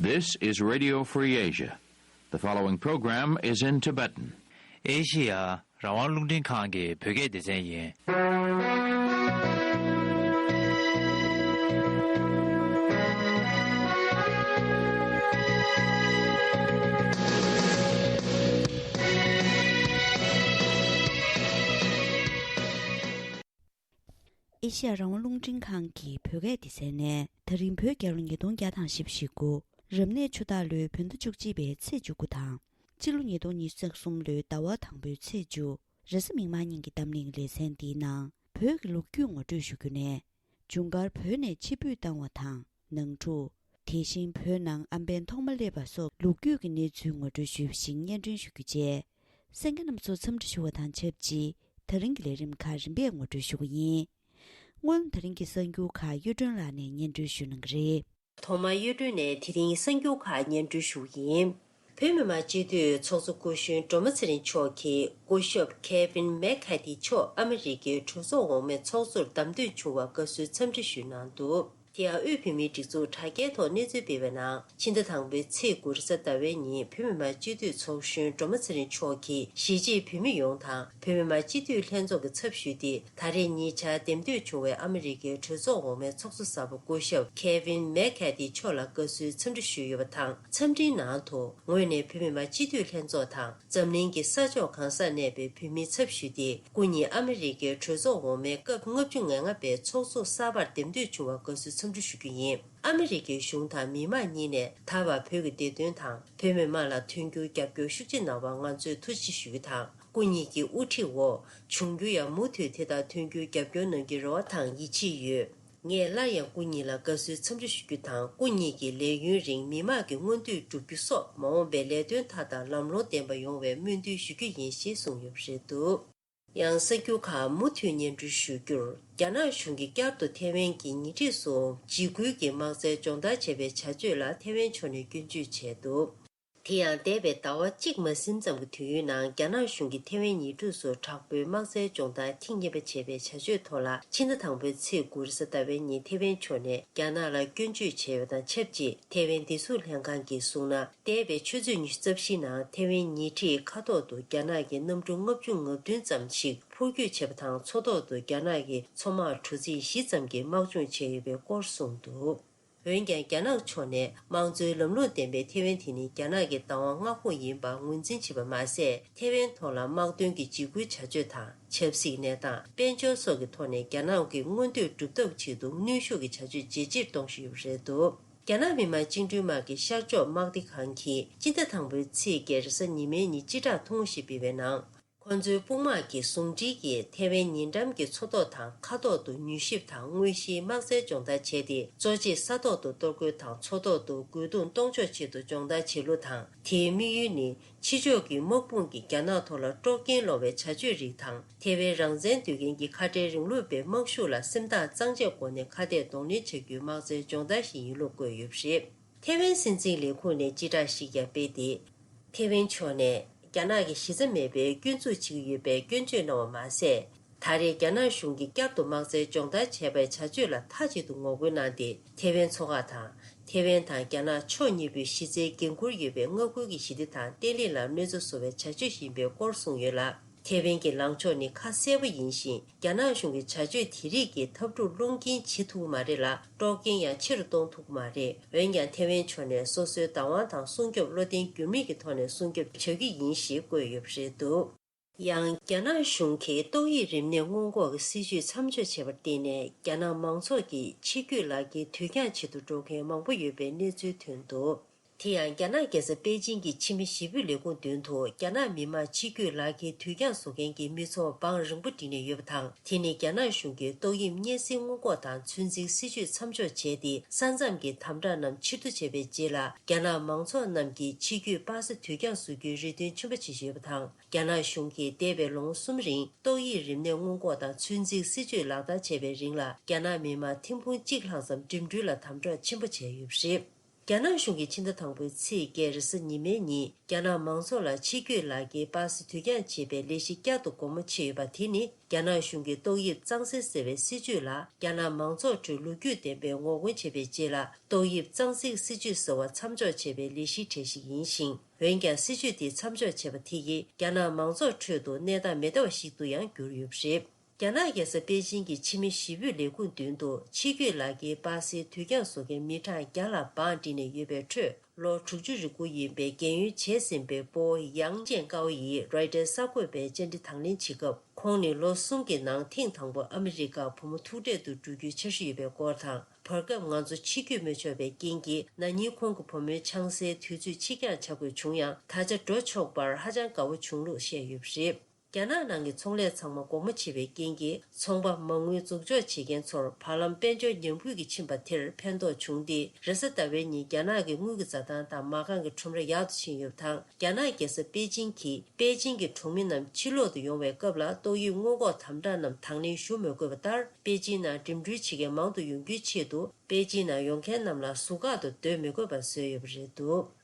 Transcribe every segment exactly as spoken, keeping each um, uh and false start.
This is Radio Free Asia. The following program is in Tibetan. ཨེ་ཤི་ཡ་རང་དབང་རླུང་འཕྲིན་ཁང་གི་བོད་སྐད་སྡེ་ཚན་ཡིན། ཨེ་ཤི་ཡ་རང་དབང་རླུང་འཕྲིན་ཁང་གི་བོད་སྐད་སྡེ་ཚན་ནས་ད་རིང་བོད་རྒྱལ་ལོ་ཉིས་སྟོང་བརྒྱ་དང་བཞི་བཅུ་ཞེ་དགུ། རབ་གནས་ཆུ་སྟག་ལོའི་བོད་ཟླ་བཅུ་གཅིག་པའི་ཚེས་བཅུ་དགུ་དང་། སྤྱི་ལོ་ཉིས་སྟོང་ཉི་ཤུ་རྩ་གསུམ་ལོའི་ཟླ་བ་དང་པོའི་ཚེས་བཅུ། རེས་གཟའ་མིག་དམར་ཉིན་གྱི་འདམ་གླིང་ལེ་ཚན་འདིའི་ནང་བོད་ཀྱི་ལོ་རྒྱུས་ངོ་སྤྲོད་ཞུ་རྒྱུ་ནས། འབྱུང་སྐར་བོད་ནས་ཕྱིར་འབུད་བཏང་བ་དང་ནང་འཁྲུག་དེ་བཞིན་བོད་ནང་ཨམ་བན་ཐོག་མ་སླེབས་པ་སོགས་ལོ་རྒྱུས་ཀྱི་གནས་ཚུལ་ངོ་སྤྲོད་ཞུས་པ་ཞིག་སྙན་སྒྲོན་ཞུ་རྒྱུ་བཅས། གསན་མཁན་རྣམ་ཚོར་འཚམས་འདྲི་ཞུ་བ་དང་ཆབས་ཅིག་ད་རིང་གི་ལས་རིམ་ཁག་རིམ་པས་ངོ་སྤྲོད་ཞུ་གི་ཡིན། སྔོན་ད་རིང་གི་གསར་འགྱུར་ཁག་གཡུ་སྒྲོན་ལགས་ནས་སྙན་སྒྲོན་ཞུ་གནང་གི་རེད། ཐོག་མར་གཡུ་སྒྲོན་ནས་དེ་རིང་གསར་འགྱུར་ཁག་སྙན་སྒྲོན་ཞུ་གི་ཡིན། བོད་མི་མང་སྤྱི་འཐུས་ཚོགས་གཙོ་སྐུ་གཞོན་སྒྲོལ་མ་ཚེ་རིང་མཆོག་གིས་སྐུ་ཞབས་Kevin McCarthy་མཆོག་ཨ་མི་རི་ཀའི་གྲོས་ཚོགས་འོག་མའི་ཚོགས་གཙོར་བདམས་ཐོན་བྱུང་བར་དགའ་བསུའི་འཚམས་འདྲི་ཞུས་གནང་འདུག་དེ་ཡང་དབུས་བོད་མིའི་སྒྲིག་འཛུགས་དྲ་རྒྱའི་ཐོག་གནས་ཚུལ་སྤེལ་བའི་ནང་། ཕྱི་ཟླ་དང་པོའི་ཚེས་དགུ་རེས་གཟའ་ཟླ་བའི་ཉིན་བོད་མི་མང་སྤྱི་འཐུས་ཚོགས་གཞོན་སྒྲོལ་མ་ཚེ་རིང་མཆོག་གིས་གཞིས་བྱེས་བོད་མི་ཡོངས་དང་བོད་མི་མང་སྤྱི་འཐུས་ལྷན་ཚོགས་ཀྱི་ཚབ་ཞུས་ཏེ། ད་རེས་ཉེ་ཆར་འདེམས་ཐོན་བྱུང་བའི་ཨ་མི་རི་ཀའི་གྲོས་ཚོགས་འོག་མའི་ཚོགས་གཙོ་གསར་པ་སྐུ་ཞབས་Kevin McCarthy་མཆོག་ལ་དགའ་བསུའི་འཚམས་འདྲི་ཞུས་ཡོད་པ་དང་། འཚམས་འདྲིའི་ནང་དུ་ངོས་ནས་བོད་མི་མང་སྤྱི་འཐུས་ལྷན་ཚོགས་དང་། འཛམ་གླིང་གི་ས་ཕྱོགས་གང་སར་གནས་པའི་བོད་མིའི་ཚབ་ཞུས་ཏེ། སྐུ་ཉིད་ཨ་མི་རི་ཀའི་གྲོས་ཚོགས་འོག་མའི་སྐབས་ལྔ་བཅུ་ང་ལྔ་པའི་ཚོགས་གཙོ་གསར་པར་འདེམས་ཐོན་བྱུང་བར་དགའ་བསུའི་འཚམས་འདྲི་ཞུ་རྒྱུ་ཡིན། ཨ་མི་རི་ཀའི་གཞུང་དང་མི་མང་གཉིས་ནས་ད་བར་བོད་ཀྱི་བདེ་དོན་དང་བོད་མི་མང་ལ་མཐུན་འགྱུར་རྒྱབ་སྐྱོར་ཤུགས་ཆེ་གནང་བར་ང་ཚོས་ཐུགས་རྗེ་ཆེ་ཞུ་རྒྱུ་དང་། སྐུ་ཉིད་ཀྱི་དབུ་ཁྲིད་འོག་འབྱུང་འགྱུར་ཡང་མུ་མཐུད་དེ་ལྟར་མཐུན་འགྱུར་རྒྱབ་སྐྱོར་གནང་རྒྱུའི་རེ་བ་དང་ཡིད་ཆེས་ཡོད། ངས་སླར་ཡང་སྐུ་ཉིད་ལ་དགའ་བསུའི་འཚམས་འདྲི་ཞུ་རྒྱུ་དང་། སྐུ་ཉིད་ཀྱིས་ལས་ཡུན་རིང་མི་དམངས་ཀྱི་མངོན་འདོད་བསྒྲུབ་རྒྱུ་སོགས་མ་འོངས་པའི་ལས་དོན་མཐའ་དག་ལམ་ལྷོང་ལྡན་པ་ཡོང་བའི་སྨོན་འདུན་ཞུ་རྒྱུ་ཡིན་ཞེས་གསུངས་ཡོད་པ་རེད་འདུག་ཡང་གསར་འགྱུར་ཁག་མུ་མཐུད་སྙན་སྒྲོན་ཞུ་རྒྱུར། རྒྱ་ནག་གཞུང་གིས་བསྐྱར་དུ་ཐེ་ཝན་གྱི་ཉེ་འཁྲིས་སུ་འཇིགས་སྐུལ་གྱི་དམག་རྩལ་སྦྱོང་བརྡར་བྱས་པའི་བྱ་སྤྱོད་ལ་ཐེ་ཝན་ཕྱོགས་ནས་སྐྱོན་བརྗོད་བྱས་འདུག་དེ་ཡང་འདས་པའི་ཟླ་བ་གཅིག་མ་ཟིན་ཙམ་གྱི་དུས་ཡུན་ནང་། རྒྱ་ནག་གཞུང་གིས་ཐེ་ཝན་ཉེ་འཁྲིས་སུ་དྲག་པོའི་དམག་རྩལ་སྦྱོང་བརྡར་ཐེངས་གཉིས་པ་བྱས་པའི་བྱ་སྤྱོད་ཐོག་ལ། ཕྱི་ཟླ་དང་པོའི་ཚེས་དགུ་རེས་གཟའ་ཟླ་བའི་ཉིན་ཐེ་ཝན་ཕྱོགས་ནས་རྒྱ་ནག་ལ་སྐྱོན་བརྗོད་བྱས་ཡོད་པ་དང་ཆབས་ཅིག་ཐེ་ཝན་བདེ་སྲུང་ལྷན་ཁང་གིས་གསུངས་ན། འདས་པའི་ཆུ་ཚོད་ཉི་ཤུ་རྩ་བཞིའི་ནང་ཐེ་ཝན་ཉེ་འཁྲིས་མཁའ་ཐོག་ཏུ་རྒྱ་ནག་གི་གནམ་གྲུ་ལྔ་བཅུ་ང་བདུན་ཙམ་ཞིག་འཕུར་སྐྱོད་བྱས་པ་དང་། མཚོ་ཐོག་ཏུ་རྒྱ་ནག་གི་མཚོ་དམག་གྲུ་གཟིངས་བཞི་ཙམ་གྱིས་དམག་སྦྱོང་བྱས་ཡོད་པའི་སྐོར་གསུངས་འདུག་འོན་ཀྱང་། རྒྱ་ནག་ཕྱོགས་ནས་དམངས་གཙོའི་ལམ་ལུགས་ལྡན་པའི་ཐེ་ཝན་དེ་ནི་རྒྱ་ནག་གི་བདག་དབང་མངའ་ཁོངས་ཡིན་པར་ངོས་འཛིན་བྱས་པ་མ་ཟད། ཐེ་ཝན་ཐོག་ལ་དམག་དོན་གྱི་འཇིགས་སྐུལ་བྱ་སྤྱོད་དང་། ཆབ་སྲིད་གནས་སྟངས། དཔལ་འབྱོར་སོགས་ཀྱི་ཐོག་ནས་རྒྱ་ནག་གི་མངོན་འདོད་སྒྲུབ་ཐབས་ཆེད་དུ་གནོན་ཤུགས་ཀྱི་བྱ་སྤྱོད་ཇེ་ཆེར་གཏོང་བཞིན་ཡོད་པ་རེད་འདུག་རྒྱ་ནག་མི་དམངས་བཅིངས་འགྲོལ་དམག་གི་ཤར་ཕྱོགས་དམག་སྡེ་ཁང་གིས་སྤྱི་ཟླ་དང་པོའི་ཚེས་བརྒྱད་རེས་གཟའ་ཉི་མའི་ཉིན་སྤྱི་བསྒྲགས་ཐུང་ངུ་ཞིག་སྤེལ་བའི་ནང་། ཁོ་ཚོའི་དཔུང་དམག་གིས་ཟུང་འབྲེལ་གྱིས་ཐེ་ཝན་ཉེ་འགྲམ་གྱི་མཚོ་ཐོག་དང་མཁའ་ཐོག་ཏུ་མྱུལ་ཞིབ་དང་དངོས་གཞིའི་དམག་རྩལ་སྦྱོང་བརྡར་བྱས་ཏེ། གཙོ་ཆེ་ས་ཐོག་ཏུ་གཏོར་རྒོལ་དང་མཚོ་ཐོག་ཏུ་རྒོལ་རྡུང་གཏོང་ཕྱོགས་ཆེད་དུ་སྦྱོང་བརྡར་བྱེད་ལུགས་དང་། དེའི་དམིགས་ཡུལ་ནི། ཕྱི་ཕྱོགས་ཀྱི་དམག་དཔུང་གིས་རྒྱ་ནག་ཐོག་ལ་དཀྲོག་རྐྱེན་སློང་བའི་བྱ་སྤྱོད་རིགས་དང་། ཐེ་ཝན་རང་བཙན་འདོད་མཁན་གྱི་ཁ་བྲལ་རིང་ལུགས་པའི་དམག་ཤུགས་ལ་སེམས་ཐག་གཙང་བཅད་སྒོ་ནས་ཁ་གཏད་གདོང་ལེན་བྱ་རྒྱུའི་དམག་རྩལ་སྦྱོང་བརྡར་ཞིག་ཡིན་ལུགས་བཀོད་ཡོད་པ་རེད། ཐེ་ཝན་སྲིད་འཛིན་ལས་ཁུངས་ནས་སྤྱི་བསྒྲགས་ཤིག་ཀྱང་སྤེལ་ཏེ། ཐེ་ཝན་ཕྱོགས་ནས་རྒྱ་ནག་གིས་གཞི་རྩ་མེད་པའི་སྐྱོན་འཛུགས་བྱེད་ཀྱི་ཡོད་པའི་སྐྱོན་བརྗོད་གནང་བ་མ་ཟད། ད་རེས་རྒྱ་ནག་གཞུང་གིས་བསྐྱར་དུ་དམག་རྩལ་སྦྱོང་བརྡར་བྱས་པའི་བྱ་སྤྱོད་ལ་མཐའ་གཅིག་ཏུ་ངོ་རྒོལ་གནང་སྟེ། ཐེ་ཝན་མཚོ་འགག་དང་། ཐེ་ཝན་དང་རྒྱ་ནག་ཕྱོགས་གཉིས་པོའི་གཞི་རྩའི་འགན་འཁུར་ཡོད་པའི་མངའ་ཁུལ་གྱི་ཞི་བདེ་དང་བརྟན་ལྷིང་ལ་གནོད་འཚེ་བཟོ་བའི་བྱ་སྤྱོད་ཞིག་ཡིན་པའི་སྐོར་གསུངས་ཡོད་ལ། ཐེ་ཝན་གྱི་ལངས་ཕྱོགས་ནི་ཁ་གསལ་པོ་ཡིན་ཞིང་། རྒྱ་ནག་གཞུང་གི་བྱ་སྤྱོད་དེ་རིགས་ཀྱིས་འཐབ་འཁྲུག་སློང་རྐྱེན་བྱེད་ཐུབ་ཀྱི་མ་རེད་ལ། དཀྲོག་རྐྱེན་ཡང་ཆེ་རུ་གཏོང་ཐུབ་ཀྱི་མ་རེད། འོན་ཀྱང་། ཐེ་ཝན་ཕྱོགས་ནས་སོ་སོའི་བདག་དབང་དང་སྲུང་སྐྱོབ་བློ་བརྟན་འགྱུར་མེད་ཀྱི་ཐོག་ནས་སྲུང་སྐྱོབ་བྱ་རྒྱུ་ཡིན་ཞེས་བཀོད་ཡོད་པ་རེད་འདུག་ཡང་། རྒྱ་ནག་གཞུང་གིས་ཏོག་དབྱིབས་རིམས་ནད་སྔོན་འགོག་གི་སྲིད་ཇུས་མཚམས་འཇོག་བྱས་པར་བརྟེན་ནས། རྒྱ་ནག་མང་ཚོགས་ཀྱིས་ཕྱི་སྐྱོད་ལག་འཁྱེར་དུས་འགྱངས་བྱེད་དུ་འགྲོ་མཁན་མང་པོ་ཡོད་པའི་གནས་ཚུལ་ཐོན་འདུག་དེ་ཡང་། རྒྱ་ནག་རྒྱལ་ས་པེ་ཅིང་གི་ཕྱི་མི་ཞི་གཡོག་ལས་ཁུངས་མདུན་དུ། རྒྱ་ནག་མི་དམངས་ཕྱི་སྐྱོད་ལག་འཁྱེར་དུས་འགྱངས་བཟོ་མཁན་གྱི་མི་ཚོགས་འབངས་རིམ་པོ་བསྒྲིགས་ནས་ཡོད་པ་དང་། དེ་ནི་རྒྱ་ནག་གཞུང་གིས་ཏོག་དབྱིབས་གཉན་སྲིན་སྔོན་འགོག་དང་ཚོད་འཛིན་སྲིད་ཇུས་མཚམས་འཇོག་བྱས་ཏེ། ས་མཚམས་ཀྱི་དམ་དྲག་རྣམས་ཕྱིར་བསྡུ་བྱས་པའི་རྗེས་ལ། རྒྱ་ནག་མང་ཚོགས་རྣམས་ཀྱིས་ཕྱི་སྐྱོད་པ་སེ་དུས་འགྱངས་བཟོ་རྒྱུའི་རེ་འདུན་ཆེན་པོ་བྱེད་བཞིན་ཡོད་པ་དང་། རྒྱ་ནག་གཞུང་གིས་འདས་པའི་ལོ་ངོ་གསུམ་རིང་ཏོག་དབྱིབས་རིམས་ནད་སྔོན་འགོག་དང་ཚོད་འཛིན་སྲིད་ཇུས་ལག་བསྟར་བྱས་པའི་རིང་ལ། རྒྱ་ནག་མི་དམངས་ཐེར་འབུམ་གཅིག་ལྷག་ཙམ་འགྲིམ་འགྲུལ་ལ་དམ་དྲག་ཆེན་པོ་བྱས་ཡོད་པ་རེད། རྒྱ་ནག་གཞུང་གིས་ཕྱི་ཟླ་དང་པོའི་ཚེས་བརྒྱད་རེས་གཟའ་ཉི་མའི་ཉིན། རྒྱ་ནག་མང་ཚོགས་ལ་ཕྱི་སྐྱོད་ལག་འཁྱེར་པ་སེ་དུས་འགྱངས་བྱེད་པའི་ལས་གཞི་བསྐྱར་དུ་སྒོ་མོ་ཕྱེ་ཡོད་པ་དེ་ནི། རྒྱ་ནག་གཞུང་གིས་ཏོག་དབྱིབས་གཙང་སེལ་ཟེར་བའི་སྲིད་ཇུས་ལ། རྒྱ་ནག་མང་ཚོགས་ཁྲོད་ལོ་རྒྱུས་ལྡན་པའི་ངོ་རྒོལ་བྱས་པའི་རྗེས་ལ། ཏོག་དབྱིབས་གཙང་སེལ་སྲིད་ཇུས་ཟེར་བ་མཚམས་འཇོག་བྱས་པའི་ལས་གཞིའི་གྲས་ཤིག་ཡིན་ཞིང་། འོན་ཀྱང་། སྲིད་ཇུས་དེ་མཚམས་འཇོག་བྱས་པ་དེ་ཡིས། རྒྱ་ནག་མང་ཚོགས་ཁྲོད་དུ་གནས་སྟངས་མི་བདེ་བ་ཞིག་ཏུ་ཡང་གྱུར་ཡོད་པ་རེད། རྒྱ་ནག་རྒྱལ་ས་པེ་ཅིང་གི་ཕྱི་མི་ཞི་གཡོག་ལས་ཁུངས་མདུན་དུ། ཕྱི་སྐྱོད་ལག་འཁྱེར་པ་སེ་དུས་འགྱངས་བཟོ་མཁན་མི་གྲངས་བརྒྱ་ལ་བང་བསྒྲིགས་ནས་ཡོད་པའི་ཁྲོད། ལོ་དྲུག་ཅུ་རེ་དགུ་ཡིན་པའི་རྒན་ཡོལ་བྱས་ཟིན་པའི་སྤོ་བོ་ཡང་ཅན་ཀའོ་ཡིས་རོའི་ཊར་གསར་འགོད་པའི་བཅར་འདྲི་དང་ལེན་བྱེད་སྐབས། ཁོང་ནི་ལོ་གསུམ་གྱི་ནང་ཐེངས་དང་པོ་ཨ་མི་རི་ཀར་བུ་མོ་ཐུག་འཕྲད་དུ་འགྲོ་རྒྱུའི་འཆར་གཞི་ཡོད་པའི་སྐོར་དང་། བར་སྐབས་ང་ཚོ་ཕྱིར་སྐྱོད་མི་ཆོག་པའི་རྐྱེན་གྱིས། ན་ནིང་ཁོང་གི་བུ་མོའི་ཆང་སའི་དུས་ཚོད་ཕྱིར་འགྱངས་བྱ་དགོས་བྱུང་ཡང་། ད་ཆ་འགྲོ་ཆོག་པར་ཧ་ཅང་དགའ་བོ་བྱུང་ལུགས་བཤད་ཡོད་པ་རེད། རྒྱ་ནག་ནང་གི་ཚོང་ལས་ཚང་མ་སྒོ་མོ་ཕྱེ་བའི་རྐྱེན་གྱིས། ཚོང་པ་མ་དངུལ་འཛུགས་འཇོག་བྱེད་མཁན་ཚོར་བར་ལམ་དཔལ་འབྱོར་ཉམས་རྒུད་ཀྱིས་ཕྱིན་པ་དེར་ཕན་ཐོགས་བྱུང་སྟེ། རེས་གཟའ་ཟླ་བའི་ཉིན་རྒྱ་ནག་གི་དངུལ་གྱི་འཛའ་ཐང་དང་མ་རྐང་གི་ཁྲོམ་ར་ཡག་ཏུ་ཕྱིན་ཡོད་པ་དང་། རྒྱ་ནག་རྒྱལ་ས་པེ་ཅིང་གིས་པེ་ཅིང་གི་གྲོང་མི་རྣམས་ཕྱིར་ལོག་ཏུ་ཡོང་བའི་སྐབས་ལ། ཏོག་དབྱིབས་སྔོན་འགོག་དམ་དྲག་རྣམས་དང་ལེན་ཞུ་མི་དགོས་པ་ལྟར། པེ་ཅིང་ནང་འགྲིམ་འགྲུལ་བྱེད་མཁན་མང་དུ་ཡོང་རྒྱུའི་ཆེད་དུ། པེ་ཅིང་ནང་ཡོང་མཁན་རྣམས་ལ་ཟུར་བཀག་ཏུ་སྡོད་མི་དགོས་པ་བཟོས་ཡོད་པ་རེད་འདུག།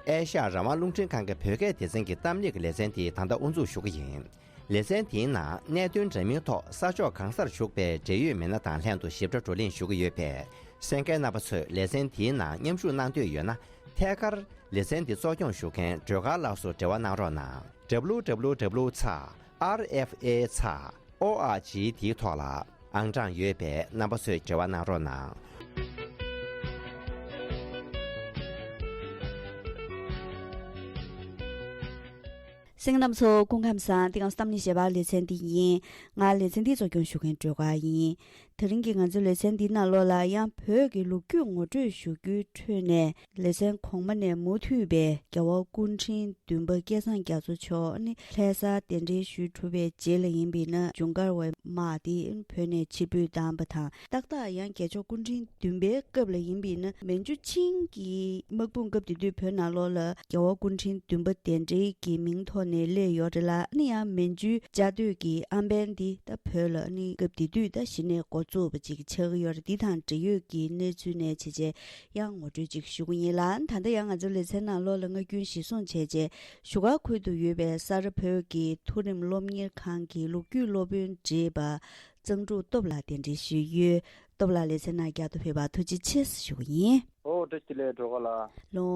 ཨེ་ཤ་ཡ་རང་དབང་རླུང་འཕྲིན་ཁང་གི་བོད་སྐད་སྡེ་ཚན་གྱི་གཏམ་གླེང་གི་ལེ་ཚན་དེ་ད་ལྟ་དབུ་འཛུགས་ཞུ་གི་ཡིན། ལེ་ཚན་དེའི་ནང་གནད་དོན་འདྲ་མིན་ཐོག་ས་ཕྱོགས་གང་སར་བཞུགས་པའི་འབྲེལ་ཡོད་མི་སྣ་དང་ལྷན་དུ་ཞིབ་ཕྲ་བགྲོ་གླེང་ཞུ་གི་ཡོད་པས། གསན་མཁན་རྣམ་པ་ཚོས་ལེ་ཚན་དེའི་ནང་མཉམ་ཞུགས་གནང་འདོད་ཡོད་ན། ཐད་ཀར་ལེ་ཚན་འདི་གཙོ་སྐྱོང་ཞུ་མཁན་སྒྲོལ་དཀར་ལགས་སུ་འབྲེལ་བ་གནང་རོགས་གནང་། W W W ཚེག་R F A ཚེག་O R G འདིའི་ཐོག་ལ་ཨང་གྲངས་ཡོད་པས། རྣམ་པ་ཚོས་འབྲེལ་བ་གནང་རོགས་གནང་། གསན་མཁན་རྣམ་པ་ཚོ་སྐུ་ཁམས་བཟང་། འདི་ག་གཏམ་གླེང་ཞེས་པ་ལེ་ཚན་འདི་ཡིན། ང་ལེ་ཚན་འདི་གཙོ་སྐྱོང་ཞུ་མཁན་སྒྲོལ་དཀར་ཡིན། དེ་རིང་གི་ང་ཚོའི་ལེ་ཚན་འདི་ནང་ལོགས་ལ་ཡང་བོད་ཀྱི་ལོ་རྒྱུས་ངོ་སྤྲོད་ཞུ་རྒྱུའི་ཁྲོད་ནས། ལེ་ཚན་གོང་མ་ནས་མུ་མཐུད་པའི་རྒྱལ་བ་སྐུ་ཕྲེང་བདུན་པ་སྐལ་བཟང་རྒྱ་མཚོ་མཆོག་ནི་ལྷ་སར་གདན་འདྲེན་ཞུས་གྲུབ་པའི་རྗེས་ལ་ཡིན་པས་ན། ཇུན་གར་བའི་དམག་དེ་བོད་ནས་ཕྱིར་འབུད་བཏང་བ་དང་། ཏག་ཏག་ཡང་རྒྱལ་མཆོག་སྐུ་ཕྲེང་བདུན་པའི་སྐབས་ལ་ཡིན་པས་ན། མན་ཇུ་ཆིང་གི་དམག་དཔུང་སྐབས་དེ་དུས་བོད་ནང་ལོགས་ལ་རྒྱལ་བ་སྐུ་ཕྲེང་བདུན་པ་གདན་འདྲེན་གྱི་མིང་ཐོག་ནས་སླེབས་ཡོད་རེད་ལ། ཨ་ནི་ཡང་མན་ཇུའི་བཅའ་སྡོད་ཀྱི་ཨམ་བན་འདི་ད་བོད་ལ་ཨ་ནི་སྐབས་དེ་དུས་ད་གཞི་ནས་འགོ་བཙུགས་པ་ཅིག་ཆགས་ཀྱི་ཡོད་རེད། འདི་དང་འབྲེལ་ཡོད་ཀྱི་གནས་ཚུལ་ནས་བྱས་བྱས་ཡང་ངོ་སྤྲོད་ཅིག་ཞུ་གི་ཡིན་ལ། ད་ལྟ་ཡང་ང་ཚོའི་ལེ་ཚན་ནང་ལོགས་ལ་སྔ་རྒྱུན་གཞིར་བཟུང་བྱས་བྱས་བཞུགས་སྒར་ཁུལ་དུ་ཡོད་པའི་ས་རཱ་བོད་ཀྱི་མཐོ་རིམ་སློབ་གཉེར་ཁང་གི་ལོ་རྒྱུས་སློབ་དཔོན་བགྲེས་པ་གཙང་ཕྲུག་སྟོབས་ལགས་གདན་འདྲེན་ཞུས་ཡོད། སྟོབས་ལགས་ལེ་ཚན་ནང་བསྐྱར་དུ་ཕེབས་པར་ཐུགས་རྗེ་ཆེ་ཞུ་གི་ཡིན། ཨོ་བཀྲ་ཤིས་བདེ་ལེགས་སྒྲོལ་དཀར་ལགས། ལོ།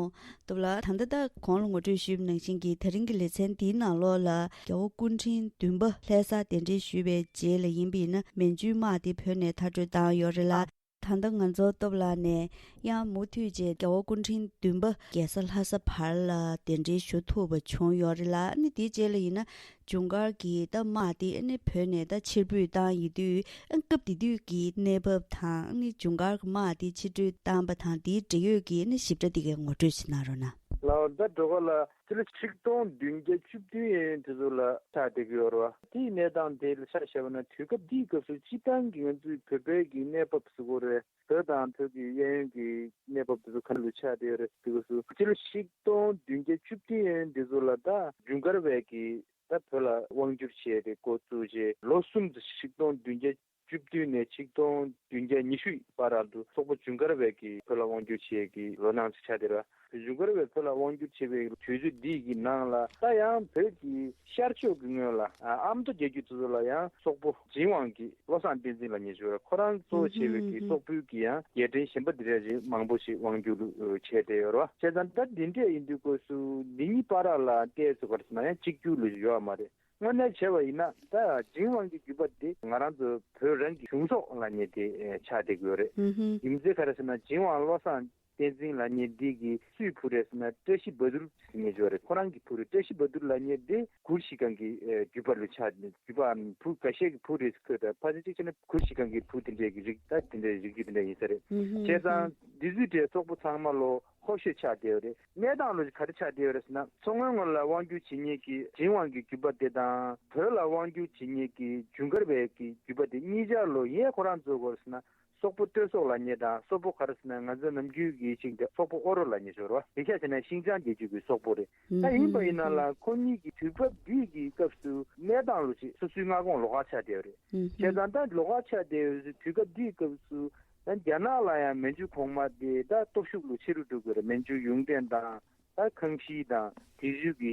སྟོབས་ལགས། ད་ལྟ་ད་གོང་ལ་ངོ་སྤྲོད་ཞུས་པ་ནང་བཞིན་གྱི་དེ་རིང་གི་ལེ་ཚན་འདིའི་ནང་ལོགས་ལ་རྒྱལ་བ་སྐུ་ཕྲེང་བདུན་པ་ལྷ་སར་གདན་འདྲེན་ཞུས་པའི་རྗེས་ལ་ཡིན་པས་ན། མན་ཇུའི་དམག་དེ་བོད་ནས་མཐར་སྐྲོད་བཏང་ཡོད་རེད་ལ། ད་ལྟ་ང་ཚོ་སྟོབས་ལགས་ནས་ཡང་མུ་མཐུད་བྱས་རྒྱལ་བ་སྐུ་ཕྲེང་བདུན་པ་རྒྱལ་ས་ལྷ་ས་བར་ལ་གདན་འདྲེན་ཞུ་ཐུབ་པ་བྱུང་ཡོད་རེད་ལ། ཨ་ནི་དེའི་རྗེས་ལ་ཡིན་ན། ཇུན་གར་གྱི་ད་དམག་དེ་ཨ་ནི་བོད་ནས་ད་ཕྱིར་འབུད་བཏང་ཡོད་དུས། ཨ་སྐབས་དེ་དུས་ཀྱི་གནས་བབ་དང་། ཨ་ནི་ཇུན་གར་གྱི་དམག་དེ་ཕྱིར་སྤྲོད་བཏང་པ་དང་། དེའི་འབྲེལ་ཡོད་ཀྱི་ཨ་ནི་ཞིབ་ཕྲ་དེ་གའི་ངོ་སྤྲོད་ཅིག་གནང་རོགས་གནང་། ལགས་ད་སྒྲོལ་དཀར་ལགས། སྤྱི་ལོ་ཆིག་སྟོང་བདུན་བརྒྱ་བཅུ་བདུན་ཡན་དེ་ཚོ་ལ་ཆགས་བསྡད་ཀྱི་ཡོད་རེད་བ། དེའི་གནས་སྟངས་དེ་ལ་ཆ་བཞག་པ་ན། དུས་སྐབས་འདིའི་སྐབས་སུ་སྤྱིར་བཏང་གི་ང་ཚོའི་བོད་པའི་གི་གནས་བབ་ཟེར་དགོས་རེད། བོད་དང་བོད་ཀྱི་གཡས་གཡོན་གྱི་གནས་བབ་དེ་ཚོ་ག་འདྲ་ལ་ཆགས་བསྡད་ཡོད་རེད་ཟེར་དུས་སྐབས་སུ། སྤྱི་ལོ་ཆིག་སྟོང་བདུན་བརྒྱ་བཅུ་བདུན་ཡན་དེ་ཚོ་ལ་ད་ཇུན་གར་བས་ཀྱི་ད་བོད་ལ་དབང་བསྒྱུར་བྱས་ཏེ་འགོ་བཙུགས་རྗེས་ལོ་གསུམ་དུ། ཆིག་སྟོང་བདུན་བརྒྱ་བཅུ་བདུན་ནས་ཆིག་སྟོང་བདུན་བརྒྱ་ཉི་ཤུ་བར་དུ་སོག་པོ་ཇུན་གར་བས་ཀྱིས་བོད་ལ་དབང་བསྒྱུར་བྱས་ཀྱི་ལོ་ནང་ཆགས་བསྡད་རེད། ཇུན་གར་བས་བོད་ལ་དབང་བསྒྱུར་བྱས་པའི་དུས་ཚོད་འདི་གི་ནང་ལ་ད་ཡང་བོད་ཀྱི་ཤར་ཕྱོགས་ཀྱི་ངོས་ལ་ཨ་ཨ་མདོ་རྒྱ་རྒྱུད་དེ་ཚོ་ལ་ཡང་སོག་པོ་ཇིན་ཝང་གི་བློ་བཟང་བསྟན་འཛིན་ལབ་མཁན་ཅིག་ཡོད་རེད། ཁོ་རང་གཙོ་བོ་བྱས་པའི་གི་སོག་པོའི་གི་ཡང་རྒྱལ་ཕྲན་གཞན་པ་དེ་འདྲ་ཞིག་མང་པོ་ཞིག་དབང་བསྒྱུར་བྱས་བསྡད་ཡོད་རེད་བ། བྱས་ཙང་ད་འདི་འདྲས་ཡིན་དུས་སྐབས་སུ་འདི་གཉིས་བར་ལ་ཏོག་ཙམ་ག་རེ་ཟེར་ན་ཡང་གཅིག་གྱུར་ལ་ཡོད་མ་རེད། དངོས་གནས་བྱས་པ་ཡིན་ན་ད་ཇིན་ཝང་གི་བརྒྱུད་པ་དེ་ང་རང་ཚོ་བོད་རང་གི་གཞུང་སོག་ལབ་མཁན་དེ་ཆགས་བསྡད་ཀྱི་ཡོད་རེད། ཨུ་ཧུམ། རྒྱུ་མཚན་ག་རེ་ཟེར་ན་ཇིན་ཝང་བློ་བཟང་བསྟན་འཛིན་ལབ་མཁན་འདི་གིས་སུའི་བུ་རེད་ཟེར་ན་བཀྲ་ཤིས་བྷ་དུར་ཟེར་མཁན་ཅིག་ཡོད་རེད། ཁོ་རང་གི་བུ་རེད། བཀྲ་ཤིས་བྷ་དུར་ལབ་མཁན་དེ་གུར་ཤི་ཀང་གི་བརྒྱུད་པ་ལ་ཆགས། བརྒྱུད་པའམ་བུ་འགའ་ཤས་ཀྱི་བུ་རེད་ཟེར། ཁོས་ད་ཕལ་ཆེར་གཅིག་བྱས་ན་གུར་ཤི་ཀང་གི་བུ་དེ་འདྲས་ཀྱི་རིགས། ད་དེ་འདྲས་རིགས་རྒྱུད་དེ་འདྲས་ཡིན་ས་རེད། ཨུ་ཧུམ། བྱས་ཙང་འདི་ཚོའི་གྲས་སོག་པོ་ཚང་མ་ལོ་ཧོ་ཤོད་ཆགས་བསྡད་ཡོད་རེད། གནས་སྟངས་ལོ་ག་རེ་ཆགས་བསྡད་ཡོད་རེད་ཟེར་ན། མཚོ་སྔོན་ངོས་ལ་དབང་བསྒྱུར་བྱེད་མཁན་གྱི་ཇིན་ཝང་གི་བརྒྱུད་པ་དེ་དང་། བོད་ལ་དབང་བསྒྱུར་བྱེད་མཁན་གྱི་ཇུན་གར་བའི་གི་བརྒྱུད་པ་དེ་གཉིས་ཆར་ལོ་ཡས་ཁོ་རང་ཚོ་གོ་རེད་ཟེར་ན། སོག་པོ་སྟོད་སོག་ལབ་མཁན་དང་སོག་པོ་ག་རེ་ཟེར་ན་ང་ཚོ་ནམ་རྒྱུན་གྱི་ཅིག་སོག་པོ་ཨོ་རོ་ལབ་མཁན་ཞིག་ཡོད་རེད་བ། དེང་སང་བྱས་ན་ཤིང་ཅང་རྒྱལ་རྒྱུད་ཀྱི་སོག་པོ་རེད། ད་ཡིན་པ་ཡིན་ན་ལ་ཁོ་གཉིས་ཀྱི་དུས་སྐབས་འདི་གི་སྐབས་སུ་གནས་སྟངས་ལོ་ཅིག་སོ་སོའི་མངའ་ཁོངས་ལོགས་ཀ་ཆགས་བསྡད་ཡོད་རེད། བྱས་ཙང་ད་ལོགས་ཀ་ཆགས་བསྡད་ཡོད་དུས་སྐབས་འདིའི་སྐབས་སུ་ད་རྒྱ་ནག་ལ་ཡང་མན་ཇུ་གོང་མ་དེ་ད་སྟོབས་ཤུགས་ལོ་ཆེ་རུ་འགྲོ་དགོས་རེད། མན་ཇུ་ཡུང་ཀྲེན་དང་ད་ཁང་ཤིས་དང་དེ་ཚོའི་གི་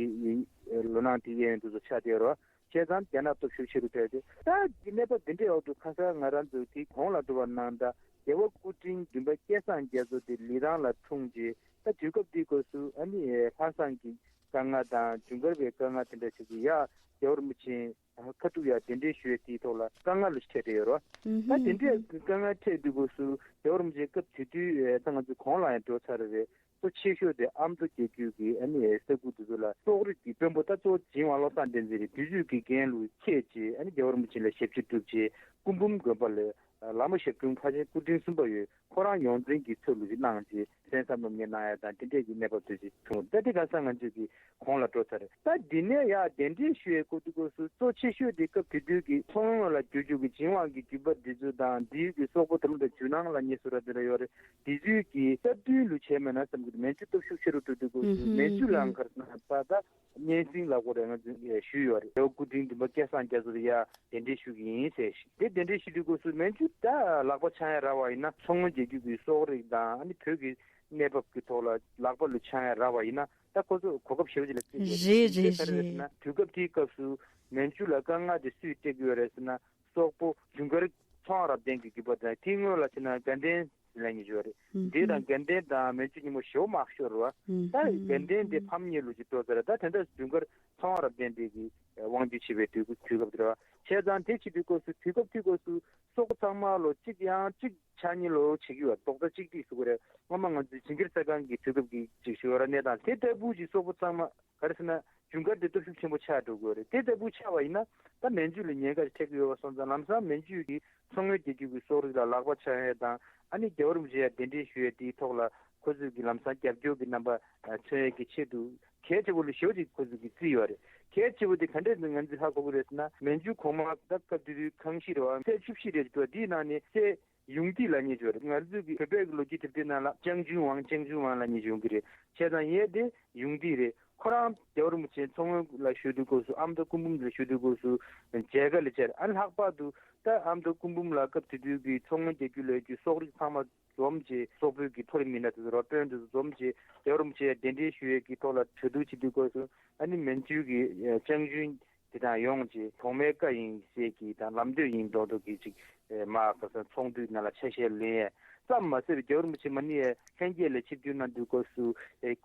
ལོ་ནང་དེ་གའི་ཡོན་དུ་ཚོ་ཆགས་བསྡད་ཡོད་རེད་བ། བྱས་ཙང་རྒྱ་ནག་སྟོབས་ཤུགས་ཆེ་རུ་ཕེབས་ཏེ། ད་གནས་བབ་འདི་འདྲའི་འོག་ཏུ་ཁ་སང་ང་རང་ཚོ་དེའི་གོང་ལ་འགྲོ་བ་གནང་ད་རྒྱལ་བ་སྐུ་ཕྲེང་བདུན་པ་སྐལ་བཟང་རྒྱ་མཚོ་དེ་ལི་ཐང་ལ་འཁྲུངས་རྗེས། ད་དུས་སྐབས་དེའི་སྐབས་སུ་ཨ་ནི་ལྷག་བསམ་གྱི་དཀའ་ངལ་དང་ཇུན་གར་བའི་དཀའ་ངལ་དེ་འདྲ་ཞིག་གི་ཡ་རྒྱལ་བ་རིན་པོ་ཆེ་ཁ་ཐུག་ཡ་གདན་འདྲེན་ཞུ་ཡའི་དེའི་ཐོག་ལ་དཀའ་ངལ་ལ་འཕྲད་བསྡད་ཡོད་རེད་བ། ད་དེ་འདྲའི་དཀའ་ངལ་འཕྲད་དུས་སྐབས་སུ་རྒྱལ་བ་རིན་པོ་ཆེ་སྐབས་དེ་དུས་ད་ང་ཚོ་གོང་ལ་ཡང་འགྲོ་ཚར་རེད། གཙོ་ཆེ་ཤོས་དེ་ཨ་མདོ་རྒྱལ་རྒྱུད་ཀྱི་ཨ་ནི་ས་ཁུལ་དེ་ཚོ་ལ་སོག་རིགས་ཀྱི་དཔོན་པོ་ད་གཙོ་བོ་ཇིན་ཝང་བློ་བཟང་བསྟན་འཛིན་རེད། དེ་ཚོས་ཀྱི་འགན་ལུ་འཁྱེར་བྱས་ཨ་ནི་རྒྱལ་བ་རིན་པོ་ཆེ་ལ་ཞབས་ཕྱི་བསྒྲུབས་བྱས་སྐུ་འབུམ་དགོན་པ་ལ་བླ་མ་ཞབས་དྲུང་ཕ་ཆེན་སྐུ་ཕྲེང་གསུམ་པ་ཡོད། ཁོ་རང་ཡོངས་འཛིན་གྱི་ཚུལ་ལུ་གནང་རྗེས་གསན་བསམ་སློབ་གཉེར་གནང་ཡ་དང་དེ་འདྲས་ཀྱི་གནས་བབ་དེ་ཅིག་བྱུང་། ད་དེ་ག་ས་ང་ཚོས་ཀྱི་གོང་ལ་འགྲོ་ཚར་རེད། ད་འདི་ནས་ཡ་གདན་འདྲེན་ཞུ་ཡའི་སྐོར་དུ་སྐོར་སུ་གཙོ་ཆེ་ཤོས་དེ་སྐབས་དེ་དུས་ཀྱི་མཚོ་སྔོན་ལ་བསྒྱུར་རྒྱུ་གི་ཇིན་ཝང་གི་བརྒྱུད་པ་འདི་ཚོ་དང་འདིའི་གི་སོག་པོ་དེ་ལ་ད་ཇུ་ནང་ལ་ཉེ་སུ་ར་དེ་ལ་ཡོད་རེད། དེ་ཚོའི་གི་སྟབས་བསྟུན་ལུ་བྱས་མེད་ན་བསམ་གི་འདུག་མན་ཇུ་སྟོབས་ཤུགས་ཆེ་རུ་འགྲོ་དུས་སྐོར་སུ་མན་ཇུ་ལའང་ག་རེ་ཟེར་ན་པ་ད་སྙན་སེང་ལ་གོ་རེ་ང་ཚོས་ཞུས་ཡོད་རེད། རྒྱལ་བ་སྐུ་ཕྲེང་བདུན་པ་སྐལ་བཟང་རྒྱ་མཚོ་ལ་ཡ་གདན་འདྲེན་ཞུ་གི་ཡིན་ཟེར་ཞིག་དེ་གདན་འདྲེན་ཞུ་དུས་སྐབས་སུ་མན་ཇུ་ད་ལག་པ་འཆང་ཡ་རག་པ་ཡིན་ན་མཚོ་སྔོན་རྒྱལ་རྒྱུད་ཀྱི་སོག་རིགས་དང་ཨ་ནི་བོད་ཀྱི་གནས་བབ་ཀྱི་ཐོག་ལ་ལག་པ་ལུ་འཆང་ཡ་རག་པ་ཡིན་ན་ད་ཁོ་ཚོ་གོ་སྐབས་ཞེ་པོ་ཅིག་ལ་བརྩི་དགོས་རེད། རེད་རེད་ག་རེ་རེད་ཟེར་ན་རེད། དུས་སྐབས་དེའི་སྐབས་སུ་མན་ཇུ་ལ་དཀའ་ངལ་དེ་སུས་སྤྲད་ཀྱི་ཡོད་རེད་ཟེར་ན་སོག་པོ་ཇུན་གར་ཚོང་རབ་བརྟན་གྱི་རྒྱུད་པ་དང་དེའི་སྔོན་ལ་བྱས་ན་དགའ་ལྡན་ལབ་མཁན་ཅིག་ཡོད་རེད། ཨུམ། དེ་དང་དགའ་ལྡན་དང་མན་ཇུ་གཉིས་པོ་ཞེ་པོ་མང་ཤོས་རེད་བ། ད་དགའ་ལྡན་དེ་ཕམ་ཉེས་ལུགས་ཀྱི་འགྲོ་ཚར་རེད། ད་དེ་འདྲ་ཇུན་གར་ཚོང་རབ་བརྟན་དེ་གི་དབང་སྒྱུར་བྱེད་པའི་དུས་དུས་སྐབས་དེ་རེད་བ། བྱས་ཙང་དེ་བྱེད་དུས་སྐབས་སུ་དུས་སྐབས་དེ་སྐབས་སུ་སོག་པོ་ཚང་མ་ལོ་གཅིག་ཡང་གཅིག་ཆགས་ཉེས་ལོ་བྱེད་ཀྱི་ཡོད། རྡོག་རྩ་གཅིག་སྒྲིལ་ཟེར་དགོས་རེད། སྔོན་མ་ང་ཚོའི་ཇིང་གིར་ས་ཁང་གི་དུས་སྐབས་ཀྱི་ཅིག་ཞུ་བ་ར་གནས་སྟངས་དེ་ལྟ་བུ་ཅིག་སོག་པོ་ཚང་མ་ག་རེ་ཟེར་ན་ཇུན་གར་དེ་སྟོབས་ཤུགས་ཆེན་པོ་ཆགས་འགྲོ་དགོས་རེད། དེ་ལྟ་བུ་ཆགས་པ་ཡིན་ན་ད་མན་ཇུ་ལ་ཉེན་ཁ་ཞིག་འཕྲད་ཀྱི་ཡོད་པ་སོང་ཙང་ལམ་སང་མན་ཇུ་གིས་མཚོ་སྔོན་རྒྱལ་རྒྱུད་ཀྱི་སོག་རིགས་ལ་ལག་པ་འཆང་ཡས་དང་ཨ་ནི་རྒྱལ་བ་རིན་པོ་ཆེ་ཡ་གདན་འདྲེན་ཞུ་ཡས་དེའི་ཐོག་ལ་ཁོ་ཚོས་ཀྱི་ལམ་སང་རྒྱབ་སྐྱོར་གྱི་རྣམ་པ་མཚོན་ཡས་ཀྱི་ཆེད་དུ་གལ་ཆེ་བོ་ལ་ཞེ་པོ་ཅིག་ཁོ་ཚོས་ཀྱི་བརྩིས་ཡོད་རེད། གལ་ཆེ་བོ་དེ་ག་འདྲས་ང་ཚོས་ཧ་གོ་གི་རེད་ཟེར་ན་མན་ཇུ་གོང་མ་ད་སྐབས་དེ་དུས་ཁང་ཤིས་རེད་བ། སྲས་བཅུ་བཞི་རེད་འདུག་དེའི་ནང་ནས་སྲས་ཡུང་ཏི་ལབ་མཁན་ཅིག་ཡོད་རེད། ང་ཚོས་ཀྱི་བོད་པའི་གི་ལོ་རྒྱུས་དེབ་ཐེར་ནང་ལ་ཅང་ཅུན་ཝང་ཅང་ཅུན་ཝང་ལབ་མཁན་ཅིག་ཡོང་གི་རེད། བྱས་ཙང་ཡས་དེ་ཡུང་ཏི་རེད། ཁོ་རང་རྒྱལ་བ་རིན་པོ་ཆེ་མཚོ་སྔོན་ལ་བཞུགས་དུས་སྐབས་སུ་ཨ་མདོ་སྐུ་འབུམ་ལ་བཞུགས་དུས་སྐབས་སུ་མཇལ་ཁ་ལ་བཅར། ཨ་ནི་ལྷག་པར་དུ་ད་ཨ་མདོ་སྐུ་འབུམ་ལ་སྐབས་དེ་དུས་ཀྱི་མཚོ་སྔོན་རྒྱལ་རྒྱུད་ལ་ཡོད་རྒྱུ་སོག་རིགས་ཚང་མ་འཛོམས་བྱས་སོག་པོའི་གི་མཐོ་རིམ་མི་སྣ་དེ་ཚོ་ར་དཔོན་དེ་ཚོ་འཛོམས་བྱས་རྒྱལ་བ་རིན་པོ་ཆེ་གདན་འདྲེན་ཞུ་ཡས་ཀྱི་ཐོག་ལ་གྲོས་བསྡུར་བྱེད་དུས་སྐབས་སུ་ཨ་ནི་མན་ཇུའི་གི་ཅང་ཅུན་དེ་དང་ཡོང་རྗེས་གོང་མའི་བཀའ་ཡིན་ཟེར་གྱི་དང་ལམ་སྟོན་ཡིན་མདོག་མདོག་གི་ཅིག་མ་ག་ས་ཚོགས་འདུའི་ནང་ལ་ཆ་ཤས་ལེན་ཡས་ཙམ་མ་ཟད་པའི་རྒྱལ་བ་རིན་པོ་ཆེ་མ་ཎི་ཡས་ལྷན་རྒྱས་ལ་ཆིབས་བསྒྱུར་གནང་དུས་སྐབས་སུ་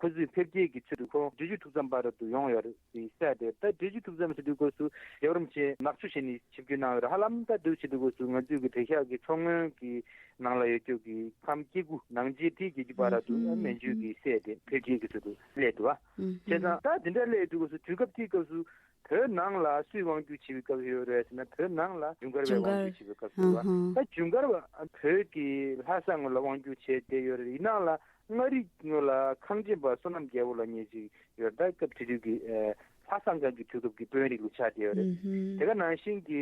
ཁོ་ཚོས་ཕེབས་སྐྱེལ་གྱི་ཚུལ་དུ་ཁོང་འབྲི་ཆུ་ཐུགས་བསམ་པ་རབ་ཏུ་ཡོང་ཡོད་རེད་ཟེར་ཏེ། ད་འབྲི་ཆུ་ཐུགས་བསམ་ཟེར་དུས་སྐབས་སུ་རྒྱལ་བ་རིན་པོ་ཆེ་ནག་ཆུ་བྱས་ནས་ཆིབས་བསྒྱུར་གནང་ཡོད་རེད། ཧ་ལམ་ད་འདུག་བྱེད་དུས་སྐབས་སུ་ང་ཚོས་ཀྱི་བོད་ཤག་གི་མཚོ་སྔོན་གྱི་ནང་ལ་ཡོད་རྒྱུ་གི་ཁམས་སྐྱེ་རྒུ་ནང་ཆེན་དེའི་རྒྱལ་རྒྱུད་པ་རབ་ཏུ་མན་ཇུ་གི་སྲས་དེ་ཕེབས་སྐྱེལ་གྱི་ཚུལ་དུ་སླེབས་འདུག་བ། བྱས་ཙང་ད་དེ་འདྲ་སླེབས་དུས་སྐབས་སུ་དུས་སྐབས་དེའི་སྐབས་སུ་བོད་ནང་ལ་སུས་དབང་སྒྱུར་བྱེད་པའི་སྐབས་ཡོད་རེད་ཟེར་ན་བོད་ནང་ལ་ཇུན་གར་བས་དབང་སྒྱུར་བྱེད་པའི་སྐབས་ཡོད་བ། ད་ཇུན་གར་བ་བོད་ཀྱི་ལྷ་ས་ངོས་ལ་དབང་སྒྱུར་བྱས་བསྡད་ཡོད་རེད། ཡིན་ནའང་ལ་མངའ་རིས་ངོས་ལ་ཁང་ཆེན་པ་བསོད་ནམས་རྒྱལ་པོ་ལབ་མཁན་ཅིག་ཡོད་རེད། ད་སྐབས་དེ་དུས་ཀྱི་ལྷ་བཟང་སྒང་གི་དུས་སྐབས་ཀྱི་དཔོན་རིགས་ལུ་ཆགས་བསྡད་ཡོད་རེད། དེ་ག་ནང་བཞིན་གྱི་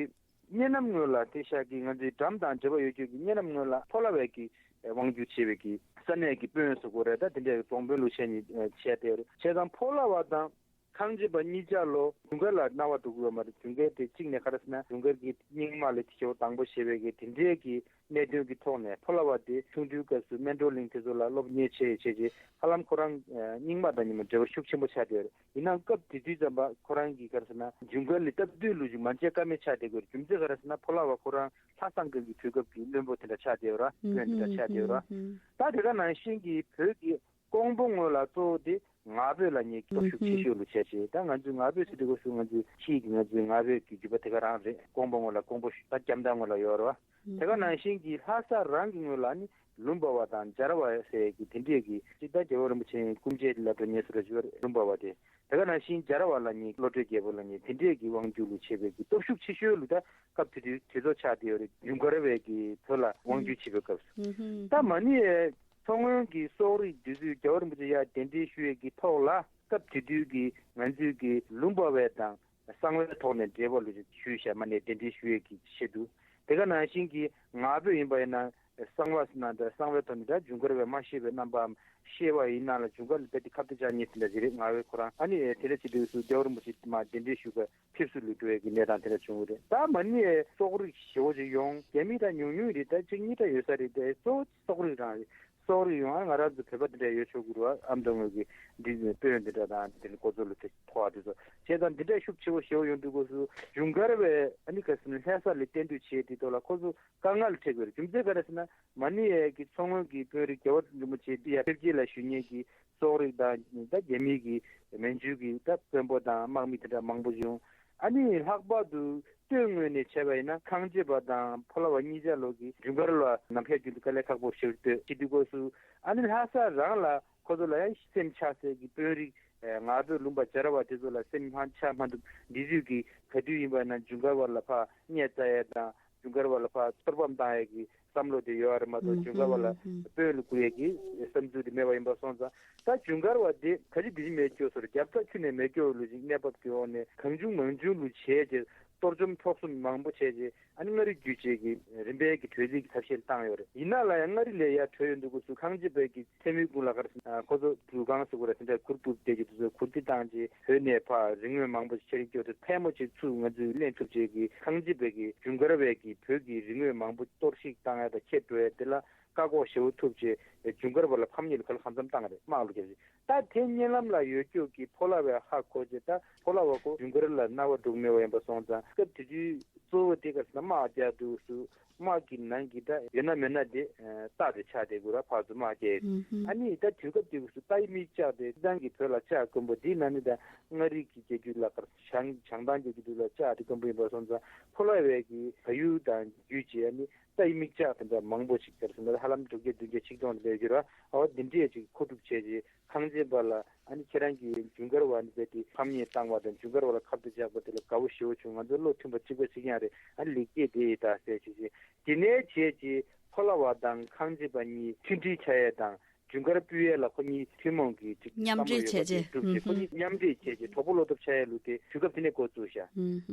གཉའ་ནམ་ངོས་ལ་དེ་ཤག་གི་ང་ཚོའི་འགྲམ་དང་འབྲེལ་བ་ཡོད་རྒྱུ་གི་གཉའ་ནམ་ངོས་ལ་ཕོ་ལྷ་བས་ཀྱི་དབང་སྒྱུར་བྱེད་པའི་གི་ས་གནས་ཀྱི་དཔོན་ཟེར་དགོས་རེད། ད་དེ་འདྲའི་རྫོང་དཔོན་ལུ་བྱས་ནས་བྱས་བསྡད་ཡོད་རེད། བྱས་ཙང་ཕོ་ལྷ་བ་དང་ཁང་ཆེན་པ་གཉིས་ཆ་ལོ་ཇུན་གར་ལ་རྣ་བ་འགྲོ་གི་ཡོད་མ་རེད། ཇུན་གར་དེ་གཅིག་ནས་ག་རེ་ཟེར་ན་ཇུན་གར་གྱི་རྙིང་མ་ལ་དེ་ཞེ་པོ་དང་པོ་བྱེད་པའི་གི་དེ་འདྲའི་གི་གནད་དོན་གྱི་ཐོག་ནས་ཕོ་ལྷ་བ་དེ་ཆུང་དུས་སྐབས་སུ་སྨན་གྲོལ་གླིང་དེ་ཚོ་ལ་སློབ་གཉེར་བྱས་བྱས་རྗེས་ཧ་ལམ་ཁོ་རང་རྙིང་མ་དང་ཉི་མ་འབྲེལ་བ་ཤུགས་ཆེན་པོ་ཆགས་བསྡད་ཡོད་རེད། ཡིན་ནའང་སྐབས་དེ་དུས་ཙམ་པ་ཁོ་རང་གིས་ག་རེ་ཟེར་ན་ཇུན་གར་ལ་སྟབས་བསྟུན་ལུགས་ཅིག་མ་བྱས་ཀ་མེད་ཆགས་བསྡད་ཡོད་རེད། རྒྱུ་མཚན་ག་རེ་ཟེར་ན་ཕོ་ལྷ་བ་ཁོ་རང་ལྷ་བཟང་སྒང་གི་དུས་སྐབས་ཀྱི་བློན་པོ་དེ་འདྲ་ཆགས་བསྡད་ཡོད་རེད། དཔོན་དེ་འདྲ་ཆགས་བསྡད་ཡོད་རེད། ད་དེ་ག་ནང་བཞིན་གྱི་བོད་ཀྱི་ཀོང་པོ་ངོས་ལ་གཙོ་བོ་དེ་ང་ཕོད་ལབ་མཁན་གྱི་སྟོབས་ཤུགས་ཆེ་ཤོས་ལུ་བྱས་བྱས། ད་ང་ཚོས་ང་ཕོད་ཟེར་དུས་སྐབས་སུ་ང་ཚོའི་ཕྱིའི་གི་ང་ཚོའི་ང་ཕོད་ཀྱི་རྒྱུད་པ་དེ་ག་རང་རེད། ཀོང་པོ་ངོས་ལ་ཀོང་པོ་ད་རྒྱ་མདའ་ངོས་ལ་ཡོད་རེད་བ། དེ་ག་ནང་བཞིན་གྱི་ལྷ་ས་རང་གི་ངོས་ལ་ནི་ལུམ་བ་བ་དང་འཇའ་ར་བ་ཟེར་གྱི་དེ་འདྲས་ཀྱི་ཅིག་ད་རྒྱལ་བ་རིན་པོ་ཆེའི་སྐུ་མཆེད་ལ་འགྲོ་ཉེ་སུ་ར་ཅིག་ལུམ་བ་བ་དེ། དེ་ག་ནང་བཞིན་འཇའ་ར་བ་ལབ་མཁན་བློ་གྲོས་རྒྱལ་པོ་ལབ་མཁན་དེ་འདྲས་ཀྱི་དབང་སྒྱུར་ལུ་བྱེད་པའི་གི་སྟོབས་ཤུགས་ཆེ་ཤོས་ལུ་ད་སྐབས་དེ་དུས་དེ་ཚོ་ཆགས་བསྡད་ཡོད་རེད། ཇུན་གར་བས་ཀྱི་བོད་ལ་དབང་སྒྱུར་བྱེད་པའི་སྐབས་སུ། ད་མ་ཎི་ཡས་མཚོ་སྔོན་གྱི་སོག་རིགས་འདི་ཚོས་རྒྱལ་བ་རིན་པོ་ཆེ་ཡར་གདན་འདྲེན་ཞུ་ཡས་ཀྱི་ཐོག་ལ་སྐབས་དེ་དུས་ཀྱི་ང་ཚོས་ཀྱི་ལུམ་བ་བས་དང་གསང་བའི་ཐོག་ནས་འབྲེལ་བ་ལུ་ཞུས་བཞག་མ་ཎི་གདན་འདྲེན་ཞུ་ཡས་ཀྱི་ཆེད་དུ། དེ་ག་ནང་བཞིན་གྱི་ང་ཕོད་ཡིན་པ་ཡིན་ན་ གསང་བ་ཟེར་ན་འདྲ། གསང་བའི་ཐོག་ནས་འདྲ། ཇུན་གར་བས་མ་ཤེས་པའི་རྣམ་པའམ་ཤེས་པ་ཡིན་ན་ལ་ཇུན་གར་ལ་རྦད་དེ་ཁ་གཏད་བཅག་མཁན་དེ་འདྲ་ཞིག་རེད། ང་བས་ཁོ་རང་ཨ་ནི་དེ་འདྲ་བྱེད་དུས་སུ་རྒྱལ་བ་རིན་པོ་ཆེ་མར་གདན་འདྲེན་ཞུ་གར་ཕེབས་བསུ་ལ་འགྲོ་ཡས་ཀྱི་གནས་སྟངས་དེ་འདྲ་བྱུང་བ་རེད། ད་མ་ཎི་ཡའི་སོག་རིགས་ཞེ་པོ་ཅིག་ཡོང་། རྒྱ་མི་ད་ཉུང་ཉུང་རེད། ད་གཅིག་གཉིས་འདྲ་ཡོད་ས་རེད། དེ་གཙོ་བོ་སོག་རིགས་རང་རེད། སོག་རིགས་ཡོང་། ཨ་ང་རང་ཚོ་བོད་པ་དེ་འདྲ་ཡོད་ཆོག་གི་རེད་པ། ཨ་མདོ་སྔོན་གྱི་འདི་དཔོན་དེ་འདྲ་དང་དེ་ནི་འགོ་གཙོ་ལ་དེ་ཐོག་དེ་ཚོ་བྱས་ཙང་འདི་འདྲ་ཤུགས་ཆེ་བོ་ཞེ་པོ་ཡོང་དུས་སྐབས་སུ་ཇུན་གར་བས་ཨ་ནི་ག་ཟེར་ན་ལྷ་ས་ལ་གཏན་སྡོད་བྱས་དེ་ཐོག་ལ་ཁོ་ཚོ་དཀའ་ངལ་འཕྲད་དགོས་རེད། རྒྱུ་མཚན་ག་རེ་ཟེར་ན། མ་ཎི་ཡའི་གི་མཚོ་སྔོན་གྱི་དཔོན་རིགས་རྒྱལ་བ་རིན་པོ་ཆེ་ཡར་ཕེབས་སྐྱེལ་ལ་ཞུ་མཁན་གྱི་སོག་རིགས་དང་ད་རྒྱ་མིའི་གི་མན་ཇུ་གི་ད་དཔོན་པོ་དང་དམག་མི་དེ་འདྲ་མང་པོ་བྱུང་། ཨ་ནི་ལྷག་པར་དུ་སྟོད་ངོས་ནས་བྱས་པ་ཡིན་ན་ཁང་བྱེད་པ་དང་ཕོ་ལྷ་བ་གཉིས་ཆ་ལོ་གི་ཇུན་གར་བ་ནམ་ཞག་རྒྱུན་དུ་དཀའ་ལས་ཁག་པོ་ཞིག་འདུག་ཅེས་དུས་སྐབས་སུ། ཨ་ནི་ལྷ་ས་རང་ལ་ཁོ་ཚོ་ལ་ཡང་སེམས་ཆགས་སའི་གི་དཔོན་རིགས་ང་ཚོ་ལུང་པ་སྦྱར་བ་དེ་ཚོ་ལ་སེམས་ཧང་ཆགས་མ་ཐུབ། འདི་ཚོས་གི་ག་དུས་ཡིན་པ་ན་ཇུན་གར་བ་ལ་ཕར་གཉེར་རྩ་ཡས་དང་། ཇུན་གར་བ་ལ་ཕར་གཏོར་ཕམ་བཏང་ཡས་ཀྱི་བསམ་བློ་དེ་ཡོད་རེད་མ་གཏོགས། ཨུམ། ཇུན་གར་བ་ལ་ཨུམ། དཔོན་ལ་བཀུར་ཡས་ཀྱི་བསམ་ཚུལ་དེ་མེད་པ་ཡིན་པ་སོང་ཙང་། ད་ཇུན་གར་བ་དེ་ག་ཅི་དེ་ཅི་མེད་སྐྱོ་སོར་རྒྱབ་ཚ་ཁྱོན་ནས་མེད་སྐྱོ་ལུ་ཅིག་གནས་བབ་ཀྱི་འོག་ནས་གང་བྱུང་མང་བྱུང་ལུ་བྱས་རྗེས་གཏོར་བཅོམ་འཕྲོག་བཅོམ་མང་པོ་བྱས་རྗེས་ཨ་ནི་མངའ་རིས་བརྒྱུད་བྱས་ཀྱི་རིམ་པས་ཀྱི་གྲོས་འཛིན་གྱི་ཐབས་ཤེས་བཏང་ཡོད་རེད། ཡིན་ན་ལ་ཡང་མངའ་རིས་ལས་ཡར་བྲོས་ཡོང་དུས་སྐབས་སུ་ཁང་བྱེད་པའི་གི་མཚན་མོའི་གུང་ལ་གར་ཁོ་ཚོ་འགྲུལ་ཁང་ཟེར་དགོས་རེད། དེ་འདྲ་གུར་ཕུབ་བསྡད་ཀྱི་འདུག་ཚོ་གུར་དེ་བཏང་རྗེས་བོད་ནས་ཕར་རིག་དངོས་མང་པོ་ཞིག་ཕྱིར་སྐྱོད་དུ་ཕལ་མོ་ཆེ་ཚུར་ང་ཚོས་ལེན་ཐུབ་བྱེད་ཀྱི་ཁང་བྱེད་པའི་གི་ཇུན་གར་བའི་གི་བོད་ཀྱི་རིག་དངོས་མང་པོ་གཏོར་བཤིག་བཏང་ཡ་དང་ཁྱེར་འགྲོ་ཡ་དེ་ལ་བཀག་འགོག་ཞེ་པོ་ཐུབ་བྱས་ཇུན་གར་བ་ལ་ཕམ་ཉེས་ལ་ག་ལ་གང་འཚམ་བཏང་རེད། དམག་ལ་རྒྱབ་བྱས། ད་དེ་གཉིད་ལམ་ལ་ཡོད་སྐྱོ་གི་ཕོ་ལྷ་བའི་ཧ་གོ་རྗེས་ད་ཕོ་ལྷ་བ་ཁོ་ཇུན་གར་ལ་རྣ་བ་འགྲོ་གི་མེད་པ་ཡིན་པ་སོང་ཙང་སྐབས་དེ་དུས་གཙོ་བོ་དེ་ག་ཟེར་ན་དམག་རྒྱག་དུས་སུ། དམག་གི་ནང་གི་ད་ཡོད་ན་མེད་ན་དེ་རྟ་དེ་ཆགས་བསྡད་དགོས་ར། ཕར་ཚུར་དམག་རྒྱག་ཡས། ཨུམ་ཧུམ། ཨ་ནི་ད་དུས་སྐབས་དེ་སུ་རྟ་ཡི་མིག་བཅག་དེ་སྤྱི་བཏང་གི་བོད་ལ་བཅག་དཀོན་པོ་འདི་ན་ནི་ད་མངའ་རིས་ཀྱི་རྒྱལ་རྒྱུད་ལ་ཁར་བྱང་བྱང་ཐང་རྒྱལ་རྒྱུད་ལ་བཅག་དེ་དཀོན་པོ་ཡིན་པ་སོང་ཙང་ཕོ་ལྷ་བའི་གི་བལ་ཡུལ་དང་བརྒྱུད་བྱས་ཨ་ནི་རྟ་ཡི་མིག་བཅག་དེ་འདྲ་མང་པོ་ཞིག་དེར་སོང་ད་ཧ་ལམ་དྲུག་བརྒྱ་བདུན་བརྒྱ་ཆིག་སྟོང་དེ་འདྲ་ཡོད་ར། ཨ་བ་འདི་འདྲས་ཅིག་མཁོ་སྒྲུབ་བྱས་རྗེས། ཁང་ཆེན་པ་ལ་ཨ་ནི་ཁྱེད་རང་གིས་ཇུན་གར་བ་ནི་རྦད་དེ་ཕམ་ཉེས་བཏང་བ་དང་ཇུན་གར་བ་ལ་ཁ་གཏད་བཅག་པ་དེ་ལ་དགའ་བོ་ཞེ་པོ་བྱུང་། ང་ཚོ་བློ་མཐུན་པ་གཅིག་པ་གཅིག་རྐྱང་རེད། ཨ་ནི་ལེགས་སྐྱེས་དེ་ཡི་ད་ཟེར་ཞུ་ཞུ། དེ་ནས་བྱས་རྗེས་ཕོ་ལྷ་བ་དང་ཁང་ཆེན་པ་གཉིས་མཐུན་སྒྲིལ་བྱ་ཡས་དང་ཇུན་གར་སྤུད་ཡས་ལ་ཁོ་གཉིས་ཐུན་མོང་གི་ཅིག་མཉམ་འབྲེལ་བསམ་བློ་ཡོད་པ་བྱས་རྗེས་དེ་གྲུབ་རྗེས་ཁོ་གཉིས་མཉམ་འབྲེལ་བྱས་རྗེས་གྲོགས་པོ་བློ་སྟོབས་ཆགས་ཡས་ལུགས་དེ་དུས་སྐབས་དེ་ནས་འགོ་བཙུགས་ཤག་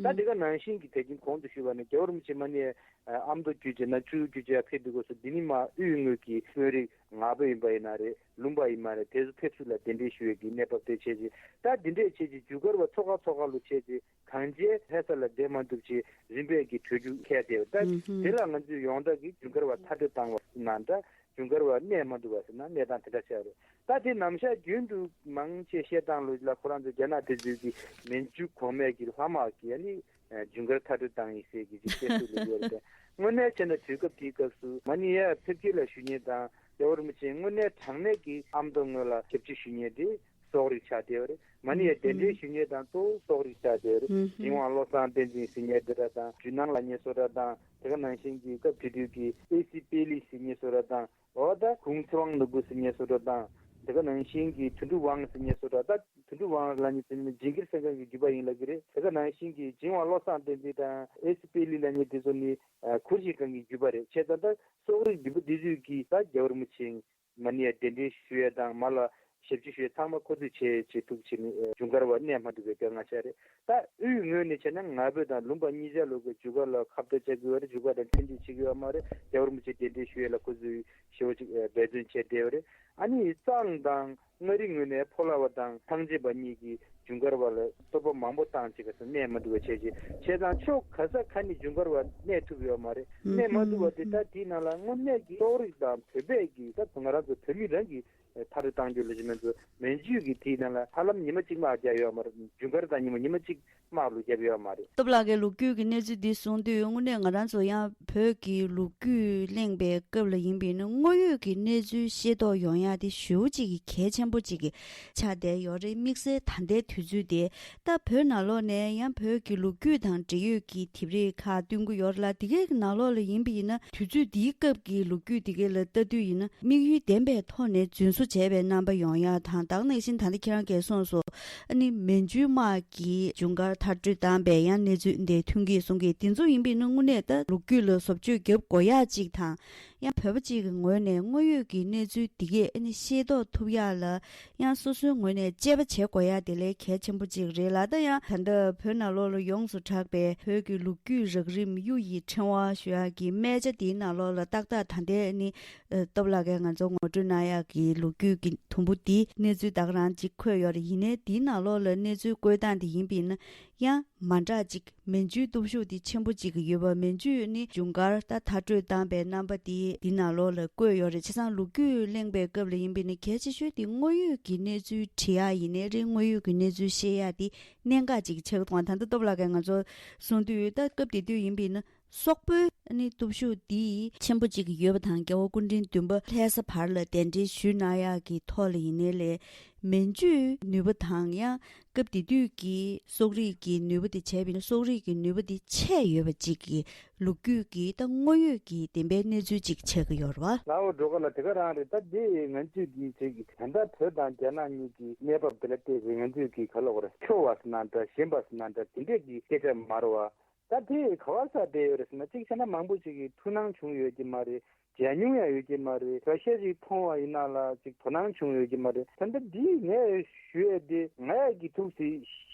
ད་དེ་ག་ནང་བཞིན་གྱི་དེ་རྒྱུན་གོང་དུ་ཞུས་པ་ནས་རྒྱལ་བ་རིན་པོ་ཆེ་མ་ཎི་ཨ་མདོ་བརྒྱུད་བྱས་ན་ཆུ་བོ་བརྒྱུད་བྱས་ཕེབས་པའི་སྐབས་སུ་འདི་ནི་མ་དབུས་ངོས་ཀྱི་དཔོན་རིགས་ང་ཕོད་ཡིན་པ་ཡིན་ན་རེད། ལུང་པ་ཡིན་མ་རེད། དེ་ཚོ་ཕེབས་བསུ་ལ་གདན་འདྲེན་ཞུ་ཡས་ཀྱི་གནས་བབ་དེ་བྱས་རྗེས་ད་འདི་འདྲས་བྱས་རྗེས་ཇུན་གར་བ་ཚོ་ཁ་ཚོ་ཁ་ལུ་བྱས་རྗེས་གང་བྱས་ལྷ་ས་ལ་བསྡད་མ་ཐུབ་བྱས་རིམ་པས་ཀྱི་བྲོས་རྒྱུག་འཁེལ་བསྡད་པ་ད་དེ་ལ་ང་ཚོས་ཡོངས་གྲགས་ཀྱི་ཇུན་གར་བ་མཐར་སྐྲོད་བཏང་བ་ན་འདྲ། ཇུན་གར་བ་གནས་མ་ཐུབ་པ་ཟེར་ན་གནས་སྟངས་དེ་འདྲ་ཆགས་རེད། ད་དེ་ནམ་ཞག་རྒྱུན་དུ་མང་ཆེ་བཤད་སྟངས་ལུགས་ལ་ཁོ་རང་ཚོ་རྒྱ་ནག་དེ་ཚོས་ཀྱི་མན་ཇུ་གོང་མའི་གི་ལྷ་དམག་གི་ཨ་ནི་ཇུན་གར་མཐར་སྐྲོད་བཏང་ཡིན་ཟེར་གྱི་ཅིག་བཤད་སྲོལ་ལ་ཡོད་རེད། དངོས་གནས་བྱས་ན་དུས་སྐབས་དེའི་སྐབས་སུ་མ་ཎི་ཡར་ཕེབས་སྐྱེལ་ལ་ཞུ་མཁན་དང་རྒྱལ་བ་རིན་པོ་ཆེ་དངོས་གནས་དྲང་གནས་ཀྱི་ཨ་མདོ་ངོས་ལ་ཞབས་ཕྱི་ཞུ་མཁན་དེ་སོག་རིགས་ཆགས་བསྡད་ཡོད་རེད། མ་ཎི་ཡར་གདན་འདྲེན་ཞུ་མཁན་དང་གཙོ་བོ་སོག་རིགས་ཆགས་བསྡད་ཡོད་རེད། ཨུམ་ཨུམ། ཇིན་ཝང་བློ་བཟང་བསྟན་འཛིན་ཟེར་མཁན་དེ་འདྲ་དང་ཇུ་ནང་ལབ་མཁན་བཟོ་འདྲ་དང་དེ་ག་ནང་བཞིན་གྱི་སྐབས་དེ་དུས་ཀྱི་ཨེ་སི་པེ་ལི་ཟེར་མཁན་བཟོ་འདྲ་དང་། འོ་ད་གུང་ཚེ་དབང་ནོར་བུ་ཟེར་མཁན་བཟོ་འདྲ་དང་། དེ་ག་ནང་བཞིན་གྱི་དོན་གྲུབ་དབང་ཟེར་མཁན་བཟོ་འདྲ་ད་དོན་གྲུབ་དབང་ལབ་མཁན་དེ་ནི་ཇིང་གིར་སེང་གེ་གི་བརྒྱུད་པ་ཡིན་ལབ་ཀྱི་རེད། དེ་ག་ནང་བཞིན་གྱི་ཇིན་ཝང་བློ་བཟང་བསྟན་འཛིན་དང་ཨེ་སི་པེ་ལི་ལབ་མཁན་དེ་ཚོ་ནི་གུར་ཤིང་སྒང་གི་བརྒྱུད་པ་རེད། བྱས་ཙང་ད་སོག་རིགས་བརྒྱུད་པ་འདི་ཚོས་ཀྱིས་ད་རྒྱལ་བ་རིན་པོ་ཆེ་མ་ཎི་ཡར་གདན་འདྲེན་ཞུ་ཡས་དང་མར་ལ་ཞབས་ཕྱི་ཞུ་ཡས་ཚང་མ་ཁོ་ཚོས་བྱས་བྱེད་ཐུབ་བྱས་ནས་ཇུན་གར་བ་གནས་མ་ཐུབ་པའི་དཀའ་ངལ་ཆགས་རེད། ད་དབུས་ངོས་ནས་བྱས་ན་ང་ཕོད་དང་ལུང་པ་གཉིས་ཆ་ལོ་གི་ཇུན་གར་ལ་ཁ་གཏད་བཅག་གི་ཡོད་རེད། ཇུན་གར་དང་མཐུན་སྒྲིལ་བྱེད་ཀྱི་ཡོད་མ་རེད། རྒྱལ་བ་རིན་པོ་ཆེ་གདན་འདྲེན་ཞུ་ཡས་ལ་ཁོ་ཚོས་ཞེ་པོ་ཅིག་འབད་བརྩོན་བྱས་བསྡད་ཡོད་རེད། ཨ་ནི་གཙང་དང་མངའ་རིས་ངོས་ནས་ཕོ་ལྷ་བ་དང་ཐང་ཆེན་པ་གཉིས་ཀྱིས་ཇུན་གར་བ་ལ་གཏོར་ཕམ་མང་པོ་བཏང་བྱས་ག་ས་གནས་མ་ཐུབ་པ་བྱས་རྗེས་བྱས་ཙང་ཕྱོགས་ག་ས་ག་ནས་ཇུན་གར་བ་གནས་ཐུབ་ཡོད་མ་རེད། གནས་མ་ཐུབ་པ་དེ་ད་དེའི་ནང་ལ་དངོས་གནས་ཀྱི་སོག་རིགས་དང་བོད་པས་ཀྱི་ད་ང་རང་ཚོ་བོད་མི་རང་གི་མཐར་བཏང་རྒྱུ་ལ་ཇི་མེད་ཚོ་མན་ཇུ་གི་དེའི་ནང་ལ་ཧ་ལམ་ཉི་མ་གཅིག་དམག་རྒྱག་ཡོད་མ་རེད། ཇུན་གར་དང་ཉི་མ་ཉི་མ་གཅིག་དམག་ལུ་རྒྱབ་ཡོད་མ་རེད། སྟོབས་ལགས་ཀྱིས་ལོ་རྒྱུས་ཀྱི་གནས་ཚུལ་འདི་གསུངས་དུས་དངོས་གནས་ང་རང་ཚོ་ཡང་བོད་ཀྱི་ལོ་རྒྱུས་གླེང་པའི་སྐབས་ལ་ཡིན་པས་ན་དངོས་ཡོད་ཀྱི་གནས་ཚུལ་ཤེས་རྟོགས་ཡོང་ཡག་དེ་ཞེ་པོ་ཅིག་གི་གལ་ཆེན་པོ་ཅིག་གི་ཆགས་བསྡད་ཡོད་རེད། དམིགས་བསལ་ད་ལྟའི་དུས་ཚོད་དེ་ད་བོད་ནང་ལོགས་ནས་ཡང་བོད་ཀྱི་ལོ་རྒྱུས་དང་འབྲེལ་ཡོད་ཀྱི་དེབ་རིགས་ཁག་སྟོན་གྱི་ཡོད་རེད་ལ། དེ་གའི་ནང་ལོགས་ལ་ཡིན་པ་ཡིན་ན་དུས་ཚོད་འདིའི་སྐབས་ཀྱི་ལོ་རྒྱུས་དེ་གའི་ལ་ལྟ་དུས་ཡིན་ན་དམིགས་ཡུལ་ལྡན་པའི་ཐོག་ནས་རྫུན་བཟོ་བྱས་པའི་རྣམ་པ་ཡོང་ཡག་དང་། ད་ག་ནང་བཞིན་ད་ལྟ་ཁྱེད་རང་གིས་གསུངས་སོང་། ཨ་ནི་མན་ཇུའི་དམག་གིས་ཇུན་གར་མཐར་སྐྲོད་བཏང་པའི་ཡང་གནས་ཚུལ་འདི་ཐོན་གྱི་གསུང་གི། དེ་ཚོ་ཡིན་པས་ན་དངོས་གནས་ད་ལོ་རྒྱུས་ལ་བཟོ་བཅོས་རྒྱབ་དགོས་ཡག་ཅིག་དང་ ཡང་བོད་པ་གཅིག་གི་ངོས་ནས་དངོས་ཡོད་ཀྱི་གནས་ཚུལ་འདི་གས་ཨ་ནི་ཤེས་རྟོགས་ཐུབ་ཡག་ལ་ཡང་སོ་སོའི་ངོས་ནས་དཔྱད་པ་བྱེད་དགོས་ཡག་དེ་ལས་གལ་ཆེན་པོ་གཅིག་རེད་ལ། ད་ཡང་ད་ལྟ་བོད་ནང་ལོགས་ལ་ཡོངས་སུ་གྲགས་པའི་བོད་ཀྱི་ལོ་རྒྱུས་རགས་རིམ་གཡུ་ཡི་ཕྲེང་བ་ཞུ་ཡག་གི་སྨད་ཆ་དེའི་ནང་ལོགས་ལ་ཏག་ཏག་ད་ལྟའི་ཨ་ནི་སྟོབས་ལགས་ཀྱིས་ང་ཚོ་ངོ་སྤྲོད་གནང་ཡག་གི་ལོ་རྒྱུས་ཀྱི་དུམ་བུ་འདི་གནས་ཚུལ་ད་ག་རང་གཅིག་འཁོད་ཡོད་རེད། ཡིན་ནའི་དེའི་ནང་ལོགས་ལ་གནས་ཚུལ་བཀོད་སྟངས་དེ་ཡིན་པས་ན། ཡང་མ་འདྲ་ཅིག་མན་ཇུའི་སྟོབས་ཤུགས་དེ་ཆེན་པོ་ཅིག་ཡོད་པ། མན་ཇུས་ནི་ཇུན་གར་ད་མཐར་སྐྲོད་བཏང་པའི་རྣམ་པ་དེ་འདི་ནང་ལོགས་ལ་བཀོད་ཡོད་རེད། བྱས་ཙང་ལོ་རྒྱུས་གླེང་པའི་སྐབས་ལ་ཡིན་པས་ནི་གལ་ཆེ་ཤོས་དེ་དངོས་ཡོད་ཀྱི་གནས་ཚུལ་བྲི་ཡག་ཡིན་ནའི་རེད། དངོས་ཡོད་ཀྱི་གནས་ཚུལ་ཤེས་ཡག་དེ་གནད་འགག་ཅིག་ཆགས་འདུག་ད་ལྟ་སྟོབས་ལགས་ཀྱིས་ང་ཚོ་གསུང་དུས། ད་སྐབས་དེ་དུས་ཡིན་པས་ན་སོག་པོའི་ནི་སྟོབས་ཤུགས་འདི་ཆེན་པོ་ཅིག་ཡོད་པ་དང་། རྒྱལ་བ་སྐུ་ཕྲེང་བདུན་པ་ལྷ་ས་བར་ལ་གདན་འདྲེན་ཞུས་གནང་ཡག་གི་ཐོག་ལ་ཡིན་ནའི་ལས། མན་ཇུའི་ནུས་པ་དང་ཡང་སྐབས་དེ་དུས་ཀྱི་སོག་རིགས་ཀྱི་ནུས་པ་དེ་བྱས་པ་ཡིན་ན་སོག་རིགས་ཀྱི་ནུས་པ་དེ་ཆེ་ཡོད་པ་ཅིག་གི་ལོ་རྒྱུས་ཀྱི་ད་དངོས་ཡོད་ཀྱི་བདེན་པའི་གནས་ཚུལ་ཅིག་ཆགས་ཀྱི་ཡོད་རེད་བ། ལའོ་སྒྲོལ་དཀར་ལགས། དེ་ག་རང་རེད། ད་དེ་ང་ཚོས་ཀྱི་ཅིག་ད་ལྟ་བོད་དང་རྒྱ་ནག་གཉིས་ཀྱི་གནས་བབ་དེ་ལ་བལྟས་ཚེ་ང་ཚོས་ཀྱི་ག་ལབ་དགོས་རེད། འཁྱོར་བ་ཟེར་ན་འདྲ། ཞན་པ་ཟེར་ན་འདྲ། དེ་འདྲས་ཀྱི་སྐད་ཆ་མ་རེད་བ། ད་དེ་ག་བ་ས་བསྡད་ཡོད་རེད་ཟེར་ན། གཅིག་བྱས་ན་མང་པོ་ཞིག་གིས་ཐུགས་སྣང་བྱུང་ཡོད་ཀྱི་མ་རེད། མཇལ་མྱོང་ཡང་ཡོད་ཀྱི་མ་རེད། ར་ཤ་ཞིག་མཐོང་བ་ཡིན་ན་ལ་ཅིག་དོ་སྣང་བྱུང་ཡོད་ཀྱི་མ་རེད། ད་ལྟ་འདི་ངས་ཞུ་ཡས་དེ་ང་ཡག་གི་ཐུགས་སུ་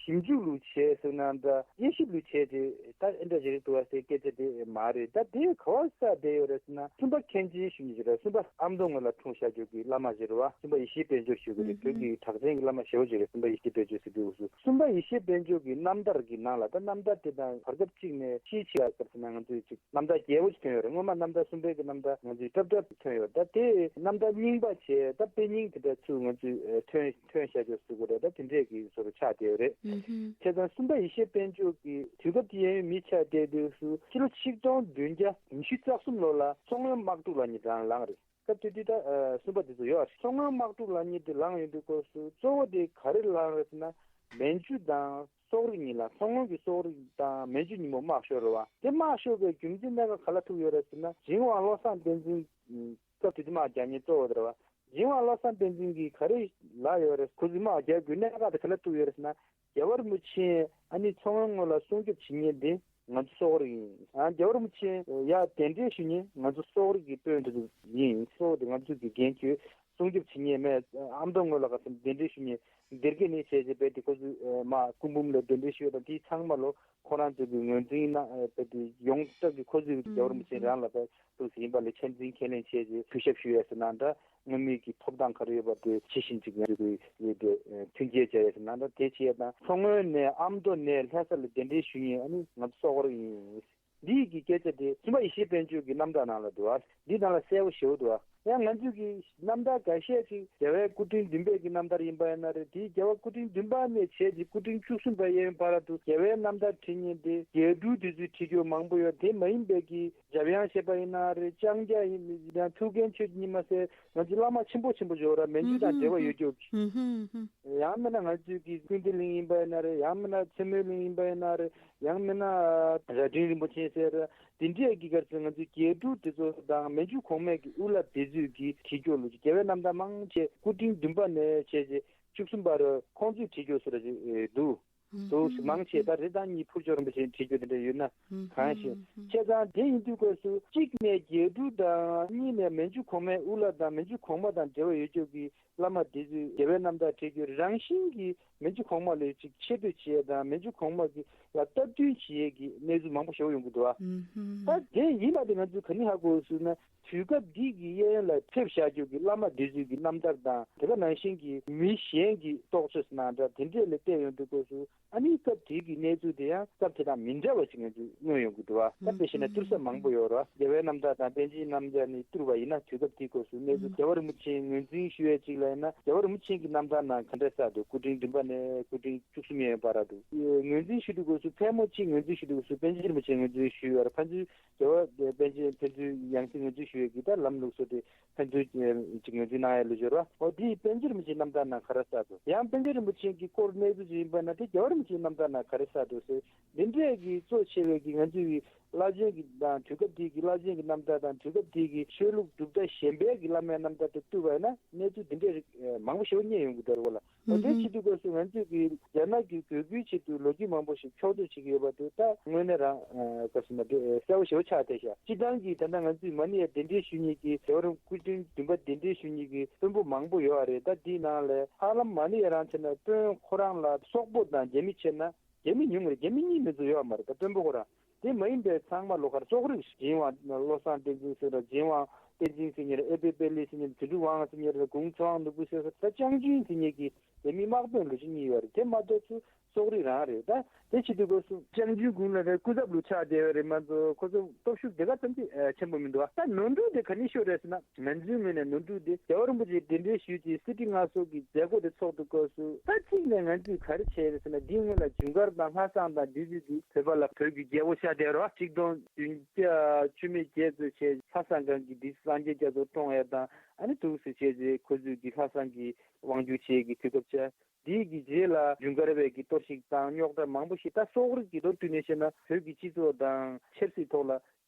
ཞིབ་འཇུག་ལུ་བྱས་ཟེར་ན་འདྲ། དབྱེ་ཞིབ་ལུ་བྱས་ཏེ་ད་ཨེ་འདྲ་ཞིག་རེད་འདུག་བ་ཟེར་སྐད་ཆ་དེ་མ་རེད། ད་དེ་ག་བ་ས་བསྡད་ཡོད་རེད་ཟེར་ན། སུམ་པ་མཁན་ཆེན་ཞུ་མཁན་ཞིག་རེད། སུམ་པ་ཨ་མདོ་སྔོན་ལ་འཁྲུངས་བཞག་རྒྱུ་གི་བླ་མ་ཞིག་རེད་བ། སུམ་པ་ཡེ་ཤེས་དཔལ་འབྱོར་ཞུ་གི་རེད། བོད་ཀྱི་གྲགས་ཅན་གྱི་བླ་མ་ཞེ་པོ་ཅིག་རེད། སུམ་པ་ཡེ་ཤེས་དཔལ་འབྱོར་ཟེར་དུས་སུ། སུམ་པ་ཡེ་ཤེས་དཔལ་འབྱོར་གྱི་རྣམ་ཐར་གྱི་ནང་ལ། ད་རྣམ་ཐར་དེ་དང་བར་སྐབས་གཅིག་ནས་ཕྱིའི་ཕྱི་ལ་སྐབས་སུ་ན་ང་ཚོས་ཅིག་རྣམ་ཐར་རྒྱས་པོ་ཅིག་ཐོན་ཡོད་རེད། སྔོན་མ་རྣམ་ཐར་སུམ་པའི་གི་རྣམ་ཐར་ང་ཚོས་སྲབ་སྲབ་ཅིག་ཐོན་ཡོད་རེད། ད་དེ་རྣམ་ཐར་རྙིང་པ་བྱས། ད་དཔེ་རྙིང་དེ་འདྲ་ཚུར་ང་ཚོས་ཨ་ཐོན་ཐོན་བཞག་རྒྱུ་ཟེར་དགོས་རེད། ད་དེ་འདྲས་ཀྱི་བཟོ་འདྲ་ཆགས་བསྡད་ཡོད་རེད། ཨུ་ཧུམ། བྱས་ཙང་སུམ་པ་ཡེ་ཤེས་དཔལ་འབྱོར་གྱི་དུས་སྐབས་དེ་ཡན་མི་ཆགས་བསྡད་དུས་སུ་ཕྱི་ལོ་ཆིག་སྟོང་བདུན་བརྒྱ་ཉི་ཤུ་རྩ་གསུམ་ལོ་ལ་མཚོ་སྔོན་དམག་འཁྲུག་ལབ་མཁན་དེ་རང་ལངས་རེད། སྐབས་དེ་དུས་ད་ཨ་སུམ་པ་དེ་ཚོ་ཡོད་རེད། མཚོ་སྔོན་དམག་འཁྲུག་ལབ་མཁན་དེ་ལངས་ཡོང་དུས་སྐབས་སུ་གཙོ་བོ་དེ་ག་རེ་ལངས་རེད་ཟེར་ན། མན་ཇུ་དང་སོག་རིགས་གཉིས་ལ། མཚོ་སྔོན་གྱི་སོག་རིགས་དང་མན་ཇུ་གཉིས་པོ་དམག་ཤོར་རེད་བ། དེ་དམག་ཤོར་བའི་རྒྱུ་མཚན་གནད་འགག་ག་ལ་ཐུག་ཡོད་རེད་ཟེར་ན། ཇིང་ཝང་བློ་བཟང་བསྟན་འཛིན་སྐབས་དེ་དུས་དམག་རྒྱག་མཁན་གཙོ་བོ་དེ་རེད་བ། ཇིང་ཝང་བློ་བཟང་བསྟན་འཛིན་གྱིས་ག་རེ་ལབ་ཡོད་རེད། ཁོ་ཚོས་དམག་རྒྱག་དགོས་གནད་འགག་དེ་ག་ལ་ཐུག་ཡོད་རེད་ཟེར་ན། རྒྱལ་བ་རིན་པོ་ཆེ་ཨ་ནི་མཚོ་སྔོན་ངོས་ལ་སྲུང་སྐྱོབ་བྱེད་མཁན་དེ་ང་ཚོ་སོག་རིགས་ཡིན། ཨ་རྒྱལ་བ་རིན་པོ་ཆེ་ཡར་གདན་འདྲེན་ཞུ་མཁན་ང་ཚོ་སོག་རིགས་ཀྱི་དཔོན་དེ་ཚོ་ཡིན། སོག་དེ་ང་ཚོ་གི་འགན་ཁུར། སྲུང་སྐྱོབ་བྱེད་མཁན་མེད། ཨ་མདོ་སྔོན་ལ་ག་ཚོད་གདན་འདྲེན་ཞུ་མཁན་སྡེ་དགེ་ནས་བྱས་རྗེས་རྦད་དེ་ཁོ་ཚོས་མར་སྐུ་འབུམ་ལ་གདན་འདྲེན་ཞུས་དང་། དེ་ཚང་མ་ལོ་ཁོ་རང་ཚོ་གི་ངོས་འཛིན་གནང་། རྦད་དེ་ཡོངས་གྲགས་ཀྱི་ཁོ་ཚོས་རྒྱལ་བ་རིན་པོ་ཆེ་རང་ལ་ཕར་ཐུགས་སུ་ཡིན་པ་ལས་ཆ་འཛིན་ཁས་ལེན་བྱས་རྗེས་གུས་ཞབས་ཞུ་ཡས་ཟེར་ན་འདྲ། དངོས་མེད་ཀྱི་ཐོབ་ཐང་ག་རེ་ཡོད་པ་དེ་ཇི་བཞིན་ཅིག་ང་ཚོ་གི་ལས་དེ་མཐུན་རྐྱེན་སྦྱར་ཡས་ཟེར་ན་འདྲ། དེ་བྱས་དང་མཚོ་སྔོན་ནས་ཨ་མདོ་ནས་ལྷ་ས་ལ་གདན་འདྲེན་ཞུ་མཁན་ཨ་ནི་ང་ཚོ་སོག་རིགས་ཡིན། འདི་ཡི་གི་སྐད་ཆ་དེ་སུམ་པ་ཡེ་ཤེས་དཔལ་འབྱོར་གྱི་རྣམ་ཐར་ནང་ལ་འདུག་ཨ། འདི་ནང་ལ་གསལ་པོ་ཞེ་པོ་འདུག་ཨ། ཡང་ང་ཚོས་ཀྱི་རྣམ་ཐར་འགའ་ཤས་ཅིག་རྒྱལ་བའི་སྐུ་ཕྲེང་བདུན་པའི་གི་རྣམ་ཐར་ཡིན་པ་ཡིན་ན་རེད། དེའི་རྒྱལ་བ་སྐུ་ཕྲེང་བདུན་པ་ནས་བྱས་ཏེ་སྐུ་ཕྲེང་བཅུ་གསུམ་པ་ཡན་བར་དུ་རྒྱལ་བའི་རྣམ་ཐར་བྲིས་མཁན་དེ་རྒྱལ་ཕྲུག་དེ་ཚོས་བྲིས་རྒྱུ་མང་པོ་ཡོད། དེ་མ་ཡིན་པའི་གི་འཇམ་དབྱངས་བཞད་པ་ཡིན་ན་རེད། ལྕང་སྐྱ་ཡིན་ན། ཐུའུ་བཀྭན་ཆོས་རྗེ་ཉི་མ་ཟེར་ང་ཚོའི་བླ་མ་ཆེན་པོ་ཆེན་པོ་ཡོད་ར། མན་ཇུ་དང་འབྲེལ་བ་ཡོད་རྒྱུ། ཧུམ་ཧུམ་ཧུམ། ཡང་མིན་ན་ང་ཚོའི་གི་ཀུན་བདེ་གླིང་ཡིན་པ་ཡིན་ན་རེད། ཡང་མིན་ན་མཚན་མོའི་གླིང་ཡིན་པ་ཡིན་ན་རེད། ཡང་མིན་ན་རྭ་སྒྲེང་རིན་པོ་ཆེ་ཟེར་ར། དེ་འདྲའི་གི་ག་རེ་ཟེར། ང་ཚོའི་རྒྱལ་ཕྲུག་དེ་ཚོ་དང་མན་ཇུ་གོང་མའི་གི་དབུ་བླ་དེ་ཚོས་གི་བྲིས་རྒྱུ་ལོ། རྒྱལ་བའི་རྣམ་ཐར་མང་ཆེ་སྐུ་ཕྲེང་བདུན་པ་ནས་བྱས་རྗེས་བཅུ་གསུམ་པ་རུ་ཁོང་ཚོས་བྲིས་རྒྱུ་ཟེར་ར་ཅིག་འདུག་འདུག་སེ་མང་ཆེ། ད་རེ་དང་གཉིས་ཕུར་ལྕོག་རིན་པོ་ཆེ་བྲིས་རྒྱུ་དེ་འདྲ་ཡོད་ན་གང་ཞིག་བྱས་ཙང་། དེ་ཡིན་དུས་སྐབས་སུ་གཅིག་ནས་རྒྱལ་ཕྲུག་དང་། གཉིས་ནས་མན་ཇུ་གོང་མའི་དབུ་བླ་དང་མན་ཇུ་གོང་མ་དང་འབྲེལ་བ་ཡོད་རྒྱུ་གི་བླ་མ་དེ་ཚོས་རྒྱལ་བའི་རྣམ་ཐར་བྲིས་རྒྱུ་རང་བཞིན་གྱིས་མན་ཇུ་གོང་མ་ལ་ཅིག་ཆེ་བསྟོད་བྱེད་ཡས་དང་། མན་ཇུ་གོང་མ་གི་ལ་སྟབས་བསྟུན་བྱེད་ཡས་ཀྱི་གནས་ཚུལ་མང་པོ་ཞེ་པོ་ཡོང་གི་འདུག་ཨ། ད་དེ་ཡིན་པ་དེ་ང་ཚོས་ག་ནས་ཧ་གོ་ཟེར་ན། དུས་སྐབས་འདི་གི་གཡས་གཡོན་ལ་ཕེབས་བཞག་རྒྱུ་གི་བླ་མ་དེ་ཚོའི་གི་རྣམ་ཐར་དང་། དེ་ག་ནང་བཞིན་གྱི་མི་གཞན་གྱི་རྟོགས་བརྗོད་ཟེར་ན་འདྲ། དེ་འདྲས་ལ་བལྟས་ཡོང་དུས་སྐབས་སུ་ཨ་ནི་སྐབས་དེ་གི་གནས་ཚུལ་དེ་ཡང་སྐབས་དེ་དང་མི་འདྲ་བ་ཞིག་ང་ཚོས་མངོན་ཡོང་གི་འདུག་བ། ད་དཔེ་བཞག་ན་བསྡུར་ས་མང་པོ་ཡོད་རེད་བ། རྒྱལ་བའི་རྣམ་ཐར་དང་པཎ་ཆེན་རྣམ་ཐར་ནས་བསྡུར་བ་ཡིན་ན། དུས་སྐབས་དེའི་སྐབས་སུ་གནས་ཚུལ་རྒྱལ་བ་རིན་པོ་ཆེའི་ངོས་འཛིན་ཞུ་ཡས་ཅིག་ལ་ཡིན་ན། རྒྱལ་བ་རིན་པོ་ཆེ་གི་རྣམ་ཐར་ནང་ག་འདྲ་ས་འདུག་སྐུ་ཕྲེང་བདུན་པ་ནས་སྐུ་ཕྲེང་བཅུ་གསུམ་ཡན་བར་དུ་ངོས་འཛིན་ཞུ་དུས་སྐབས་སུ་ཕལ་མོ་ཆེ་ངོས་འཛིན་ཞུ་དུས་སྐབས་སུ་པཎ་ཆེན་རིན་པོ་ཆེ་ངོས་འཛིན་ཞུས་ཡོད་རེད། ཕན་ཚུན་རྒྱལ་བ་པཎ་ཆེན་ཕན་ཚུན་ཡང་སྲིད་ངོས་འཛིན་ཞུ་ཡས་ཀྱི་ད་ལམ་ལུགས་སྲོལ་དེ་ཕན་ཚུན་ཅིག་ངོས་འཛིན་གནང་ཡས་ལུགས་སྦྱོར་བ། འོ་དེ་པཎ་ཆེན་རིན་པོ་ཆེའི་རྣམ་ཐར་ནང་ག་རེ་གསལ་འདུག་ཡང་པཎ་ཆེན་རིན་པོ་ཆེ་གི་སྐོར་གནས་ཚུལ་ཅིག་ཡིན་པ་ན་དེ་རྒྱལ་བ་རིན་པོ་ཆེའི་རྣམ་ཐར་ནང་ག་རེ་གསལ་འདུག་ཟེར། འདི་འདྲས་ཀྱི་གཙོ་ཆེ་བའི་གི་ང་ཚོའི་ བླ་ཆེན་གྱི་དང་དུས་སྐབས་དེའི་གི་བླ་ཆེན་གྱི་རྣམ་ཐར་དང་དུས་སྐབས་དེའི་གི་ཆོས་ལུགས་གྲུབ་མཐའ་གཞན་པའི་གི་བླ་མའི་རྣམ་ཐར་དང་བསྟུན་པ་ཡིན་ན་གནས་ཚུལ་འདི་འདྲའི་རིགས་མང་པོ་ཞེ་པོ་རྙེད་ཡོང་གི་འདུག་རེད་བ་ལ། འོ་དེ་བྱེད་དུས་སྐབས་སུ་ང་ཚོས་ཀྱི་རྒྱ་ནག་གི་དགོས་མཁོའི་ཆེད་དུ་ལོ་རྒྱུས་མང་པོ་ཞིག་ཕྱོགས་བསྡུས་བྱེད་ཀྱི་ཡོད་པ་དེ་ད་དངོས་གནས་རང་སྐབས་སུ་མ་དེ་གསལ་པོ་ཞེ་པོ་ཆགས་བསྡད་ཤག་སྤྱིར་བཏང་གི་ད་ལྟ་ང་ཚོས་མ་ཎི་ཡ་གདན་འདྲེན་ཞུ་མཁན་གྱི་རྒྱལ་བ་རིན་པོ་ཆེ་སྐུ་ཕྲེང་བདུན་པ་གདན་འདྲེན་ཞུ་མཁན་གྱི་དཔོན་པོ་མང་པོ་ཡོད་པ་རེད། ད་དེའི་ནང་ལས་ཧ་ལམ་མ་ཎི་ཡ་རང་བྱས་ན་དཔོན་ཁོ་རང་ལ་སོག་པོ་དང་རྒྱ་མི་བྱས་ན་རྒྱ་མི་ཉུང་རེད། རྒྱ་མི་གཉིས་མི་ཚོ་ཡོད་པ་མ་རེད། ད་དཔོན་པོ་ཁོ་རང་དེ་མ་ཡིན་པའི་ཚང་མ་ལོ་ཁར་སོག་རིགས་རྗེ་དབང་བློ་བཟང་བསྟན་འཛིན་ཟེར་ར་རྗེ་དབང་བསྟན་འཛིན་ཟེར་མཁན་རེད། ཨེ་པེ་པེ་ལི་ཟེར་མཁན་རེད། དོན་གྲུབ་དབང་ཟེར་མཁན་རེད། གུང་ཚང་ནོར་བུ་ཟེར་ས་ད་ཅང་ཅུན་ཟེར་མཁན་གྱི་རྒྱ་མི་དམག་དཔོན་ལོ་ཆེན་གཉིས་ཡོད་རེད། དེ་མ་གཏོགས་ཚུར་སོག་རིགས་རང་རེད། ད་དེ་བྱེད་དུས་སྐབས་སུ་ཅང་ཅུན་གུང་ལ་རེད། སྐུ་ཚབ་ལུ་ཆགས་བསྡད་ཡོད་རེད། མ་གཏོགས་ཁོ་ཚོ་སྟོབས་ཤུགས་དེ་ག་ཙམ་གྱི་ཨ་ཆེན་པོ་མི་འདུག་ད་ནོར་འཁྲུལ་དེ་ག་ནས་ཤོར་རེད་ཟེར་ན། ང་ཚོའི་ངོས་ནས་ནོར་འཁྲུལ་དེ་རྒྱལ་བ་རིན་པོ་ཆེ་གདན་འདྲེན་ཞུས་ཏེ་སྲིད་ཁྲི་མངའ་གསོལ་གྱི་མཛད་སྒོ་དེ་ཚོགས་དུས་སྐབས་སུ་ད་གཅིག་ནས་ང་ཚོས་ག་རེ་བྱས་རེད་ཟེར་ན། འདིའི་སྔོན་ལ་ཇུན་གར་དང་ལྷ་བཟང་དང་འདི་ཚོས་ཀྱི་བོད་པ་ལ་བོད་ཀྱི་རྒྱལ་པོ་ཆགས་བསྡད་རོགས་ཆིག་སྟོང་བདུན་བརྒྱ་བཅུ་མེད་བརྒྱད་ཚོས་བྱས་ལྷ་བཟང་སྒང་གི་འདི་སངས་རྒྱས་རྒྱ་མཚོ་བཀྲོངས་ཡ་དང་ཨ་ནི་འདུག་སེ་བྱས་རྗེས་ཁོ་ཚོས་ཀྱི་ལྷ་བཟང་གི་དབང་སྒྱུར་བྱས་ཀྱི་དུས་སྐབས་ཆ། འདི་གི་རྗེས་ལ་ཇུན་གར་བས་ཀྱི་གཏོར་བཤིག་དང་རྙོག་དྲ་མང་པོ་ཞིག་ད་སོག་རིགས་ཀྱི་མདོར་བསྡུས་ནས་བཤད་ན་བོད་ཀྱི་སྤྱི་ཚོགས་དང་ཆབ་སྲིད་ཐོག་ལ་ཨ་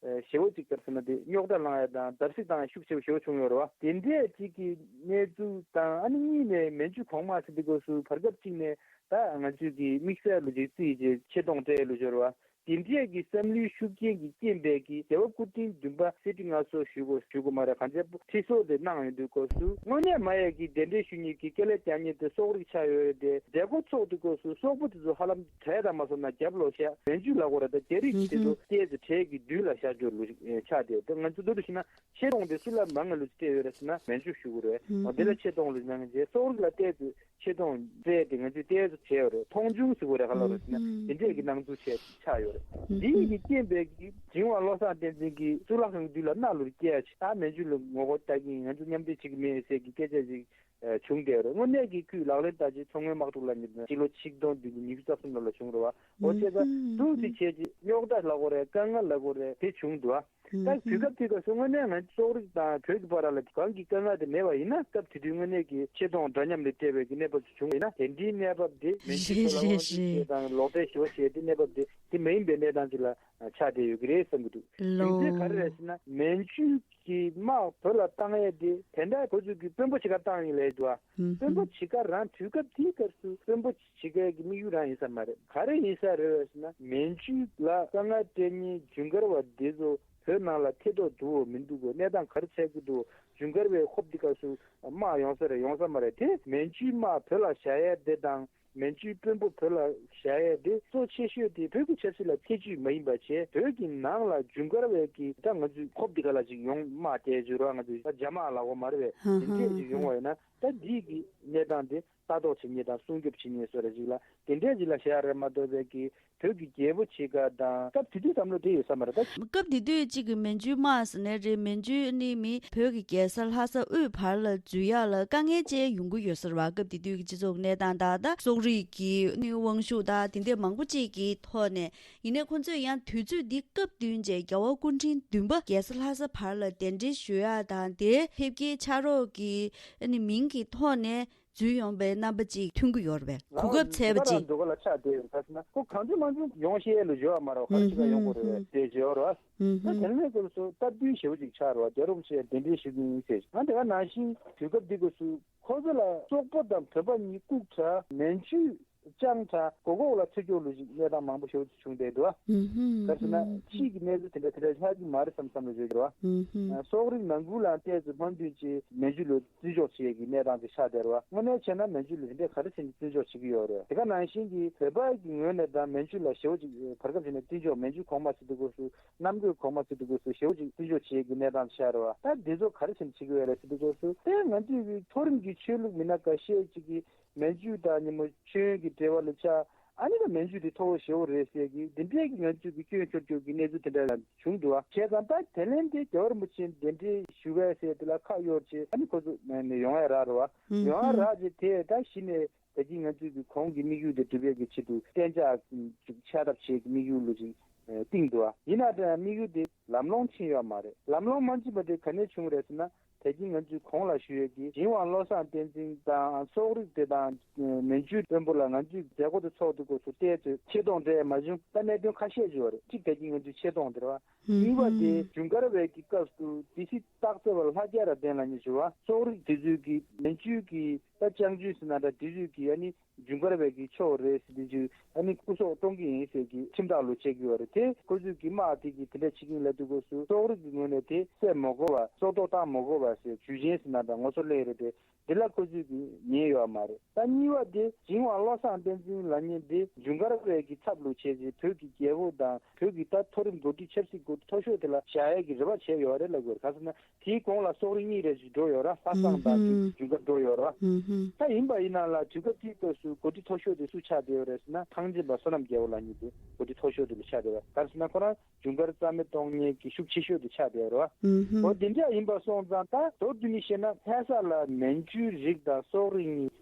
ཞེ་པོ་ཅིག་ག་རེ་ཟེར་ན་དེ་རྙོག་དྲ་ལངས་ཡ་དང་བརྡབ་གསིག་བཏང་ཡ་ཤུགས་ཆེ་བོ་ཞེ་པོ་བྱུང་ཡོད་རེད་བ། དེ་འདྲས་ཅིག་གི་གནས་ཚུལ་དང་ཨ་ནི་གཉིས་ནས་མན་ཇུ་གོང་མ་ཟེར་དུས་སྐབས་སུ་བར་སྐབས་གཅིག་ནས་ད་ང་ཚོས་ཀྱི་དམིགས་བསལ་ལོ་རྒྱུས་རྩིས་རྗེས་ཆེ་མཐོང་སྤྲད་ལོ་སྦྱོར་བ། དེ་འདྲས་ཀྱི་བསམ་བློའི་ཤུགས་རྐྱེན་གྱི་རྐྱེན་པས་ཀྱི་རྒྱལ་བ་སྐུ་ཕྲེང་བདུན་པ་སྲིད་ཁྲི་མངའ་གསོལ་ཞུ་དགོས་ཞུ་དགོས་མ་རེད། གང་ཅི་ཁྲི་སྲོག་དེ་གནང་ཡོང་དུས་སྐབས་སུ་དངོས་གནས་མ་ཡས་ཀྱི་གདན་འདྲེན་ཞུ་མཁན་གྱི་སྐལ་ལེ་རྒྱག་མཁན་དེ་སོག་རིགས་ཆགས་ཡོད་རེད་དེ། མཛད་སྒོ་ཚོགས་དུས་སྐབས་སུ་སོག་པོ་དེ་ཚོ་ཧ་ལམ་གྲལ་དང་མ་སོང་ན་རྒྱབ་ལོགས་བཤད་མན་ཇུ་ལ་གོ་ར་ད་རྒྱ་རིགས་དེ་ཚོ་ཏོག་ཙམ་གྲལ་གྱི་མདུན་ལ་བཞག་རྒྱུ་ལུགས་ཆགས་བསྡད་དེ། ང་ཚོ་མདོར་བསྡུས་བཤད་ན་ཆེ་མཐོང་དེ་སུ་ལ་མང་ང་ལུགས་སྤྲད་ཡོད་རེད་ཟེར་ན་མན་ཇུ་ཞུ་དགོས་རེད། འོ་དེ་ལ་ཆེ་མཐོང་ལུགས་གནང་མཁན་ཅེས་སོག་རིགས་ལ་ཏོག་ཙམ་ཆེ་མཐོང་སྤྲད་དེ་ང་ཚོས་ཏོག་ཙམ་བྱས་ཡོད་རེད། མཐོང་ཆུང་ཟེར་དགོས་རེད་ག་ལ་རེད་ཟེར་ན་དེ་འདྲས་ཀྱི་སྣང་ཚུལ་བྱས་ཆགས་ཡོད་རེད། འདིའི་གི་རྐྱེན་པས་ཀྱི་ཇིང་ཝང་བློ་བཟང་བསྟན་འཛིན་གྱིས་གཙུག་ལག་ཁང་མདུན་ལ་མནའ་ལུར་སྐྱེལ་ཡ་ཆེ་ད་མན་ཇུ་ལ་ངོ་རྒོལ་ལྟ་གིན་ང་ཚོ་མཉམ་འབྲེལ་བྱེད་ཀྱི་མེད་ཟེར་གྱི་སྐད་ཆ་ཞིག་བྱུང་བསྡད་ཡོད་རེད། དངོས་གནས་ཀྱི་ཁོས་ལག་ལེན་བསྟར་རྗེས་མཚོ་སྔོན་དམག་འཁྲུག་ལ་ཉེ་དུ་སྤྱི་ལོ་ཆིག་སྟོང་བདུན་བརྒྱ་ཉི་ཤུ་རྩ་གསུམ་ལོ་ལ་བྱུང་རེད་བ། འོ་བྱས་ཙང་འདུག་སེ་བྱས་རྗེས་རྙོག་དྲ་ལ་གོ་རེད། དཀའ་ངལ་ལ་གོ་རེད། དེ་བྱུང་འདུག་ཨ། ད་དུས་སྐབས་དེ་སྐབས་སུ་དངོས་གནས་ང་ཚོ་སོག་རིགས་དང་བོད་ཀྱི་བར་ལ་གང་གི་དཀའ་ངལ་དེ་མེད་པ་ཡིན་ན་སྐབས་དེ་དུས་དངོས་གནས་ཀྱི་ཆེ་མཐོང་འདྲ་མཉམ་ལས་སྤྲད་པའི་གི་གནས་བབ་ཅིག་བྱུང་བ་ཡིན་ན་དེ་འདྲའི་གནས་བབ་དེ་མན་ཇུས་རེད་ཚོ་ལ་རེད་དབང་ཆ་རེད། སྤྲད་དང་ལོག་འགྲེལ་ཞུ་བ་བྱས་ཏེ་གནས་བབ་དེ་དེ་མ་ཡིན་པའི་གནས་སྟངས་ཅིག་ལ་ཆགས་བསྡད་ཡོད་ཀྱི་རེད་བསམ་གྱི་འདུག་རྒྱུ་མཚན་ག་རེ་རེད་ཟེར་ན་མན་ཇུས་ཀྱི་དམག་བོད་ལ་བཏང་ཡས་དེ་དེ་འདྲ་ཁོ་ཚོས་ཀྱི་དཔོན་པོ་ཆེ་ཁ་བཏང་ཡིན་ལས་འདུག་ཨ། དཔོན་པོ་ཆེ་ཁ་རང་དུས་སྐབས་དེའི་སྐབས་སུ་དཔོན་པོ་ཆེ་ཁའི་གི་དམིགས་ཡུལ་རང་ཡིན་ས་མ་རེད། ག་རེ་ཡིན་ས་རེད་ཟེར་ན་མན་ཇུ་ལ་དཀའ་ངལ་སྤྲད་མཁན་ཇུན་གར་བ་འདི་ཚོ་བོད་ནང་ལ་ཐེ་གཏོགས་འདུག་འོ་མི་འདུག་གོ་གནས་སྟངས་ག་རེ་ཆགས་ཀྱི་འདུག་ཇུན་གར་བའི་ཧོབ་འདི་སྐབས་སུ་དམག་ཡོང་ས་རེད། ཡོང་ས་མ་རེད། དེ་མན་ཇུའི་དམག་བོད་ལ་བཞག་ཡས་དེ་དང་མན་ཇུའི་དཔོན་པོ་བོད་ལ་བཞག་ཡས་དེ་གཙོ་ཆེ་ཤོས་དེ་བོད་ཀྱི་ཆབ་སྲིད་ལ་ཐེ་ཇུས་མ་ཡིན་པ་བྱས་བོད་ཀྱི་ནང་ལ་ཇུན་གར་བའི་གི་ད་ང་ཚོའི་ཧོབ་འདི་ག་ལ་ཅིག་ཡོང་དམག་དེ་བརྗོད་རོགས་ང་ཚོའི་ད་རྒྱ་དམག་ལ་གོ་མ་རེད་པས་དེ་འདྲས་ཅིག་ཡོང་བ་ཡིན་ན་ད་འདིས་གི་གནས་སྟངས་དེ། ལྟ་རྟོག་བྱེད་མཁན་དང་སྲུང་སྐྱོབ་བྱེད་མཁན་སོགས་རེ་ཞིག་ལ་དེ་འདྲས་ཅིག་ལ་བཞག་རེད་མ་གཏོགས་པའི་གི་བོད་ཀྱི་རྒྱལ་པོ་ཆེ་ཁ་དང་སྐབས་དེ་དུས་བསམ་བློ་དེ་ཡོད་ས་མ་རེད་ད། སྐབས་དེ་དུས་གཅིག་གི་མན་ཇུའི་དམག་ཟེར་ནའི་རེད། མན་ཇུ་ནི་མི་བོད་ཀྱི་རྒྱལ་ས་ལྷ་ས་དབུས་བར་ལ་འཛུལ་ཡག་ལ་དཀའ་ངལ་ཅན་ཡོང་གི་ཡོད་ས་རེད་བ། སྐབས་དེ་དུས་ཀྱི་སྤྱི་ཚོགས་གནས་སྟངས་དང་ད་སོག་རིགས་ཀྱི་ནི་དབང་ཤུགས་དང་དེ་འདྲས་མང་པོ་གཅིག་གི་ཐོག་ནས་ཡིན་ནའི་ཁོང་ཚོས་ཡང་དུས་ཚོད་འདི་སྐབས་བསྟུན་བྱས་རྒྱལ་བ་སྐུ་ཕྲེང་བདུན་པ་རྒྱལ་ས་ལྷ་ས་བར་ལ་གདན་འདྲེན་ཞུ་ཡག་དང་དེ་ཕེབས་སྐྱེལ་ཕྱག་རོགས་ཀྱི་ནི་མིང་གི་ཐོག་ནས། འཛུལ་ཡོང་པའི་རྣམ་པ་ཅིག་ཐོན་གྱི་ཡོད་རེད་པས། གོ་སྐབས་ཚད་པ་ཅིག་འདུག་ག་ལ་ཆགས་བསྡད་ཡོད་ཟེར་ན་ཁོ་གང་ཚོད་མང་ཚོད་ཡོང་ཤེས་ལ་བརྗོད་པ་མ་རེད། ག་རེ་ཞིག་ལ་ཡོང་དགོས་རེད་པས་དེ་བརྗོད་རོགས། ད་དེ་ནས་སྐབས་སུ་སྟབས་བདེ་ཞེ་པོ་ཅིག་ཆགས་རེད་བ། རྒྱལ་རབས་ཆེ་གདན་འདྲེན་ཞུ་གི་ཡིན་ཟེར། ང་དེ་ག་ནང་བཞིན་དུས་སྐབས་འདི་སྐབས་སུ་ཁོ་ཚོ་ལ་སོག་པོ་དང་བོད་པ་གཉིས་ལྐུགས་དྲགས་མན་ཇུས་ལྕང་དྲགས་གོ་གོག་ལ་ཚུར་སྐྱོར་ལུགས་ཤིག་གནས་སྟངས་མང་པོ་ཞེ་པོ་ཅིག་བྱུང་བསྡད་འདུག་བ། ག་རེ་ཟེར་ན་ཕྱིས་ཀྱི་གནས་ཚུལ་དེ་འདྲ་དེ་འདྲ་ཆགས་ཀྱི་མ་རེད་བསམ་བསམ་བློ་བྱེད་ཀྱི་རེད་བ། སོག་རིགས་ནང་ཁུལ་ལའང་ཏོག་ཙམ་དམག་འདུན་གྱིས་མན་ཇུ་ལ་བརྩི་འཇོག་བྱེད་ཡས་ཀྱི་གནས་སྟངས་ཅིག་ཆགས་བསྡད་རེད་བ། དངོས་གནས་བྱས་ན་མན་ཇུ་ལ་དེ་འདྲས་ག་རེ་བྱས་ནས་བརྩི་འཇོག་བྱེད་ཀྱི་ཡོད་རེད། དེ་ག་ནང་བཞིན་གྱི་བོད་པ་གི་ངོས་ནས་དང་མན་ཇུ་ལ་ཞེ་པོ་ཅིག་བར་སྐབས་ཤིག་ནས་བརྩི་འཇོག་མན་ཇུ་གོང་མ་ཟེར་དུས་སྐབས་སུ་གནམ་བསྐོས་གོང་མ་ཟེར་དུས་སྐབས་སུ་ཞེ་པོ་ཅིག་བརྩི་འཇོག་བྱེད་ཡས་ཀྱི་གནས་སྟངས་ཆགས་རེད་བ། ད་འདི་ཚོ་ག་རེ་བྱས་ནས་བྱེད་ཀྱི་ཡོད་རེད་ཟེར་དུས་སྐབས་སུ་དེ་ང་ཚོའི་གི་མཐོ་རིམ་གྱི་ཆོས་ལུགས་མི་སྣ་འགའ་ཤས་ཅིག་གིས། མན་ཇུ་དང་ཉིན་མོ་མཆོད་ཡོན་གྱི་འབྲེལ་བ་ལ་ཆགས། ཨ་ནི་ད་མན་ཇུ་དེ་མཐོ་བོ་ཞེ་པོ་རེད་ཟེར་གི་འདི་འདྲའི་གི་ང་ཚོས་གི་སྐྱོན་ཤོར་སྐྱོར་གི་གནས་ཚུལ་དེ་འདྲ་ཡང་བྱུང་འདུག་བ། བྱས་ཙང་ད་དེ་ལན་དེ་རྒྱལ་བ་རིན་པོ་ཆེ་གདན་འདྲེན་ཞུ་བས་ཟེར་དེ་ལ་ཁ་གཡོར་བྱས་ཨ་ནི་ཁོ་ཚོ་ནས་ཡོང་ཡ་རག་རེད་བ། ཡོང་ཡ་རག་བྱས་དེ་ད་གཞི་ནས་ད་གི་ང་ཚོས་གི་གོང་གི་དམིགས་ཡུལ་དེ་སྒྲུབ་ཡས་ཀྱི་ཆེད་དུ་གཏན་འཇགས་ཅིག་ཆགས་ཐབས་བྱེད་ཀྱི་དམིགས་ཡུལ་ལ་ཅིག་བཏིང་འདུག་བ། ཡིན་ན་ད་དམིགས་ཡུལ་དེ་ལམ་ལྷོང་ཕྱིན་ཡོད་མ་རེད། ལམ་ལྷོང་མ་ཕྱིན་པ་དེ་ག་ནས་བྱུང་རེད་ཟེར་ན། ད་གིན་ང་ཚོས་གོང་ལ་ཞུ་ཡས་ཀྱི་ཇིན་ཝང་བློ་བཟང་བསྟན་འཛིན་དང་སོག་རིགས་དེ་དང་མན་ཇུ་དཔོན་པོ་ལ་ང་ཚོས་མཛད་སྒོ་དེ་ཚོགས་དུས་སྐབས་སུ་བལྟས་ཚོད་ཆེ་མཐོང་འདྲ་མ་བྱུང་། ད་གནད་དོན་ཁ་ཤས་ཅིག་ཡོད་རེད། གཅིག་ད་གིན་ང་ཚོས་ཆེ་མཐོང་དེ་རེད་བ། གཉིས་པ་དེ་ཇུན་གར་བའི་གི་སྐབས་སུ་སྡེ་སྲིད་སྟག་འཚེར་བ་ལྷ་རྒྱལ་རབ་བརྟན་ལ་ཉེ་ཞུ་བ་སོག་རིགས་དེ་ཚོས་ཀྱི་མན་ཇུ་གི་ད་ཅང་ཅུན་ཟེར་ན་འདྲ་དེ་ཚོས་ཀྱི་ཨ་ནི་ཇུན་གར་བའི་གི་ཕྱོགས་རེད་ཟེར་དུས་ཨ་ནི་སྐུ་སྲོག་གཏོང་གི་ཡིན་ཟེར་གྱི་ཁྲིམས་ཐག་ལོ་བཅད་ཀྱི་ཡོད་རེད། དེ་ཁོ་ཚོས་ཀྱི་དམག་དེ་གི་དེ་འདྲ་བྱེད་ཀྱིན་ལབ་དུས་སྐབས་སུ་སོག་རིགས་ཀྱི་ངོས་ནས་དེ་བསད་མ་དགོས་པ་སྲོག་ཐོག་བཏང་མ་དགོས་པ་ཟེར་ཇུས་ཆེན་ཟེར་ན་འདྲ་ངོ་སོ་སླེབས་རེད་དེ། འདི་ལ་ཁོ་ཚོས་ཀྱི་ཉན་ཡོད་མ་རེད། ད་གཉིས་པ་དེ་ཇིན་ཝང་བློ་བཟང་བསྟན་འཛིན་ལབ་མཁན་དེ་ཇུན་གར་བའི་གི་ཚབ་ལུ་བྱས་རྗེས་བོད་ཀྱི་རྒྱལ་པོ་དང་བོད་ཀྱི་ད་མཐོ་རིམ་འགོ་ཁྲིད་ཆབ་སྲིད་འགོ་ཁྲིད་མཐོ་ཤོས་དེ་ལ་བཞག་ཡས་ཀྱི་རེ་བ་བྱས་ཡོད་རེད་ལབ་དགོས་རེད། ག་ཟེར་ན་དེའི་གོང་ལ་སོག་རིགས་གཉིས་རེ་ཞིག་འགྲོ་ཡོད་ར། ལྷ་བསངས་དང་ཨུ་ཧུམ། ཇུན་གར་འགྲོ་ཡོད་ར། ཨུ་ཧུམ། ད་ཡིན་པ་ཡིན་ན་ལ་དུས་སྐབས་དེའི་སྐབས་སུ་འགོ་ཁྲིད་མཐོ་ཤོས་དེ་སུ་ཆགས་བསྡད་ཡོད་རེད་ཟེར་ན་ཐང་ཆེན་པ་བསོད་ནམས་རྒྱལ་པོ་ལབ་མཁན་དེ་འགོ་ཁྲིད་མཐོ་ཤོས་དེ་ལ་ཆགས་བསྡད་ཡོད་རེད། ག་རེ་ཟེར་ན་ཁོ་རང་ཇུན་གར་རྩ་མེད་གཏོང་མཁན་གྱི་ཤུགས་ཆེ་ཤོས་དེ་ཆགས་བསྡད་ཡོད་རེད་བ། ཨུ་ཧུམ། འོ་དེ་འདྲ་ཡིན་པ་སོང་ཙང་ད་མདོར་བསྡུས་ནས་བཤད་ན་ལྷ་ས་ལ་མན་ཇུའི་རིགས་དང་སོག་རིགས་གཉིས་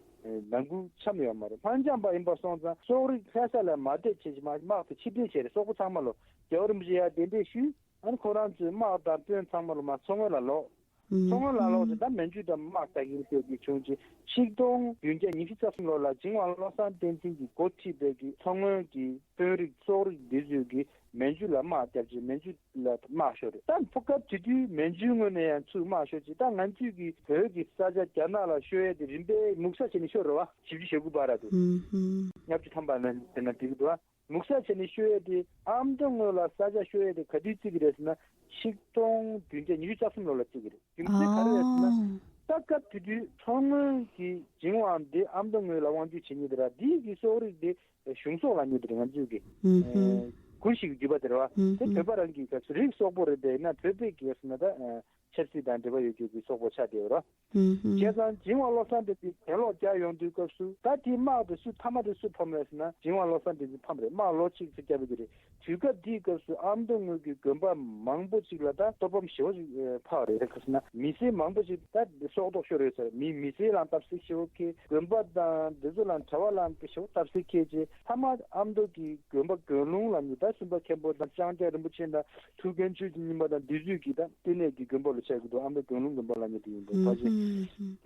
ནང་ཁུལ་འཆམ་ཡོད་མ་རེད། སྔོན་འཇམ་པ་ཡིན་པ་སོང་ཙང་སོག་རིགས་ལྷ་ས་ལ་མ་བསྡད་བྱས་ཅིག་དམག་དེ་ཕྱིར་འཐེན་བྱས་རེད། སོག་པོ་ཚང་མ་ལོ་རྒྱལ་བ་རིན་པོ་ཆེ་ཡར་གདན་འདྲེན་ཞུས། ཨ་ནི་ཁོ་རང་ཚོའི་དམག་དང་དཔོན་ཚང་མ་ལོ་མ་མཚོ་སྔོན་ལ་ལོག་མཚོ་སྔོན་ལ་ལོག་ཅིག་ད་མན་ཇུ་དང་དམག་རྒྱག་གི་ཡིན་ཟེར་གྱི་བྱུང་ཅིག་ཆིག་སྟོང་བདུན་བརྒྱ་ཉི་ཤུ་རྩ་གསུམ་ལོ་ལ་ཇིན་ཝང་བློ་བཟང་བསྟན་འཛིན་གྱིས་འགོ་ཁྲིད་པའི་གི་མཚོ་སྔོན་གྱི་དཔོན་རིགས་སོག་རིགས་འདི་ཚོས་ཀྱི་མན་ཇུ་ལ་དམག་བརྒྱབ་ཅིང་མན་ཇུ་ལ་དམག་ཤོར་རེད། ད་ཕོ་སྐབས་དེ་དུས་མན་ཇུའི་ངོས་ནས་ཡང་ཚུར་དམག་ཤོར་ཅིག་ད་ང་ཚོས་ཀྱི་བོད་ཀྱི་ས་ཆ་རྒྱ་ནག་ལ་ཤོར་ཡས་དེ་རིམ་པས་མུག་ས་བྱས་ནས་ཤོར་རེད་བ། བཞི་བཅུ་ཞེ་དགུ་བར་དུ་ལྔ་བཅུ་ཐམ་པ་ན་དེ་ན་འགྲིག་གི་འདུག་བ། མུག་ས་བྱས་ནས་ཤོར་ཡས་དེ་ཨ་མདོ་ངོས་ལ་ས་ཆ་ཤོར་ཡས་དེ་ག་དུས་བརྩི་གི་རེད་ཟེར་ན་ཆིག་སྟོང་བདུན་བརྒྱ་ཉི་ཤུ་རྩ་གསུམ་ལོ་ལ་བརྩི་གི་རེད། རྒྱུ་མཚན་ག་རེ་རེད་ཟེར་ན། ད་སྐབས་དེ་དུས་མཚོ་སྔོན་གྱི་ཇིན་ཝང་དེ་ཨ་མདོ་ངོས་ལ་དབང་སྒྱུར་བྱེད་མཁན་དེ་ར་དེའི་གི་སོག་རིགས་དེ་གཞུང་སོག་ལབ་མཁན་དེ་རེད། ང་ཚོས་ཀྱི་ཨུ་ཧུམ། གུར་ཞིག་གི་རྒྱུད་པ་དེ་རེད་བ། ཨུ་དེ་ཧུམ། བོད་པ་རང་གི་ག་ཚོད་རིགས་སོག་པོ་རེད་དེ་ཡིན་ན་བོད་པའི་གི་ཟེར་ན་ད་ཆབ་སྲིད་དང་འབྲེལ་བ་ཡོད་རྒྱུ་གི་སོག་པོ་ཆགས་བསྡད་ཡོད་རེད། ཨུ་ཧུམ། བྱས་ཙང་ཇིན་ཝང་བློ་བཟང་བསྟན་འཛིན་གྱེན་ལོག་རྒྱག་ཡོང་དུས་སྐབས་སུ་ད་དེའི་དམག་དེ་སུ་མཐའ་མ་དེ་སུ་ཕམ་རེད་ཟེར་ན་ཇིན་ཝང་བློ་བཟང་བསྟན་འཛིན་ཕམ་རེད། དམག་ལོ་གཅིག་ཙམ་བརྒྱབ་པ་དེ་རེད། དུས་སྐབས་དེའི་སྐབས་སུ་ཨ་མདོ་ངོས་ཀྱི་དགོན་པ་མང་པོ་ཅིག་ལ་ད་གཏོར་ཕམ་ཞེ་པོ་ཅིག་ཕོག་རེད། ག་ཟེར་ན་མི་སེར་མང་པོ་ཅིག་ད་སྲོག་ཐོག་ཤོར་ཡོད་ཟེར། མི་མི་སེར་ལ་བརྡབ་གསིག་ཞེ་པོ་ཁེལ། དགོན་པ་དང་དེ་ཚོ་ལ་གྲྭ་པ་ལ་ཞེ་པོ་བརྡབ་གསིག་ཁེལ་རྗེས་མཐའ་མ་ཨ་མདོ་གི་དགོན་པ་དགོན་ལུང་ལ་ནི་ད་སུམ་པ་མཁན་པོ་དང་ལྕང་སྐྱ་རིན་པོ་ཆེ་དང་ཐུའུ་བཀྭན་ཆོས་ཀྱི་རྙིང་པ་དང་འདི་ཚོས་ཀྱི་ད་ལྟེ་གནས་ཀྱི་དགོན་པ་ལ་ཆགས་ཀྱི་འདུག་ཨ་མདོ་དགོན་ལུང་དགོན་པ་ལ་ནི་དེ་ཡིན་འདུག་ཕལ་ཆེར།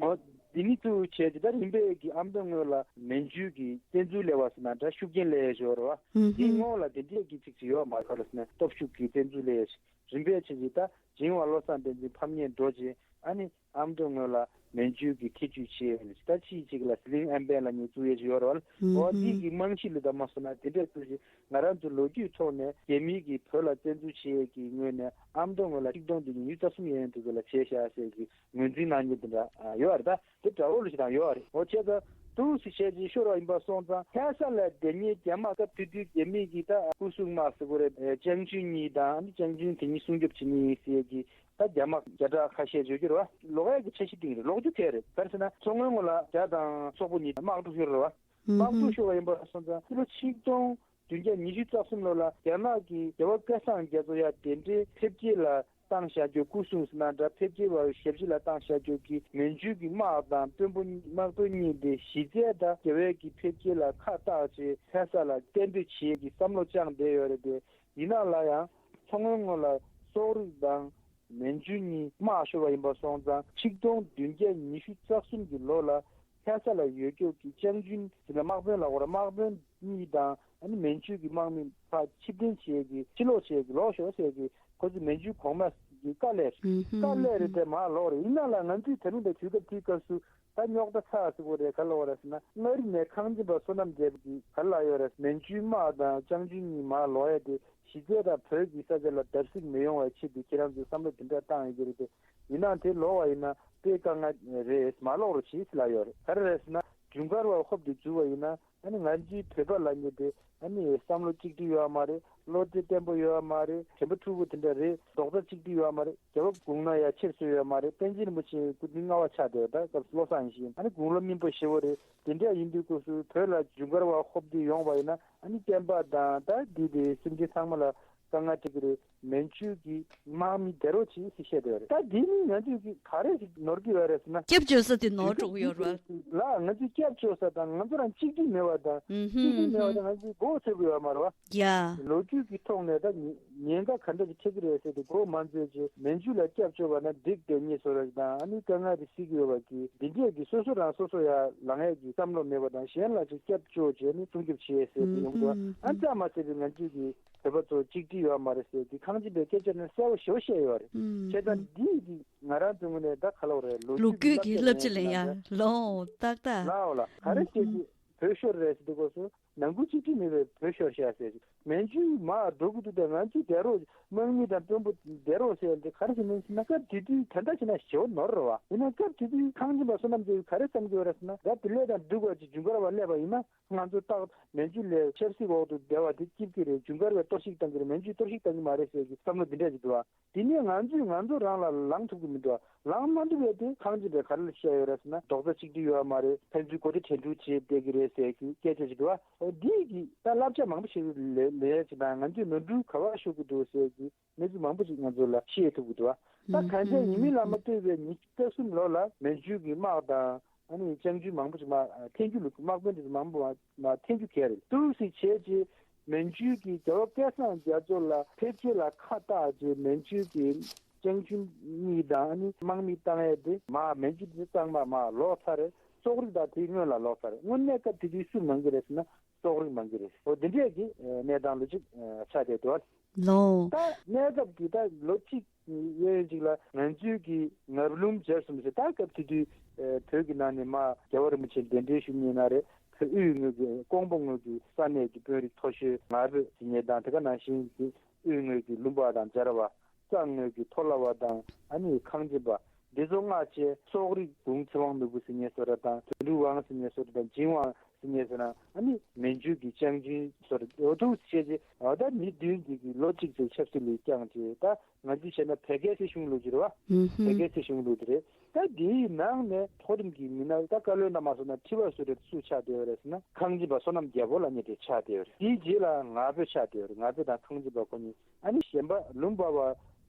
འོ། འདི་ནི་ཚུར་བྱས་ཏེ་ད་རིམ་པས་ཀྱི་ཨ་མདོ་ངོས་ལ་མན་ཇུ་གི་བཙན་འཛུལ་སླེབས་པ་ཟེར་ན་འདྲ་ཤུགས་རྐྱེན་སླེབས་ཡས་ཞོར་བ། ཧུམ་དེའི་ཧུམ། སྔོན་ལ་དེ་འདྲས་ཀྱི་ཚིག་ཅིག་ཡོད་མ་རེད་ག་ལ་ཟེར་ན་སྟོབས་ཤུགས་ཀྱི་བཙན་འཛུལ་སླེབས་ཡས་ཤིག་རིམ་པས་བྱས་ཏེ་ད་ཇིན་ཝང་བློ་བཟང་བསྟན་འཛིན་ཕམ་ཉེས་འགྲོ་རྗེས་ཨ་ནི་ཨ་མདོ་ངོས་ལ་མན་ཇུ་གི་ཐེ་ཇུས་བྱས་ཡོད་ནི་ད་ཕྱིའི་ཅིག་ལ་ཟི་ལིང་ཨན་པན་ལ་ཉེ་བཙུགས་ཡས་ཅིག་ཡོད་རེད་བ། ཧུམ་འོ་ཧུམ། འདི་གི་རྨང་གཞི་ལ་ད་མ་སོང་ན་དེ་འདྲས་བཙུགས་རྗེས་ང་རང་ཚོ་ལོ་རྒྱུས་ཐོག་ནས་རྒྱ་མི་གིས་བོད་ལ་བཙན་འཛུལ་བྱས་ཡས་ཀྱི་ངོས་ནས་ཨ་མདོ་ངོས་ལ་ཆིག་སྟོང་བདུན་བརྒྱ་ཉི་ཤུ་རྩ་གསུམ་ཡན་དུ་ཚོ་ལ་བྱས་ཤག་ཟེར་གྱི་ངོས་འཛིན་གནང་མཁན་དེ་འདྲ་ཡོད་རེད། ད་དེ་དགྲ་བོ་ལ་ཞིག་དང་ཡོད་རེད། འོ་བྱས་ཙང་དུ་སི་བྱས་ཀྱི་ཤོར་བ་ཡིན་པ་སོང་ཙང་ལྷ་ས་ལ་དེ་ཉིད་རྒྱ་དམག་སྐབས་དེ་དུས་རྒྱ་མི་གི་ད་སྐུ་སྲུང་དམག་ཟེར་དགོས་རེད། ཅང་ཅུན་གཉིས་དང་ཨ་ནི་ཅང་ཅུན་དེ་ཉིད་སྲུང་སྐྱོབ་བྱེད་མཁན་ཡིན་ཟེར་གྱི་ད་རྒྱ་དམག་བརྒྱ་ཕྲག་ཁ་ཤས་བརྗོད་རྒྱུ་རེད་བ། ལོག་ཡག་གི་འཆར་གཞི་བཏིང་རེད། ལོག་རྒྱུ་གལ་རེད། ག་རེ་ཟེར་ན་མཚོ་སྔོན་ངོས་ལ་རྒྱ་དང་སོག་པོ་གཉིས་དམག་འཁྲུག་ཤོར་རེད་བ། དམག་འཁྲུག་ཤོར་བ་ཡིན་པ་སོང་ཙང་ཕྱི་ལོ་ཆིག་སྟོང་བདུན་བརྒྱ་ཉི་ཤུ་རྩ་གསུམ་ལོ་ལ་རྒྱ་ནག་གིས་རྒྱལ་བ་སྐལ་བཟང་རྒྱ་མཚོ་ཡ་དེ་འདྲའི་ཕེབས་སྐྱེལ་ལ་བཏང་བཞག་རྒྱུ། སྐུ་སྲུང་ཟེར་ན་འདྲ་ཕེབས་སྐྱེལ་བ་ཞབས་ཕྱི་ལ་བཏང་བཞག་རྒྱུ་གི་མན་ཇུ་གི་དམག་དང་དཔོན་པོ་དམག་དཔོན་གཉིས་དེ་གཞི་རྩའི་ད་རྒྱལ་བའི་གི་ཕེབས་སྐྱེལ་ལ་ཁ་བཏགས་བྱས་ལྷ་ས་ལ་གཏན་སྡོད་བྱེད་ཀྱི་བསམ་བློ་བཅངས་བསྡད་ཡོད་རེད་དེ། ཡིན་ན་ལ་ཡང་མཚོ་སྔོན་ངོས་ལ་སོག་རིགས་དང་མན་ཇུ་གཉིས་དམག་ཤོར་བ་ཡིན་པ་སོང་ཙང་ཆིག་སྟོང་བདུན་བརྒྱ་ཉི་ཤུ་རྩ་གསུམ་གྱི་ལོ་ལ་ལྷ་ས་ལ་ཡོད་རྒྱུ་གི་ཅང་ཅུན་ཟེར་ན་དམག་དཔོན་ལ་འོ་ར་དམག་དཔོན་གཉིས་དང་ཨ་ནི་མན་ཇུ་གི་དམག་མི་ཕར་ཕྱིར་འཐེན་བྱེད་ཀྱི་ཕྱིར་ལོག་བྱེད་ཀྱི་ལོག་ཤོག་ཟེར་གྱི་ཁོ་ཚོ་མན་ཇུ་གོང་མ་གི་བཀའ་སླེབས་རེད། བཀའ་སླེབས་རེད་དེ་མར་ལོག་རེད། ཡིན་ན་ལ་ང་ཚོས་ད་རུང་དེ་དུས་སྐབས་དེའི་སྐབས་སུ་ད་རྙོག་དྲ་ཚ་ཟེར་དགོས་རེད། ག་ལ་བ་རེད་ཟེར་ན་མངའ་རིས་ནས་ཁང་ཆེན་པ་བསོད་ནམས་རྒྱལ་པོ་གི་ག་ལ་ཡོད་རེད། མན་ཇུའི་དམག་དང་ཅང་ཅུན་གཉིས་མར་ལོག་ཡས་དེ་གཞི་རྩའི་དང་བོད་ཀྱི་ས་ཆ་ལ་བརྡབ་གསིག་མི་ཡོང་བའི་ཆེད་དུ་ཁྱེད་རང་ཚོས་བསམ་བློ་དེ་འདྲ་བཏང་ཡོད་ཀྱི་རེད་དེ། ཡིན་ནའང་དེ་ལོག་བ་ཡིན་ན་དཔེ་དཀའ་ངལ་རེད། མ་ལོག་རོགས་བྱེད་ཟེར་ལབ་ཡོད་རེད། ག་རེ་རེད་ཟེར་ན་ཇུན་གར་བ་ཧོབ་ཏེ་འཛུལ་བ་ཡིན་ན་ཨ་ནི་ང་ཚོའི་བོད་པ་ལབ་མཁན་དེ་ཨ་ནི་བསམ་བློ་གཅིག་སྒྲིལ་ཡོད་མ་རེད། བློ་རྩེ་བརྟན་པོ་ཡོད་མ་རེད། དྲན་པ་འཁྲུག་པོ་དེ་འདྲ་རེད། རྡོག་རྩ་གཅིག་སྒྲིལ་ཡོད་མ་རེད། རྒྱལ་བ་དགུང་ན་ཡ་ཆེར་སོན་ཡོད་མ་རེད། པཎ་ཆེན་རིན་པོ་ཆེ་སྐུ་ཕྲེང་ལྔ་པ་ཆགས་བསྡད་པ་ད་སྐབས་བློ་བཟང་ཡིན་ཞིང་ཨ་ནི་དགུང་ལོ་སྨིན་པོ་ཞེ་བོ་རེད། དེ་འདྲ་ཡིན་དུས་སྐབས་སུ་བོད་ལ་ཇུན་གར་བ་ཧོབ་སྟེ་ཡོང་བ་ཡིན་ན་ཨ་ནི་བསྟན་པ་དང་ད་འདི་དེ་སེམས་ཅན་ཚང་མ་ལ་ དཀའ་ངལ་འཕྲད་ཀྱི་རེད། མན་ཇུ་གི་དམག་མི་བསྡད་རོགས་བྱེད་ཟེར་བཤད་བསྡད་ཡོད་རེད། ད་འདི་ནི་ང་ཚོས་ཀྱི་ག་རེ་ཞིག་ནོར་གྱི་ཡོད་རེད་ཟེར་ན། སྐྱབས་བཅོལ་ས་དེ་ནོར་འགྲོ་གི་ཡོད་རེད། ལ་ང་ཚོས་སྐྱབས་བཅོལ་ས་དང་ང་ཚོ་རང་གཅིག་སྒྲིལ་མེད་པ་དང་། ཨུ་ཧུམ། གཅིག་སྒྲིལ་མེད་པ་དང་ང་ཚོས་མགོ་ཚོད་ཀྱི་ཡོད་མ་རེད་བ། ཡ། ལོ་རྒྱུས་ཀྱི་ཐོག་ནས་ད་ཉེན་ཉེན་ཁ་ག་འདྲ་ཞིག་འཕྲད་ཀྱི་རེད་ཟེར་ཏེ་མགོ་མ་འཚོས་བྱས་མན་ཇུ་ལ་སྐྱབས་བཅོལ་བ་ན་འགྲིག་བསྡད་ཉེ་སོ་ར་དང་ཨ་ནི་དཀའ་ངལ་དེ་སེལ་གྱི་ཡོད་པ་གི་འདི་འདྲས་ཀྱི་སོ་སོ་རང་སོ་སོ་ཡ་ལངས་ཡས་ཀྱི་བསམ་བློ་མེད་པ་དང་གཞན་ལ་ཅིག་སྐྱབས་བཅོལ་བྱས་ནས་སྲུང་སྐྱོབ་བྱེད་ཡས་ཟེར་ཏེ་ཡོང་འདུག་ཨ་ཙམ་མ་ཟད་པའི་ང་ཚོས་ཀྱི་བོད་པ་ཚོ་གཅིག་སྒྲིལ་ཡོད་མ་རེད་ཟེར་ཏེ་ཁང་ཆེན་པའི་སྐད་ཆ་ནི་གསལ་པོ་ཞེ་པོ་བཤད་ཡོད་རེད། བྱས་ཙང་འདི་ཡིས་ཀྱི་ང་རང་ཚོའི་ངོས་ནས་ད་ག་ལབ་རེད། ལོ་ལོ་རྒྱུས་ཀྱི་རྒྱུས་ཀྱི་བསླབ་བྱ་ལེན་ཡ་ལོ་ཏག་ཏག་ལའོ་ལ་ག་རེ་བྱེད་ཀྱི་བོད་ཤོར་རེད་ཟེར་དུས་སྐབས་སུ་ནང་ཁུལ་གཅིག་སྒྲིལ་མེད་པའི་བོད་ཤོར་ཤག་ཟེར། མན་ཇུ་མར་འགྲོ་གི་འདུག་དེ་ང་ཚོས་བསྡད་རོགས། དམག་མི་དང་དཔོན་པོ་བསྡད་རོགས་ཟེར་ཏེ་ག་རེ་ཟེར་ན་ཟེར་ན་སྐབས་དེ་དུས་ད་ལྟ་བྱས་ན་ཞེ་པོ་ནོར་རེད་བ། ཡིན་ན་སྐབས་དེ་དུས་ཁང་ཆེན་པ་བསོད་ནམས་རྒྱལ་གྱིས་ག་རེ་བསམ་གྱི་ཡོད་རེད་ཟེར་ན། ད་དེ་ལས་དང་སྡུག་པ་ཅིག་ཇུན་གར་བ་སླེབས་པ་ཡིན་ན་ང་ཚོ་ཏག་མན་ཇུ་ལས་ཆབ་སྲིད་འོག་ཏུ་བསྡད་པ་དེ་སྐྱིད་ཀྱི་རེད། ཇུན་གར་བས་གཏོར་བཤིག་བཏང་གི་རེད། མན་ཇུས་གཏོར་བཤིག་བཏང་གི་མ་རེད་ཟེར་གྱི་བསམ་བློ་འདི་འདྲ་ཅིག་འདུག་བ། དེ་ནས་ང་ཚོས་ང་ཚོ་རང་ལ་ལངས་ཐུབ་ཀྱི་མི་འདུག་ལངས་མ་ཐུབ་པའི་དེ་ཁང་ཆེན་པས་ག་རེ་ལ་བཤད་ཡོད་རེད་ཟེར་ན། རྡོག་རྩ་གཅིག་སྒྲིལ་ཡོད་མ་རེད། ཕན་ཚུན་མགོ་ཁྲིད་འགྲན་བསྡུར་བྱེད་བསྡད་ཀྱི་རེད་ཟེར་གྱི་སྐད་ཆ་ཞིག་འདུག་བ། འདིས་ཀྱི་ད་བསླབ་བྱ་མང་པོ་ཞིག་ལེན་ལེན་ཡ་ཅིག་དང་ང་ཚོས་ནོར་འཁྲུལ་ག་བ་ཤོར་གྱི་འདུག་ཟེར་གྱི་གནས་ཚུལ་མང་པོ་ཞིག་ང་ཚོ་ལ་ཤེས་ཐུབ་ཀྱི་འདུག་བ། ད་གང་ཅི་ཡིན་མིན་ལ་མ་ལྟོས་པའི་ཉི་ཤུ་རྩ་གསུམ་ལོ་ལ་མན་ཇུ་གི་དམག་དང་ཨ་ནི་སྤྱང་ཀི་མང་པོ་ཞིག་མར་འཐེན་རྒྱུ་ལ། དམག་དཔོན་དེ་ཚོ་མང་པོ་མར་མར་འཐེན་རྒྱུ་གལ་རེད་འདུག་ཟེར་བྱས་རྗེས། མན་ཇུ་གིས་རྒྱལ་བ་སྐལ་བཟང་རྒྱ་མཚོ་ལ་ཕེབས་སྐྱེལ་ལ་ཁ་བཏགས་རྗེས་མན་ཇུ་གིས་སྤྱང་ཀི་གཉིས་དང་ཨ་ནི་དམག་མི་བཏང་ཡས་དེ་མར་མན་ཇུ་དེ་གཙང་མ་མར་ལོག་ཚར་རེད། སོག་རིགས་དང་དེའི་སྔོན་ལ་ལོག་ཚར་རེད། དངོས་གནས་སྐབས་དེ་དུས་སུ་མང་གི་རེད་ཟེར་ན་སོག་རིགས་མང་གི་རེད། འོ་དེ་འདྲས་ཀྱི་གནས་སྟངས་ལོ་གཅིག་ཆགས་བསྡད་འདུག་ལོ། ད་གནས་སྐབས་ཀྱི་ད་ལོ་གཅིག་གཡས་གཡོན་གཅིག་ལ་ང་ཚོའི་གི་ངབ་ལུམ་སྦྱར་གསུམ་ཟེར། ད་སྐབས་དེ་དུས་ཨེ་བོད་ཀྱི་ནང་ནས་མར་རྒྱལ་བ་རིན་པོ་ཆེ་གདན་འདྲེན་ཞུ་མཁན་ཡིན་ན་རེད། བོད་དབུས་ངོས་ཀྱི་ཀོང་པོ་ངོས་ཀྱི་ས་གནས་ཀྱི་དཔོན་རིགས་མཐོ་ཤོས་ང་ཕོད་ཟེར་མཁན་དང་། དེ་ག་ནང་བཞིན་གྱི་དབུས་ངོས་ཀྱི་ལུང་པ་དང་སྦྱར་བ། གཙང་ངོས་ཀྱི་ཐོ་ལ་བ་དང་ཨ་ནི་ཁང་ཆེན་པ། འདི་ཚོ་སྔ་ཕྱི་སོག་རིགས་གུང་ཚེ་དབང་ནོར་བུ་ཟེར་མཁན་ཚོ་ར་དང་དོན་གྲུབ་དབང་ཟེར་མཁན་ཚོ་ར་དང་ཇིན་དབང་ཟེར་མཁན་ཚོ་ར་ཨ་ནི་མན་ཇུ་གི་སྤྱང་ཀི་ཚོ་ར་འོ་འདུག་བྱས་རྗེས་ཨ་ད་མི་བདུན་གྱིས་ཀྱི་ལོ་གཅིག་ཙམ་ཆབ་སྲིད་ལས་བསྐྱངས་རྗེས། ད་ང་ཚོས་བཤད་ན་བལ་ཀའི་སྲིད་གཞུང་ལུགས་ཀྱི་རེད་བ། ཧུམ་ཧུམ། བལ་ཀའི་སྲིད་གཞུང་ལུགས་དེ་རེད། ད་འདིའི་ནང་ནས་མཐོ་རིམ་གྱི་མི་སྣ་ད་བཀའ་བློན་རྣམ་པ་སོགས་ན་ཁྲི་པ་སུ་རེད། སུ་ཆགས་བསྡད་ཡོད་རེད་ཟེར་ན་ཁང་ཆེན་པ་བསོད་ནམས་རྒྱལ་པོ་ལབ་མཁན་དེ་ཆགས་བསྡད་ཡོད་རེད། དེའི་རྗེས་ལ་ང་ཕོད་ཆགས་བསྡད་ཡོད་རེད། ང་ཕོད་དང་ཁང་ཆེན་པ་ཁོ་གཉིས། ཨ་ནི་གཞན་པ་ལུམ་བྷ་བ་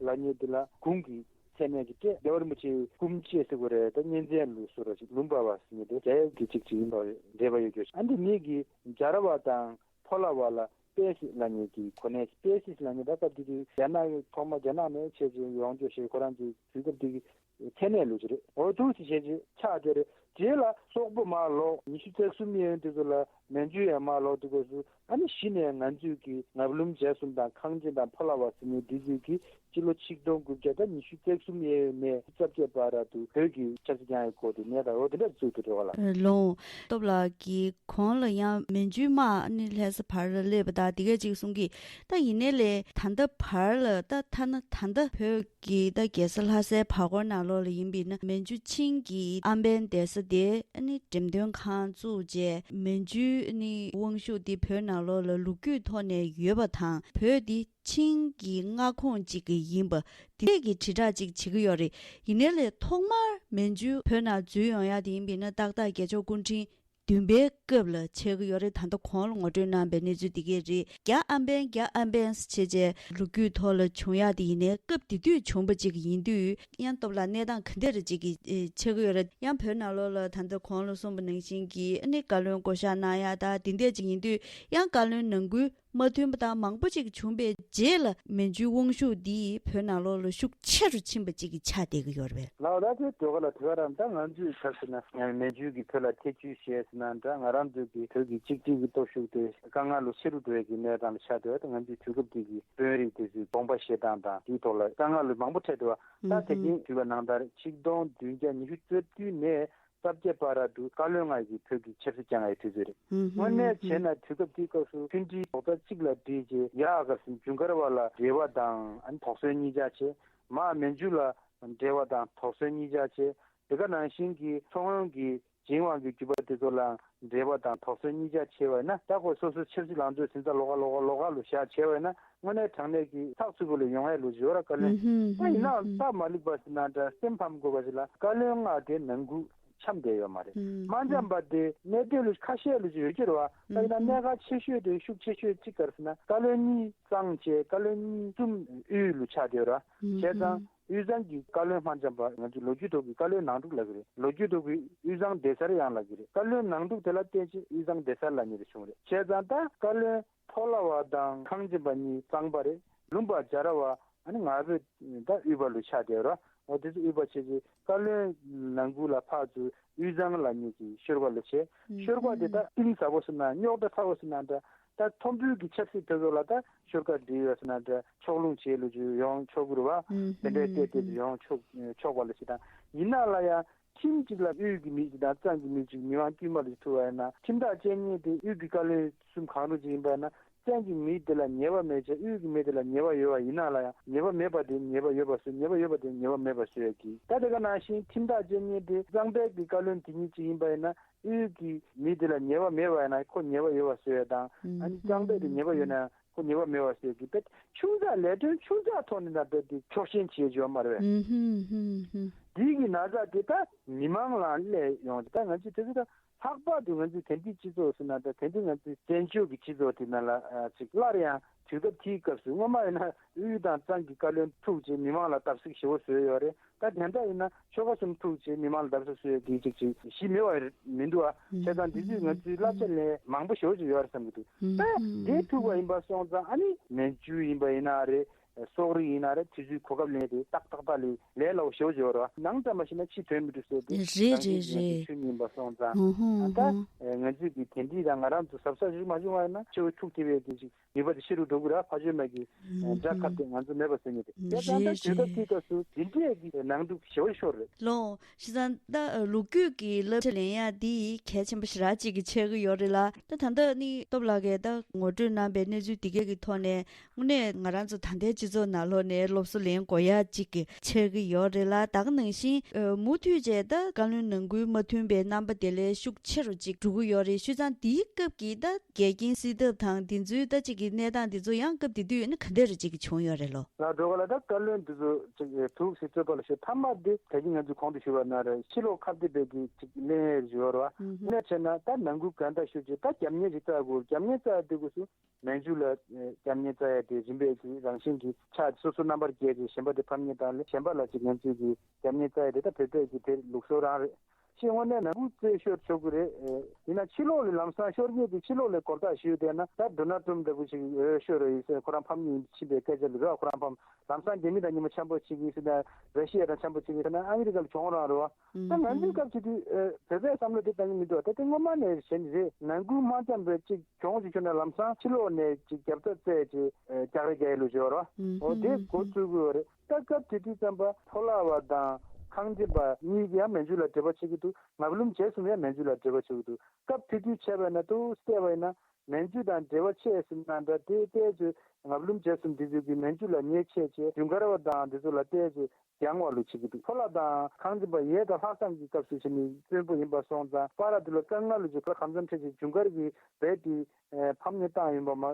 ལབ་མཁན་དེ་ལ་གུང་གི་མཚན་གནས་ཀྱི་སྤྲད། རྒྱལ་བ་རིན་པོ་ཆེའི་སྐུ་མཆེད་ཟེར་དགོས་རེད། ད་གཉེན་ཚན་ལུགས་སུ་ར་ཅིག་ལུམ་བྷ་བ་ཟེར་མཁན་དེ་རྒྱ་ཡབ་ཀྱི་གཅིག་ཅིག་ཡིན་པ་འབྲེལ་བ་ཡོད་རྒྱུ། ཨ་འདི་གཉིས་ཀྱིས་སྦྱར་བ་དང་ཕོ་ལ་བ་ལ་པེ་སི་ལབ་མཁན་གྱི་གོ་གནས། པེ་སི་ལབ་མཁན་ད་སྐབས་དེ་དུས་རྒྱ་ནག་གི་ཐོག་མ་རྒྱ་ནག་ནས་བྱས་རྗེས་ཡོང་རྒྱུ་ཞེས་ཁོ་རང་ཚོའི་དུས་སྐབས་དེ་གི་མཚན་གནས་ལོ་ཅིག་རེད། འོ་འདུག་སེ་བྱས་རྗེས་ཆགས་བསྡད་རེད། རྗེས་ལ་སོག་པོ་མར་ལོག་ཉི་ཤུ་རྩ་གསུམ་གཡས་གཡོན་དེ་ཚོ་ལ་མན་ཇུ་ཡང་མར་ལོག་དུས་སྐབས་སུ་ཨ་ནི་གཞི་ནས་ང་ཚོས་ཀྱི་ངབ་ལུམ་སྦྱར་གསུམ་དང་ཁང་ཆེན་དང་ཕོ་ལ་བ་ཟེར་མཁན་འདི་ཚོས་ཀྱི་སྤྱི་ལོ་ཆིག་སྟོང་དགུ་བརྒྱ་དང་ཉི་ཤུ་རྩ་གསུམ་གཡས་གཡོན་ནས་རྩ་བརྒྱད་བར་དུ་བོད་ཀྱི་ཆབ་སྲིད་བསྐྱངས་ཡའི་སྐོར་དེ་ནས་ད་འོ་དེ་འདྲ་བཙུགས་འདུག་རེད་བ་ལ། ལོང་། སྟོབས་ལགས་ཀྱིས་གོང་ལ་ཡང་མན་ཇུའི་དམག་ནི་ལྷ་ས་བར་ལ་སླེབས་པ་དང་དེ་གས་ཅིག་གསུང་གི། ད་ཡིན་ནའི་ལས་ད་ལྟ་བར་ལ་ད་ཐ་ན་ད་ལྟ་བོད་ཀྱི་ད་རྒྱལ་ས་ལྷ་སའི་བར་སྐོར་ནང་ལོགས་ལ་ཡིན་པས་ན་མན་ཇུ་ཆིང་གི་ཨམ་བན་བསྡད་ས་དེ་ནི་འགྲེམས་སྟོན་ཁང་བཙུགས་རྗེས་མན་ཇུའི་ནི་དབང་ཤུགས་འདི་བོད་ནང་ལོགས་ལ་ལོ་རྒྱུས་ཐོག་ནས་ཡོད་པ་དང་བོད་འདི་ཆིང་གི་མངའ་ཁོངས་གཅིག་གི་ཡིན་པ་དེ་གི་དྲིལ་བསྒྲགས་ཅིག་བྱེད་ཀྱི་ཡོད་རེད། ཡིན་ནའི་ལས་ཐོག་མར་མན་ཇུ་བོད་ནང་འཛུལ་ཡོང་ཡ་དེ་ཡིན་པས་ན་ཏག་ཏག་རྒྱལ་མཆོག་སྐུ་ཕྲེང་བདུན་པའི་སྐབས་ལ་ཆགས་ཀྱི་ཡོད་རེད། ད་ལྟ་གོང་ལ་ངོ་སྤྲོད་གནང་པའི་གནས་ཚུལ་འདི་གས་རེད། རྒྱ་ཨམ་བན་རྒྱ་ཨམ་བན་ཟེར་བྱས་རྗེས་ལོ་རྒྱུས་ཐོག་ལ་བྱུང་ཡག་དེ་ཡིན་ནའི་སྐབས་དེ་དུས་བྱུང་བ་ཅིག་ཡིན་དུས་ཡང་སྟོབས་ལགས་གནས་སྟངས་ག་འདྲ་རེ་ཅིག་གི་ཨེ་ཆགས་ཀྱི་ཡོད་རེད། ཡང་བོད་ནང་ལོགས་ལ་ད་ལྟ་གོང་ལ་གསུངས་པ་ནང་བཞིན་གྱི་ཨ་ནི་བཀའ་བློན་བསྐོ་གཞག་གནང་ཡག་ད་དེ་འདྲ་ཅིག་ཡིན་དུས་ཡང་བཀའ་བློན་ནང་ཁུལ་མ་མཐུན་པ་དང་མང་པོ་ཅིག་བྱུང་པའི་རྗེས་ལ་མན་ཇུའི་དབང་ཤུགས་འདིས་བོད་ནང་ལོགས་ལ་ཤུགས་ཆེ་རུ་ཕྱིན་པ་ཅིག་གི་ཆགས་བསྡད་ཀྱི་ཡོད་རེད་པས། ལགས་ད་དེ་འགྲོ་ག་ལ་དེ་ག་རང་ད་ང་ཚོས་ཆ་བཞག་ན་མན་ཇུ་གིས་བོད་ལ་ཐེ་བྱུས་བྱས་ཟེར་ན་འདྲ། ང་རང་ཚོའི་གི་བོད་ཀྱི་གཅིག་སྒྲིལ་གྱི་སྟོབས་ཤུགས་དེ་དཀའ་ངལ་ལ་ཆེ་རུ་འགྲོ་ཡས་ཀྱི་གནས་སྟངས་ལ་ཆགས་བསྡད་པ་ད་ང་ཚོའི་དུས་སྐབས་དེ་གི་དཔོན་རིགས་དེ་ཚོས་དགོངས་པ་བཞེས་སྟངས་དང་དེའི་ཐོག་ལ་དཀའ་ངལ་ལ་མང་པོ་འཕྲད་འདུག་བ། ད་དེ་རིང་ཞུས་པ་ནང་ལྟར་ཆིག་སྟོང་བདུན་བརྒྱ་ཉི་ཤུ་རྩ་བདུན་ནས་རྩ་བརྒྱད་བར་དུ་བཀའ་བློན་ལྔ་ཡིས་བོད་ཀྱི་ཆབ་སྲིད་བསྐྱངས་པའི་དུས་ཚོད་རེད། དངོས་གནས་བྱས་ན་དུས་སྐབས་དེའི་སྐབས་སུ་མཐུན་སྒྲིལ་རྡོག་རྩ་གཅིག་ལ་སྒྲིལ་རྗེས་ཡག་ག་ཟིན་ཇུན་གར་བ་ལ་འབྲེལ་བ་དང་ཨ་ནི་དོགས་ཟོན་གཉིས་ཆ་བྱས། མར་མན་ཇུ་ལ་འབྲེལ་བ་དང་དོགས་ཟོན་གཉིས་ཆ་བྱས། དེ་ག་ནང་བཞིན་གྱི་མཚོ་སྔོན་གྱི་ཇིན་ཝང་གི་རྒྱུད་པ་དེ་ཚོ་ལ་འབྲེལ་བ་དང་དོགས་ཟོན་གཉིས་ཆ་བྱས་པ་ཡིན་ན་ད་ཁོ་སོ་སོའི་ཆབ་སྲིད་ལངས་ཕྱོགས་ཟིན་ཚ་ལོགས་ཀ་ལོགས་ཀ་ལོགས་ཀ་ལ་བཞག་བྱས་པ་ཡིན་ན་དངོས་གནས་དྲང་གནས་ཀྱི་ཚགས་ཚུད་པོ་ལ་ཡོང་ཡ་ལོ་ཇི་ཡོད་ར། བཀའ་བློན་ད་ཡིན་ནའང་སྟབས་མ་ལེགས་པ་ཟེར་ན་འདྲ་སེམས་ཕམ་དགོས་པ་ཞིག་ལ་བཀའ་བློན་ལྔ་དེ་ནང་ཁུལ་ འཆམ་བསྡད་ཡོད་མ་རེད། མ་འཆམ་པ་དེ་གནད་དོན་ལུགས་ཁ་ཤས་ལུགས་ཅིག་ཡོད་ཀྱི་རེད་བ། ད་ཡིན་ན་གནད་འགག་ཆེ་ཤོས་དེ་ཤུགས་ཆེ་ཤོས་གཅིག་ག་རེ་ཟེར་ན། བཀའ་བློན་གཉིས་གཙང་བྱས། བཀའ་བློན་གཉིས་གསུམ་དབུས་ལུགས་ཆགས་བསྡད་ཡོད་རེད་བ། བྱས་ཙང་། དབུས་གཙང་གི་བཀའ་བློན་དམར་འཇམ་པ་ང་ཚོ་ལོ་རྒྱུས་ཐོག་གི་བཀའ་བློན་ནང་འཁྲུག་ལབ་ཀྱི་རེད། ལོ་རྒྱུས་ཐོག་གི་དབུས་གཙང་སྡེ་གསར་ཡང་ལབ་ཀྱི་རེད། བཀའ་བློན་ནང་འཁྲུག་དེ་ལ་བརྟེན་བྱས་དབུས་གཙང་སྡེ་གསར་ལབ་མཁན་དེ་བྱུང་རེད། བྱས་ཙང་ད་བཀའ་བློན་ཕོ་ལྷ་བ་དང་ཁང་ཆེན་པ་གཉིས་གཙང་པ་རེད། ལུང་པ་རྒྱ་ར་བ་ཨ་ནི་ང་ཕོད་ད་དབུས་པ་ལུགས་ཆགས་བསྡད་ར། འོ་དེ་ཚོ་དབུས་པ་བྱས་རྗེས་བཀའ་བློན་ནང་ཁུལ་ལ་ཕར་ཚུར་དབུས་གཙང་ལབ་མཁན་གྱི་ཤོར་བ་ལུགས་བྱས། ཤོར་བ་དེ་ད་གཏིང་ཟབ་པོ་ཟེར་ན་རྙོག་དྲ་ཚ་བོ་ཟེར་ན་འདྲ། ད་མཐོན་པོའི་གི་ཆབ་སྲིད་དེ་ཚོ་ལ་ད་ཤོར་ཁ་འདྲི་ཡོད་ཟེར་ན་འདྲ། ཕྱོགས་ལྷུང་བྱེད་ལུགས་ཅིག་ཡོང་ཆོག་གི་རེད་བ། དེ་འདྲའི་ལྟས་དེ་ཚོ་ཡོང་ཆོག་ཆོག་པ་ལ་ཞིག་དང་། ཡིན་ན་ལ་ཡང་ཁྲིམས་གཅིག་ལ་དབུས་ཀྱི་མི་གཅིག་དང་གཙང་གི་མི་གཅིག་མི་དབང་དཀྱུས་མ་ལ་ཐུག་པ་ཡིན་ན། ཁྲིམས་ཐག་བཅད་མཁན་དེ་དབུས་ཀྱི་བཀའ་བློན་གསུམ་གང་རུང་གཅིག་ཡིན་པ་ཡིན་ན། གཙང་གི་མི་དེ་ལ་ཉེས་པ་མེད་ཅེས་དབུས་ཀྱི་མི་དེ་ལ་ཉེས་པ་ཡོད་པ་ཡིན་ན་ལ་ཡང་། ཉེས་པ་མེད་པ་དེ་ཉེས་པ་ཡོད་པ་བཟོ། ཉེས་པ་ཡོད་པ་དེ་ཉེས་པ་མེད་པ་བཟོ་ཡ་གི། ད་དེ་ག་ནང་བཞིན་ཁྲིམས་ཐག་བཅད་མཁན་དེ་གཙང་པའི་གི་བཀའ་བློན་དེ་ཉིད་གཅིག་ཡིན་པ་ཡིན་ན། དབུས་ཀྱི་མི་དེ་ལ་ཉེས་པ་མེད་པ་ཡིན་ན་ཁོ་ཉེས་པ་ཡོད་པ་བཟོ་ཡ་དང་། ཨ་ནི་གཙང་པའི་དེ་ཉེས་པ་ཡོད་ན་ཁོ་ཉེས་པ་མེད་པ་བཟོ་ཡ་གི། དཔེ་ཆུང་ཙག་ལས་དོན་ཆུང་ཙག་ཐོག་ནས་ན་དཔེ་དེ་ཕྱོགས་ཞེན་བྱེད་ཡ་ཡོད་མ་རེད་པས། འདིའི་གི་ན་ཚ་དེ་ད་མི་མང་ལ་སླེབས་ཡོང་། ད་ང་ཚོས་དེ་ཚོ་ད་ལྷག་པར་དུ་ང་ཚོའི་དེང་དུས་སྤྱི་ཚོགས་ཟེར་ན་ད་དེང་དུས་ང་ཚོའི་བཙན་བྱོལ་གྱི་སྤྱི་ཚོགས་དེ་ནང་ལ་ཅིག་སླར་ཡང་དུས་སྐབས་དེའི་སྐབས་སུ་སྔོན་མ་ཡིན་ན་དབུས་དང་གཙང་གི་བཀའ་བློན་ཐུག་བྱས་མི་མང་ལ་བརྡབ་གསིག་ཞེ་པོ་བཟོས་ཡོད་རེད། ད་དེ་འདྲ་ཡིན་ན་ཆོལ་ཁ་གསུམ་ཐུག་བྱས་མི་མང་ལ་བརྡབ་གསིག་བཟོས་ཡོད་ཀྱི་ཅིག་ཅིག་གཞི་མེད་པ་མི་འདུག་ཨ། བྱས་ཙང་འདི་དུས་ང་ཚོའི་བསླབ་བྱ་ལས་མང་པོ་ཞེ་པོ་ཅིག་ཡོད་རེད་བསམ་གྱི་འདུག་ད་དེ་ཐུག་པ་ཡིན་པ་སོང་ཙང་ཨ་ནི་མན་ཇུ་ཡིན་པ་ཡིན་ན་རེད། སོག་རིགས་ཡིན་ན་རེད། དུས་ཚོད་གོ་སྐབས་ལེན་ཏེ་ཏག་ཏག་ཏག་ལས་ལས་སླ་པོ་ཞེ་པོ་ཅིག་ཡོད་རེད་བ། ནང་ཙམ་མ་ཤེས་ན་ཕྱི་དོན་མི་འགྲུབ་ཟེར་ཏེ། རེད་རེད་རེད། ཆོས་ཉིད་ཡིན་པ་སོང་ཙང་། ཨ་ད་ང་ཚོས་ཀྱི་དེ་འདྲའི་རང་ང་རང་ཚོ་གཟབ་གཟབ་ཞིག་མ་བྱུང་བ་ཡིན་ན་ཆེ་བོ་ཐུག་ཐེབས་པའི་དེ་ཅིག་ནུས་པ་དེ་ཤི་རུ་འགྲོ་གི་ར། ཕ་ཆོས་མ་གི་དགྲ་ཁབ་དེ་ང་ཚོ་མེད་པ་ཟེར་ཉེ་དེ་དེ་ཙང་ད་རེད་དུས་སྐབས་རེད། དེའི་སྐབས་སུ་དེ་འདྲའི་གི་ནང་འདུག་ཞེ་པོ་ཤོར་རེད། ལོ། བྱས་ཙང་ད་ལོ་རྒྱུས་ཀྱི་བསླབ་བྱ་ལེན་ཡག་འདི་གལ་ཆེན་པོ་ཞེ་དྲག་ཅིག་གི་ཆགས་ཀྱི་ཡོད་རེད་ལ། ད་ད་ལྟ་ནི་སྟོབས་ལགས་ཀྱིས་ད་ངོ་སྤྲོད་གནང་པའི་གནས་ཚུལ་འདི་གའི་གི་ཐོག་ནས་དངོས་གནས་ང་རང་ཚོ་ད་ལྟའི་སྤྱི་ཚོགས་ནང་ལོགས་ནས་སློབ་གསོ་ལེན་དགོས་ཡག་ཅིག་གི་ཆགས་ཀྱི་ཡོད་རེད་ལ། ད་ག་ནང་བཞིན་མུ་མཐུད་བྱས་ད་བཀའ་བློན་ནང་ཁུལ་མ་མཐུན་པའི་རྣམ་པ་དེ་ལས་ཤུགས་ཆེ་རུ་ཅིག་འགྲོ་གི་ཡོད་རེད། བྱས་ཙང་འདིའི་སྐབས་ཀྱི་ད་འགལ་རྐྱེན་སེལ་ཐབས་དང་འདི་ཚོའི་ད་ཅིག་གི་གནས་སྟངས་འདི་ཚོ་ཡང་སྐབས་དེ་དུས་ཡིན་ན་ག་འདྲ་རེ་ཅིག་གི་བྱུང་ཡོད་རེད་ལོ། ལགས་འགྲོ་ག་ལ་ད་བཀའ་བློན་འདི་ཚོ་ཅིག་ཐུག་སྲིད་གཙོས་པ་ལ་ཞེས་མཐའ་མ་འདི་ད་གིན་ང་ཚོས་གོང་དུ་ཞུས་པ་ནང་རེད། ཕྱི་ལོགས་ཁ་གཏད་པའི་གི་ཅིག་གླེང་ཡས་ཞུ་བ་རེད་བ། གནས་བྱས་ན་ད་ནང་ཁུལ་གང་ལྟར་ཞུ་ཅིག་ད་རྒྱབ་གཉེར་ཅིག་བཙལ་དགོས། རྒྱབ་གཉེར་བཙལ་ཡ་དེ་དགོས་སུ་མན་ཇུ་ལ་རྒྱབ་གཉེར་བཙལ་ཡ་དེ་རིམ་པས་ཀྱི་རང་བཞིན་གྱི་ཆ་སོ་སོ་རྣམ་པར་རྒྱལ་ཏེ་གཞན་པ་དེ་ཕམ་ཉེས་བཏང་ལས་གཞན་པ་ལ་ཅིག་ང་ཚོས་ཀྱི་རྒྱབ་གཉེར་བཙལ་ཡ་དེ་ད་བོད་པས་ཀྱི་དེ་ལུགས་སྲོལ་རང་རེད། ཤེས་དངོས་གནས་ནང་ཁུལ་རྩད་ཤོར་ཆོག་གི་རེད། ཡིན་ན་ཕྱི་ལོགས་ལ་ལམ་སང་ཤོར་མཁན་དེ་ཕྱི་ལོགས་ལ་གོ་བརྡ་ཞུས་བསྡད་ན་ད་ཌོ་ནལ་ཊམ་འདྲ་པོ་ཞིག་འོས་ཤོར་རེད་ཟེར། ཁོ་རང་ཕམ་ཉེས་ཕྱིན་པའི་སྐད་ཆ་ལ་རེད་བ། ཁོ་རང་ཕམ་ལམ་སང་རྒྱ་མི་དང་མཉམ་པོ་འཆམ་པོ་བྱེད་ཀྱི་ཟེར་ན་ར་ཤི་ཡ་དང་འཆམ་པོ་བྱེད་ཀྱི་ཟེར་ན་ཨ་མི་རི་ཀ་ལ་གྱོང་རང་རེད་བ། ད་ང་ཚོའི་སྐབས་ཀྱི་དུས་བོད་པའི་བསམ་བློ་དེ་བཏང་གི་མི་འདུག་ད་དེ་སྔོན་མ་ནས་བྱས་ནི་རེད། ནང་ཁུལ་དམག་འཆམ་རེད། ཅིག་གྱོང་ཅིག་ཁྱོན་ནས་ལམ་སང་ཕྱི་ལོགས་ནས་ཅིག་རྒྱབ་རྩ་རྩེད་ཅིག་རྒྱག་རེས་རྒྱག་ཡ་ལུགས་ཅིག་ཡོད་རེད་བ། འོ་དེ་འགོ་བཙུགས་དགོས་རེད། ད་སྐབས་དེ་དུས་ཙམ་པ་ཕོ་ལྷ་བ་དང་ཁང་ཆེན་པ་གཉིས་ཀྱིས་ཡང་མན་ཇུ་ལ་འབྲེལ་བ་བྱེད་ཀྱི་འདུག་ངབ་ལུམ་རྗེས་གསུམ་ཡང་མན་ཇུ་ལ་འབྲེལ་བ་བྱེད་ཀྱི་འདུག་སྐབས་དེ་དུས་བྱས་པ་ཡིན་ན་ཏོག་ཙམ་བལྟས་པ་ཡིན་ན་མན་ཇུ་དང་འབྲེལ་བ་ཆད་ཟིན་ན་འདྲ། དེ་ཏོག་ཙམ་ངབ་ལུམ་རྗེས་གསུམ་དེ་ཚོ་གིས་མན་ཇུ་ལ་ཉེས་ཆད་བྱས། ཇུན་གར་བ་དང་དེ་ཚོ་ལ་ཏོག་ཙམ་ཡང་བ་ལུགས་བྱེད་ཀྱི་འདུག་ཕོ་ལྷ་དང་ཁང་ཆེན་པ་ཡས་དང་ལྷག་བསམ་གྱི་སྐབས་སུ་བྱས་ནས་བཙུན་པོ་ཡིན་པ་སོང་ཙང་པ་ར་དེ་ལ་དཀའ་ངལ་ལུགས་ཅིག་ག་ལ་གང་འཚམ་འཕྲད་ཅིག་ཇུན་གར་གྱིས་རྦད་དེ་ཕམ་ཉེས་བཏང་ཡིན་པ་མ་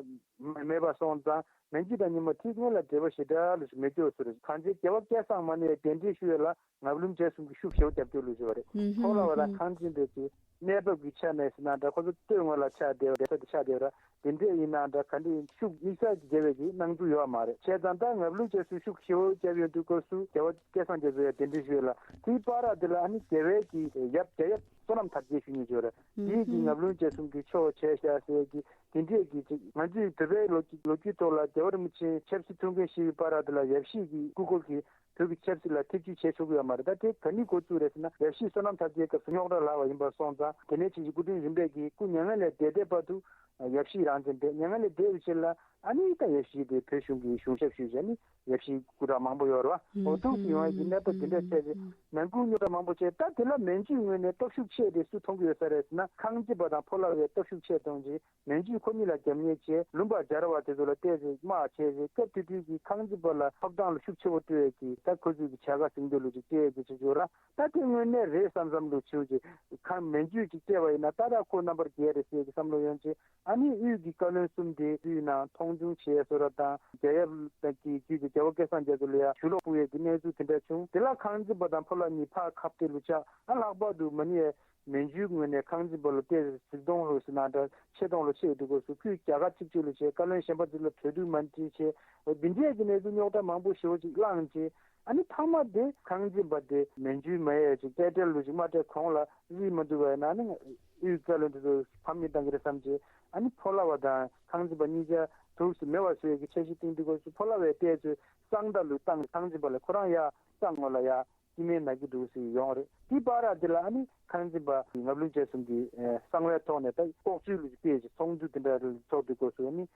མེད་པ་སོང་ཙང་། མན་ཇུ་དང་མཉམ་པོ་ཐིག་ངན་ལ་འབྲེལ་བ་ཞེ་དྲག་ལུགས་ཤིག་མེད་སྐྱོ་སུ་རེད། གང་ཅི་རྒྱལ་བ་སྐལ་བཟང་མ་ནས་གདན་འདྲེན་ཞུ་ཡས་ལ་ངབ་ལུམ་རྗེས་གསུམ་གྱི་ཤུགས་ཞེ་པོ་རྒྱབ་སྐྱོར་ལུགས་ཤིག་བ་རེད། ཁོ་ལ་བ་དང་ཁང་ཆེན་པའི་གི་གནས་བབ་ཀྱི་ཆ་ནས་ཟེར་ན་འདྲ། ཁོ་ཚོ་སྟོད་ངོས་ལ་ཆགས་བསྡད་པ་རེད། ས་དེ་ཆགས་བསྡད་པ་ར། དེ་འདྲས་ཡིན་ན་འདྲ། ག་འདྲས་ཤུགས་དམིགས་བསལ་གྱི་རྒྱལ་བའི་གི་གནང་རྒྱུ་ཡོད་མ་རེད། བྱས་ཙང་ད་ངབ་ལུམ་རྗེས་གསུམ་ཤུགས་ཞེ་པོ་རྒྱབ་ཡོང་དུས་སྐབས་སུ་རྒྱལ་བ་སྐལ་བཟང་རྒྱ་མཚོ་ཡ་གདན་འདྲེན་ཞུ་ཡས་ལ་དེའི་བར་དེ་ལ་ཨ་ནི་རྒྱལ་བའི་གི་ཡབ་རྒྱལ་ཡབ་བསོད་ནམས་དར་རྒྱས་ཞུ་མཁན་ཅིག་ཡོད་རེད། དེའི་གི་ངབ་ལུམ་རྗེས་གསུམ་གྱི་ཕྱོགས་བྱས་བཞག་ཟེར་གི་དེ་འདྲས་གི་ཅིག་ང་ཚོའི་བོད་པའི་ལོ་རྒྱུས་ལོ་རྒྱུས་ཐོག་ལ་རྒྱལ་བ་རིན་པོ་ཆེ་ཆབ་སྲིད་ཐུགས་འགན་བཞེས་པའི་བར་དུ་ལ་ཡབ་གཞིས་ཀྱི་སྐུ་འཁོར་གྱིས་བོད་ཀྱི་ཆབ་སྲིད་ལ་ཐེ་བྱུས་བྱས་ཆོག་གི་ཡོད་མ་རེད། ད་དེ་ག་ནས་འགོ་བཙུགས་རེད་ཟེར་ན་ཡབ་གཞིས་བསོད་ནམས་དར་རྒྱས་སྐབས་སུ་རྙོག་དྲ་ལངས་པ་ཡིན་པ་སོང་ཙང་དེ་ནས་ཅིག་སྐུ་ཕྲེང་རིམ་པས་ཀྱི་སྐུ་མྱ་ངན་ལས་འདས་འདས་བར་དུ་ཡབ་གཞིས་རང་བཙན་བསྡད། མྱ་ངན་ལས་འདས་པའི་ཕྱིར་ལ་ཨ་ནི་ད་ཡབ་གཞིས་དེ་བོད་གཞུང་གི་གཞུང་ཞབས་ཞུས་བྱས་ནི། ཡབ་གཞིས་སྐུ་དྲག་མང་པོ་ཡོད་རེད་བ། འོ་ཐུགས་སུ་ཡོང་བའི་གི་གནས་བབ་དེ་འདྲ་བྱས་ཏེ་ནང་ཁུལ་རྙོག་དྲ་མང་པོ་བྱས། ད་དེ་ལ་མན་ཇུའི་ངོས་ནས་སྟོབས་ཤུགས་ ཆེ་དེ་སུ་མཐོང་གི་ཡོད་ས་རེད་ཟེར་ན། ཁང་ཆེན་པ་དང་ཕོ་ལགས་པའི་སྟོབས་ཤུགས་ཆེ་གཏོང་ཆེད། མན་ཇུས་ཁོ་གཉིས་ལ་རྒྱབ་གཉེར་བྱས། ལུང་པ་སྦྱར་བ་དེ་ཚོ་ལ་བལྟས་ཚེ་དམག་བྱས་ཚེ། སྐབས་དེ་དུས་ཀྱི་ཁང་ཆེན་པ་ལ་ཐོབ་ཐང་ལ་ཤུགས་ཆེ་བོ་སྤྲོད་ཡས་ཀྱི་ད་ཁོ་ཚོས་ཀྱི་བྱ་དགའ་ཟིན་འདོད་ལུགས་ཅིག་སྤྲད་ཡས་ཀྱི་བྱེད་ཆོག་ར། ད་དེ་དངོས་གནས་རེད་བསམ་བསམ་ལུགས་བྱེད་ཀྱི། ཁང་མན་ཇུས་ཅིག་སྤྲད་པ་ཡིན་ན་ད་ད་ཁོ་རྣམ་པར་རྒྱལ་རེད་ཟེར་གྱི་བསམ་བློ་ཡོང་ཆེད། ཨ་ནི་དབུས་ཀྱི་བཀའ་བློན་གསུམ་དེ་དུས་ནང་མཐོང་ཆུང་བྱས་བཟོ་འདྲ་དང་། རྒྱལ་ཡབ་དང་གི་བརྒྱུད་དེ་རྒྱལ་བ་སྐལ་བཟང་རྒྱ་མཚོ་ལ་ཡང་ཞུ་ལོག་ཕུལ་ཡས་ཀྱི་གནས་ཚུལ་དེ་འདྲ་བྱུང་། དེ་ལ་ཁང་ཆེན་པ་དང་ཕོ་ལགས་གཉིས་ཕར་ཁ་གཏད་ལུགས་ཆགས། ཨ་ལྷག་པར་དུ་མ་ཎི་ཡས་མན་ཇུའི་ངོས་ནས་ཁང་ཆེན་པ་ལ་བལྟས་ཚེ་གཟིགས་མཐོང་ལུགས་ཟེར་ན་འདྲ། ཆེ་མཐོང་ལུགས་ཆེ་འདུག་གོ་སུ། ཁོས་རྒྱ་གར་གཅིག་ཆོད་ལུགས་བྱས། བཀའ་བློན་གཞན་པ་ཚོ་ལ་གྲོས་བསྡུར་མ་འགྲིག་བྱས། འོ་འདི་འདྲས་ཀྱི་གནས་ཚུལ་རྙོག་དྲ་མང་པོ་ཞེ་པོ་ཅིག་བསླངས་བྱས། ཨ་ནི་མཐའ་མ་དེ་ཁང་ཆེན་པ་དེ་མན་ཇུའི་མ་ཡས་ཅིག་རྩིས་སྤྲོད་ལུགས་ཅིག་མ་སྤྲད་གོང་ལ་རིལ་མ་འདུག་པ་ཡིན་ན། ཨ་ནི་དབུས་བཀའ་བློན་དེ་ཚོ་ཕམ་ཉེས་བཏང་གི་རེད་བསམ་བྱས། ཨ་ནི་ཕོ་ལགས་པ་དང་ཁང་ཆེན་པ་གཉིས་ཆ་དུས་སུ་མེད་པ་བཟོ་ཡས་ཀྱི་འཆར་གཞི་བཏིང་འདུག་གོ་སུ། ཕོ་ལགས་པས་བལྟས་ཚོད་གཙང་སྦྲ་ལུགས་བཏང་། ཁང་ཆེན་པ་ལ་ཁོ་རང་ཡ་གཙང་ངོ་ལ་ཡ། སྐྱེ་དམན་ན་གི་འདུག་ཟེར་ཡོང་རེད། དེ་བར་དེ་ལ་ཨ་ནི་ཁང་ཆེན་པ་ངབ་བླུན་རྗེ་གསུམ་གྱི་གསང་བའི་ཐོག་ནས་ད་ལྐོག་ཇུས་ལུགས་ཀྱི་དཔེ་ཞིག་ཚོགས་འདུ་དེ་འདྲ་ཚོགས་དུས་སྐབས་སུ་ཨ་ནི་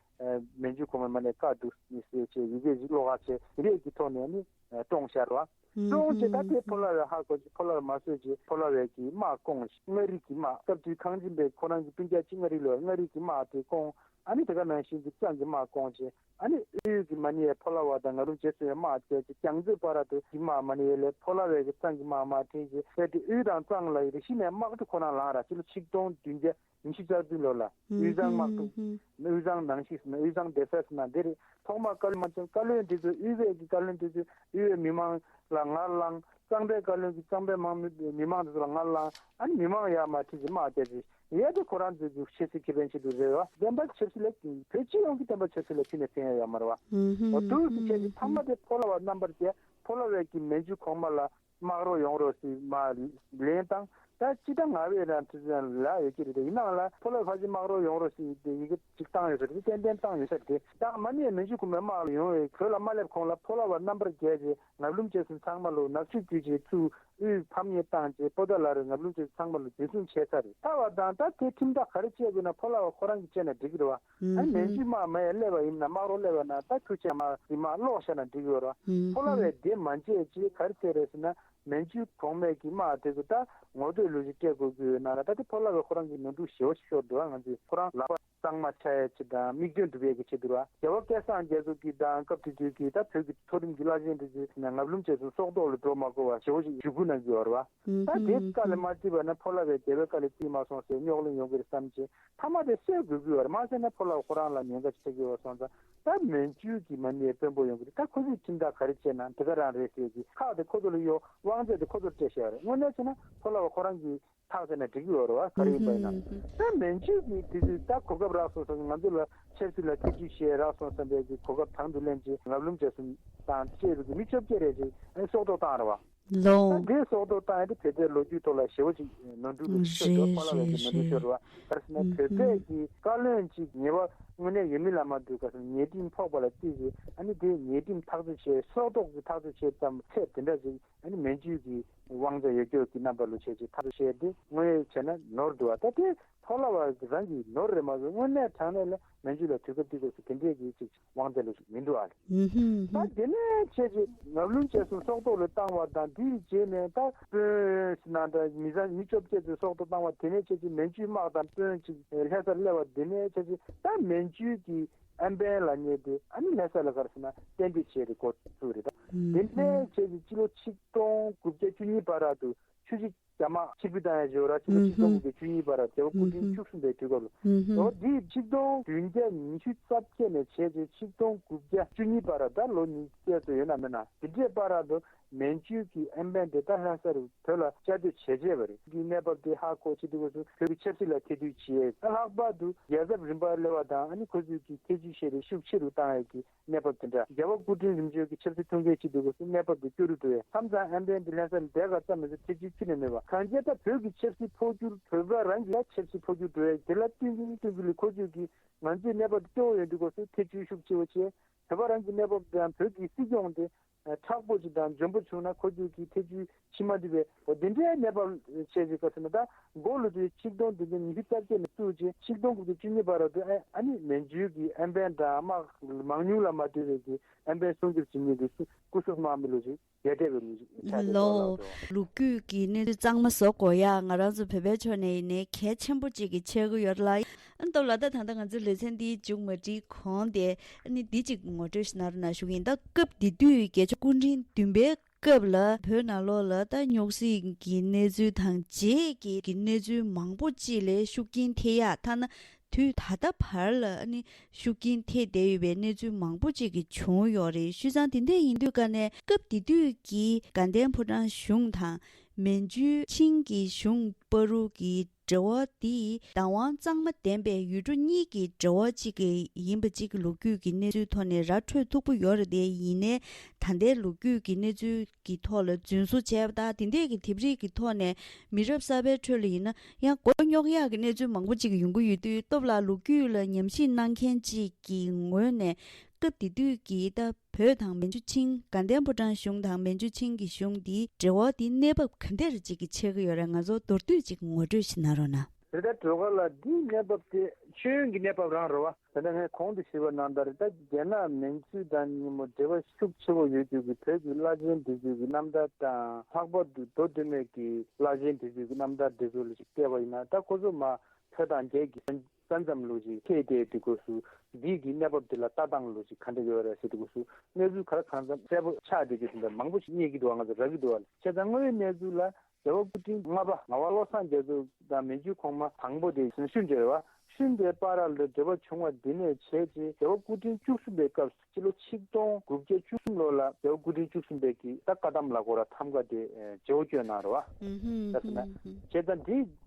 མན་ཇུ་གོང་མ་མ་ནས་བཀག་འདུག་ཟེར་བྱས་ཡི་གེ་ཞིག་ཀློག་ཁ་བྱས། དེ་འདྲས་ཀྱི་ཐོག་ནས་ཨ་ནི་བཀྲོངས་ཤར་བ། བཀྲོངས་བྱས་ད་དེ་ཕོ་ལགས་པས་ཧ་གོ་བྱས། ཕོ་ལགས་པས་མ་བཟོད་བྱས་ཕོ་ལགས་པས་ཀྱི་དམག་བསྐོངས། མངའ་རིས་ཀྱི་དམག་སྐབས་དུས་ཁང་ཆེན་པས་ཁོ་རང་གི་སྤུན་ཀྱག་གཅིག་མངའ་རིས་ལ་ཡོད། མངའ་རིས་ཀྱི་དམག་དེ་བསྐོངས། ཨ་ནི་དེ་ག་ནང་བཞིན་གྱི་གཙང་གི་དམག་བསྐོངས་བྱས། ཨ་ནི་དབུས་ཀྱི་མ་ཎི་ཡས་ཕོ་ལགས་པ་དང་ངབ་བླུན་རྗེ་གསུམ་ཡས་དམག་བྱས་ཏེ་རྒྱ་མཚོའི་བར་དུ་གི་དམག་མ་ཎི་ཡས་ལས་ཕོ་ལགས་པས་ཀྱི་གཙང་གི་དམག་མར་འཐེན་བྱས། དཔེ་དེ་དབུས་དང་གཙང་ལ་རེ་ཞིག་ནས་དམག་འཁྲུག་ཁོ་རང་ལངས་ར། སྤྱི་ལོ་ཆིག་སྟོང་བདུན་བརྒྱ་ཉི་ཤུ་རྩ་བདུན་ལོ་ལ་དབུས་གཙང་དམག་འཁྲུག་དབུས་གཙང་ནང་ཞིག་ཟེར་ན་དབུས་གཙང་སྡེ་གསར་ཟེར་ན་འདི་རེད། ཐོག་མར་བཀའ་བློན་མ་བྱས། བཀའ་བློན་འདི་ཚོ་དབུས་པའི་གི་བཀའ་བློན་འདི་ཚོ་དབུས་པའི་མི་མང་ལ་ངར་ལངས། གཙང་པའི་བཀའ་བློན་གྱིས་གཙང་པའི་དམག་མི་མི་མང་དེ་ཚོ་ལ་ངར་ལངས། ཨ་ནི་མི་མང་ཡར་མར་ཁྲིད་ཅིག་དམག་རྒྱག་ཅིག་ཡས་དེ་ཁོ་རང་ཚོའི་གི་ཆབ་སྲིད་ཁེ་ཕན་ཆེད་དུ་རེད་བ། བདེན་པ་ཆབ་སྲིད་ལ་བོད་སྤྱི་ཡོངས་ཀྱི་བདེན་པ་ཆབ་སྲིད་ལ་ཁྱོན་ནས་ཕན་ཡ་ཡོད་མ་རེད་བ། འོ་དུས་སུ་བྱས་ཏེ་མཐའ་མ་དེ་ཕོ་ལགས་པ་རྣམ་པར་རྒྱལ། ཕོ་ལགས་པས་ཀྱི་མན་ཇུ་གོང་མ་ལ་དམག་རོགས་ཡོང་རོགས་ཟེར་མར་ལན་བཏང་། ད་སྤྱི་ཟླ་ལྔ་པའི་རང་དུས་ལ་ཡོད་ཀྱི་རེད། དེ་ཡིན་ནའང་ལ་ཕོ་ལགས་པ་ཕལ་ཆེར་དམག་རོགས་ཡོང་རོགས་ཟེར་དེ་ཡི་གེ་ཅིག་བཏང་ཡོད་ས་རེད། ཏན་ཏན་བཏང་ཡོད་ས་རེད། ད་མ་ཎི་ཡས་མན་ཇུ་གོང་མའི་དམག་ལ་ཡོང་བའི་བོད་ལ་མ་སླེབས་གོང་ལ་ཕོ་ལགས་པ་རྣམ་པར་རྒྱལ་གྱིས་ངབ་བླུན་རྗེ་གསུམ་ཚང་མ་ལ་ནག་ཆུ་བརྒྱུད་བྱས་ཚུར་དབུས་ཕམ་ཉེས་བཏང་བྱས་པོ་ཏཱ་ལ་རུ་ངབ་བླུན་རྗེ་གསུམ་ཚང་མ་ལ་འཛིན་བཟུང་བྱས་ཚར་རེད། ད་བ་དང་ད་དེ་ཁྲིམས་ཐག་ག་རེ་བཅད་དགོས་ན་ཕོ་ལགས་པ་ཁོ་རང་གིས་བཅད་ན་འགྲིག་གི་རེད་བ། ཨ་ནི་མན་ཇུ་དམག་མ་ཡས་སླེབས་པ་ཡིན་ན་དམག་རོགས་སླེབས་པ་ན་ད་ཁྱུ་ཆེ་དམག་དེ་དམག་ལོག་བཞག་ན་འགྲིག་གི་རེད་བ། ཕོ་ལགས་པས་དེ་མ་བཅད་ཅེས་ག་རེ་བྱས་རེད་ཟེར་ན། མན་ཇུ་གོང་མའི་གི་དམག་དེ་ཚོ་ད་ངོ་བསྟོད་ལུགས་ཤིག་སྤྲད་དགོས་ཀྱི་ཡོད་ན་ལ། ད་དེ་ཕོ་ལགས་པས་ཁོ་རང་གི་ནོར་འཁྲུལ་ཞེ་པོ་ཞིག་ཤོར་འདུག་ང་ཚོས་ཁོ་རང་ལག་པ་གཙང་མ་ཆགས་ཡས་ཆེད་དང་མིག་སྟོན་སྒྲུབ་ཡས་ཀྱི་ཆེད་དུ་ར། རྒྱལ་བ་སྐལ་བཟང་རྒྱ་མཚོ་གིས་དང་སྐབས་དེ་དུས་ཀྱི་ད་བོད་ཀྱི་མཐོ་རིམ་གྱི་བླ་ཆེན་དེ་ཚོས་ངབ་བླུན་རྗེ་གསུམ་སྲོག་ཐོག་ལ་འགྲོ་མ་དགོས་པ་ཞེ་པོ་ཞིག་ཞུ་སྐུལ་གནང་གི་ཡོད་རེད་བ། ད་དེ་བཀའ་ལ་མ་བརྩིས་པ་ན་ཕོ་ལགས་པས་རྒྱལ་བའི་བཀའ་ལ་བརྩིས་མ་སོང་ཟེར་རྙོག་གླེང་ཡོང་གི་རེད་བསམ་བྱས་མཐའ་མ་དེ་སེལ་དགོས་ཀྱི་ཡོད་རེད། མ་སེལ་ན་ཕོ་ལགས་ཁོ་རང་ལ་ཉེན་ཁ་ཆེ་གི་ཡོད་སོང་ཙང་། ད་མན་ཇུ་གི་མ་ཎི་ཡས་དཔོན་པོ་ཡོང་གི་རེད། ད་ཁོ་ཚོས་ཁྲིམས་ཐག་ག་རེ་བཅད་ན་དེ་ག་རང་རེད་ཟེར་གྱི་ཁག་དེ་ཁོ་ཚོ་ལ་གཡོག་དབང་ཚད་དེ་ཁོ་ཚོར་སྤྲད་བཞག་རེད། དངོས་གནས་བྱས་ན་ཕོ་ལགས་པ་ཁོ་རང་གི་ཐག་བཅད་ན་འགྲིག་གི་ཡོད་རེད་བ། ག་རེ་ཡིན་པ་ཡིན་ན། ད་མན་ཇུ་གི་དེ་དུས་ད་གོ་སྐབས་རག་སོང་ཙང་ང་ཚོ་ལ་ཆབ་སྲིད་ལ་ཐེ་ཇུས་བྱེད་རག་སོང་བསམ་པའི་གི་གོ་སྐབས་དང་དུ་ལེན་བྱས་ངབ་བླུན་རྗེ་གསུམ་དང་བཅས་པའི་གི་མི་བཅོ་བརྒྱད་རེ་ཅིག་ཨ་སྲོག་ཐོག་བཏང་རེད་བ། ལོ། ད་དེ་སྲོག་ཐོག་བཏང་ཡ་དེ་བོད་པའི་ལོ་རྒྱུས་ཐོག་ལ་ཞེ་པོ་ཅིག་ནོར་འཁྲུལ་ལུགས་ཤིག་ཤོར་འདུག་ཕོ་ལགས་པའི་གི་ནོར་འཁྲུལ་ཤོར་བ། ག་རེ་ཟེར་ན་བོད་པའི་གི་བཀའ་བློན་ཅིག་ཉེས་པ་དངོས་གནས་ཡོད་མིན་ལ་མ་ལྟོས། ག་རེ་ཟེར་ན་ཉེས་ཁྲིམས་ཕོག་པ་ལ་བརྩིས་ཏེ་ཨ་ནི་དེ་ཉེས་ཁྲིམས་ཐག་གཅོད་བྱས་སྲོག་ཐོག་གི་ཐག་གཅོད་བྱས་ཙམ་ཚད་དེ་འདྲ་ཅིག་ཨ་ནི་མན་ཇུ་གི་དབང་ཆ་ཡོད་སྐྱོར་གྱི་རྣམ་པ་ལུ་བྱས་ཅིག་ཐག་གཅོད་བྱས་ཏེ་དངོས་ཡོད་བྱས་ན་ནོར་འདུག་བ། ད་དེ་ཕོ་ལགས་པ་རང་གི་ནོར་རེད་མ་གཏོགས་དངོས་གནས་དྲང་གནས་ལ་མན་ཇུ་ལ་དུས་སྐབས་དེ་སྐབས་སུ་དེ་འདྲས་ཀྱི་ཅིག་དབང་ཆ་ལ་ཞིག་མི་འདུག་ཨ་ལེ། ད་དེ་ནས་བྱས་ཅིག་ངབ་བླུན་རྗེ་གསུམ་སྲོག་ཐོག་ལ་བཏང་བ་དང་དེའི་རྗེས་ནས་ད་དཔོན་ཟེར་ན་འདྲ་མི་ཚང་མི་བཅོ་བརྒྱད་ཚོ་སྲོག་ཐོག་བཏང་བ་དེ་ནས་བྱས་ཅིག་མན་ཇུའི་དམག་དང་དཔོན་ཅིག་ལྷ་སར་སླེབས་པ་དེ་ནས་བྱས་ཅིག་ད་མན་ཇུ་གི་ཨམ་བན་ལབ་མཁན་དེ་ཨ་ནི་ལྷ་ས་ལ་ག་རེ་ཟེར་ན་གཏན་སྡོད་བྱས་ཏེ་འགོ་བཙུགས་རེད། ད་དེ་ནས་བྱས་ཏེ་སྤྱི་ལོ་ཆིག་སྟོང་དགུ་བརྒྱ་བཅུ་གཉིས་བར་དུ་ཆུ་བཞི་རྒྱ་དམག་ཕྱིར་འབུད་བཏང་ཡ་ཞོར་ལ་ཆིག་སྟོང་དགུ་བརྒྱ་བཅུ་གཉིས་བར་རྒྱལ་བ་སྐུ་ཕྲེང་བཅུ་གསུམ་པའི་དུས་སྐབས་ལ། ལོ་འདིའི་ཆིག་སྟོང་བདུན་བརྒྱ་ཉི་ཤུ་རྩ་བརྒྱད་ནས་བྱས་ཏེ་ཆིག་སྟོང་དགུ་བརྒྱ་བཅུ་གཉིས་བར་ད་ལོ་ཉི་ཤུ་ཙམ་ཡོད་ན་མེད་ན་དེ་འདྲའི་བར་དུ་མན་ཇུ་གི་ཨམ་བན་དེ་ད་ལྷ་ས་རུ་བོད་ལ་བཅའ་སྡོད་བྱས་བྱས་པ་རེད། གི་གནས་བབ་དེ་ཧ་གོ་བྱེད་དུས་སྐབས་སུ་བོད་ཀྱི་ཆབ་སྲིད་ལ་ཐེ་བསྡུར་བྱས། ད་ལྷག་པར་དུ་རྒྱལ་ཚབ་རིམ་པར་སླེབས་པ་དང་ཨ་ནི་ཁོ་ཚོས་ཀྱི་ཐེ་བྱུས་བྱས་ཏེ་ཤུགས་ཆེ་རུ་བཏང་ཡ་གི་གནས་བབ་དེ་འདྲ། རྒྱལ་བ་སྐུ་ཕྲེང་རིམ་བྱོན་གྱི་ཆབ་སྲིད་ཐོན་སྐྱེད་ཅིག་འདུག་གོ་སུ་གནས་བབ་དེ་སྐྱོ་རུ་འགྲོ་བས་མཚམས་མཚམས་ཨམ་བན་དེ་ལྷ་ས་ལ་བསྡད་ག་ཙམ་མི་ཚེ་ཐེ་ཇུས་ཁྱོན་ནས་མེད་པ། གང་ཅི་ད་བོད་ཀྱི་ཆབ་སྲིད་འཕོ་འགྱུར་བོད་པ་རང་གི་ཆབ་སྲིད་འཕོ་འགྱུར་འགྲོ་བས་དེ་ལ་བསྟུན་གྱིན་བསྟུན་གྱིན་ལ་ཁོ་ཚོས་ཀྱི་ང་ཚོའི་གནས་བབ་དེ་སྐྱོ་བོ་ཡོད་འདུག་གོ་སུ་ཐེ་ཇུས་ཤུགས་ཆེ་བོ་བྱས། བོད་པ་རང་གི་གནས་བབ་དང་བོད་ཀྱི་སྲིད་སྐྱོང་དེ་ མཁན་མཁྲེགས་པོ་ཅིག་དང་འཇོན་པོ་བྱུང་ན་ཁོ་ཚོས་ཀྱི་ཐེ་ཇུས་ཕྱི་མ་འདི་བས་འོ་དེ་འདྲའི་གནས་བབ་བྱས་ཅིག་ག་ཟེར་ན། ད་མགོ་ལོ་དུས་ཆིག་སྟོང་བདུན་བརྒྱ་ཉི་ཤུ་རྩ་བརྒྱད་ནས་བཙུགས་རྗེས་ཆིག་སྟོང་དགུ་བརྒྱ་བཅུ་གཉིས་བར་དུ་ཨ་ཨ་ནི་མན་ཇུའི་གི་ཨེམ་བན་དང་དམག་མང་ཉུང་ལ་མ་ལྟོས་པའི་གི་ཨེམ་བན་སྲུང་སྐྱོབ་བྱེད་མཁན་གྱི་སྐུ་སྲུང་དམག་མི་ལོ་ཅིག་རྒྱས་སྤྲས་པའི་ལོ་ཅིག་ཆགས་ཏེ་ལོ་ལོ་ལོ། ལོ་རྒྱུས་ཀྱི་གནས་ཚུལ་གཙང་མ་བཟོ་དགོས་ཡ་ང་རང་ཚོ་བོད་པའི་ཕྱོགས་ནས་ཡིན་ནའི་གལ་ཆེན་པོ་གཅིག་གི་ཆགས་ཀྱི་ཡོད་ལ། ཨ་ནི་སྟབས་ལ་ད་ད་ལྟ་ང་ཚོའི་ལེ་ཚན་འདིའི་མཇུག་མ་སྒྲིལ་གོང་དེ་ཨ་ནི་འདི་གཅིག་ངོ་སྤྲོད་ཞིག་གནང་རོགས་གནང་ཞུ་གི་ཡིན། ད་སྐབས་དེ་དུས་རྒྱལ་སྐྱོང་སྐུ་ཕྲེང་བདུན་པའི་སྐབས་ལ་བོད་ནང་ལོགས་ལ་ད་རྙོག་ཟིང་གི་གནས་ཚུལ་དང་རྗེས་ཀྱི་གི་གནས་ཚུལ་མང་པོ་ཅིག་ལས་ཤུགས་རྐྱེན་ཐེབས་ཡ། ཐ་ན་དུས་ད་ལྟ་བར་ལ་ནི་ཤུགས་རྐྱེན་ཐེབས་བསྡད་ཡོད་པའི་གནས་ཚུལ་མང་པོ་ཅིག་གི་བྱུང་ཡོད་རེད། བྱས་ཙང་དེ་འདྲ་ཡིན་དུས་ཀ་ནས་སྐབས་དེ་དུས་ཀྱི་དགའ་ལྡན་ཕོ་བྲང་གཞུང་དང་མན་ཇུ་ཆིང་གི་གཞུང་བར་དུ་གི་འབྲེལ་བ་འདི་བདག་དབང་གཙང་མ་ལྡན་པའི་ཡུལ་གྲུ་གཉིས་ཀྱི་འབྲེལ་བ་གཅིག་གི་ཡིན་པ་གཅིག་གི་ལོ་རྒྱུས་ཀྱི་གནས་ཚུལ་ཐོག་ནས་ར་འཕྲོད་ཐུབ་པོ་ཡོད་རེད་དེ། ཡིན་ནའི་ད་ལྟའི་ལོ་རྒྱུས་ཀྱི་གནས་ཚུལ་གྱི་ཐོག་ལ་རྫུན་བཟོ་བྱས་པ་དང་དེ་འདྲས་ཀྱི་དེབ་རིགས་ཀྱི་ཐོག་ནས་མི་རབས་གསར་པའི་ཁྲོད་ལ་ཡིན་ན་ཡང་མགོ་རྙོག་ཡག་གི་གནས་ཚུལ་མང་པོ་གཅིག་ཡོང་གི་ཡོད་དུས། སྟོབས་ལགས་ལོ་རྒྱུས་ལ་ཉམས་ཞིབ་གནང་མཁན་གཅིག་གི་ངོས་ནས་སྐབས་དེ་དུས་ཀྱི་ད་བོད་དང་མན་ཇུ་ཆིང་དགའ་ལྡན་ཕོ་བྲང་གཞུང་དང་མན་ཇུ་ཆིང་གི་གཞུང་འདིའི་འབྲེལ་བ་འདི་གནས་བབ་ག་འདྲ་ཅིག་གི་ཆགས་ཀྱི་ཡོད་རེད། ང་ཚོ་མདོར་བསྡུས་ཅིག་ངོ་སྤྲོད་ཞིག་གནང་རོགས་གནང་། དེ་ལྟར་སྒྲོལ་དཀར་ལགས་འདིའི་གནས་བབ་དེ་ཤེས་ཡོན་གྱི་གནས་བབ་རང་རེད་བ། ད་ལྟ་ངས་གོང་དུ་ཞུས་པ་ནང་ལྟར་ད་རྒྱ་ནག་མན་ཇུ་དང་མཉམ་པོ་འབྲེལ་བ་ཤུགས་ཆེ་བོ་ཡོད་རྒྱུ་གི་བོད་ཀྱི་བླ་ཆེན་དེ་ཚོའི་གི་རྣམ་ཐར་དང་། ལྷག་པར་དུ་མདོ་སྟོད་སྨད་ཀྱི་བླ་ཆེན་དེ་ཚོའི་གི་རྣམ་ཐར་དེ་ཚོ་ལ་ཞིག་བལྟས་པ་ཡིན་ན། ད་ཁོ་ཚོ་མ་བོད་དང་རྒྱའི་གི་ས་མཚམས་ལུགས་ཤིག་ཁེལ་བསྡད་དུས་སྐབས་སུ་འདིའི་གི་གནས་བབ་དེ་ལ་ལྟ་སྟངས་ལུགས་ཤིག་ག་འདྲ་ཡོད་རེད་ཟེར་དུས་སྐབས་སུ་གནས་ཚུལ་ག་རེ་གང་འཚམ་གསལ་པོ་ཆགས་བསྡད་རྒྱུ་དེ་འདྲ་མང་པོ་ཞིག་རྙེད་ཀྱི་འདུག་བ། ང་ཚོ་རག་གི་འདུག་བ། བྱས་ཙང་དངོས་ཡོད་གནས་ཚུལ་ལ་རྒྱལ་བ་སྐུ་ཕྲེང་ལྔ་པ་ངག་དབང་བློ་བཟང་རྒྱ་མཚོ་དང་མན་ཇུ་གོང་མ་དང་པོ་དེ་ཤུན་ཏེ་རེད་བ། ཤུན་ཏེ་བར་ལ་འབྲེལ་བ་བྱུང་བ་འདི་ནས་བྱས་རྗེས་རྒྱལ་བ་སྐུ་ཕྲེང་བཅུ་གསུམ་པའི་སྐབས་སུ་སྤྱི་ལོ་ཆིག་སྟོང་དགུ་བརྒྱ་བཅུ་གསུམ་ལོ་ལ་རྒྱལ་བ་སྐུ་ཕྲེང་བཅུ་གསུམ་པའི་གི་ད་བཀའ་གདམས་ལ་གོ་ར་ཐམ་ག་དེ་ཨེ་བརྗེ་བོ་བསྐྱོན་གནང་རེད་བ། ད་ཟེར་ན་བྱས་ཙང་འདི་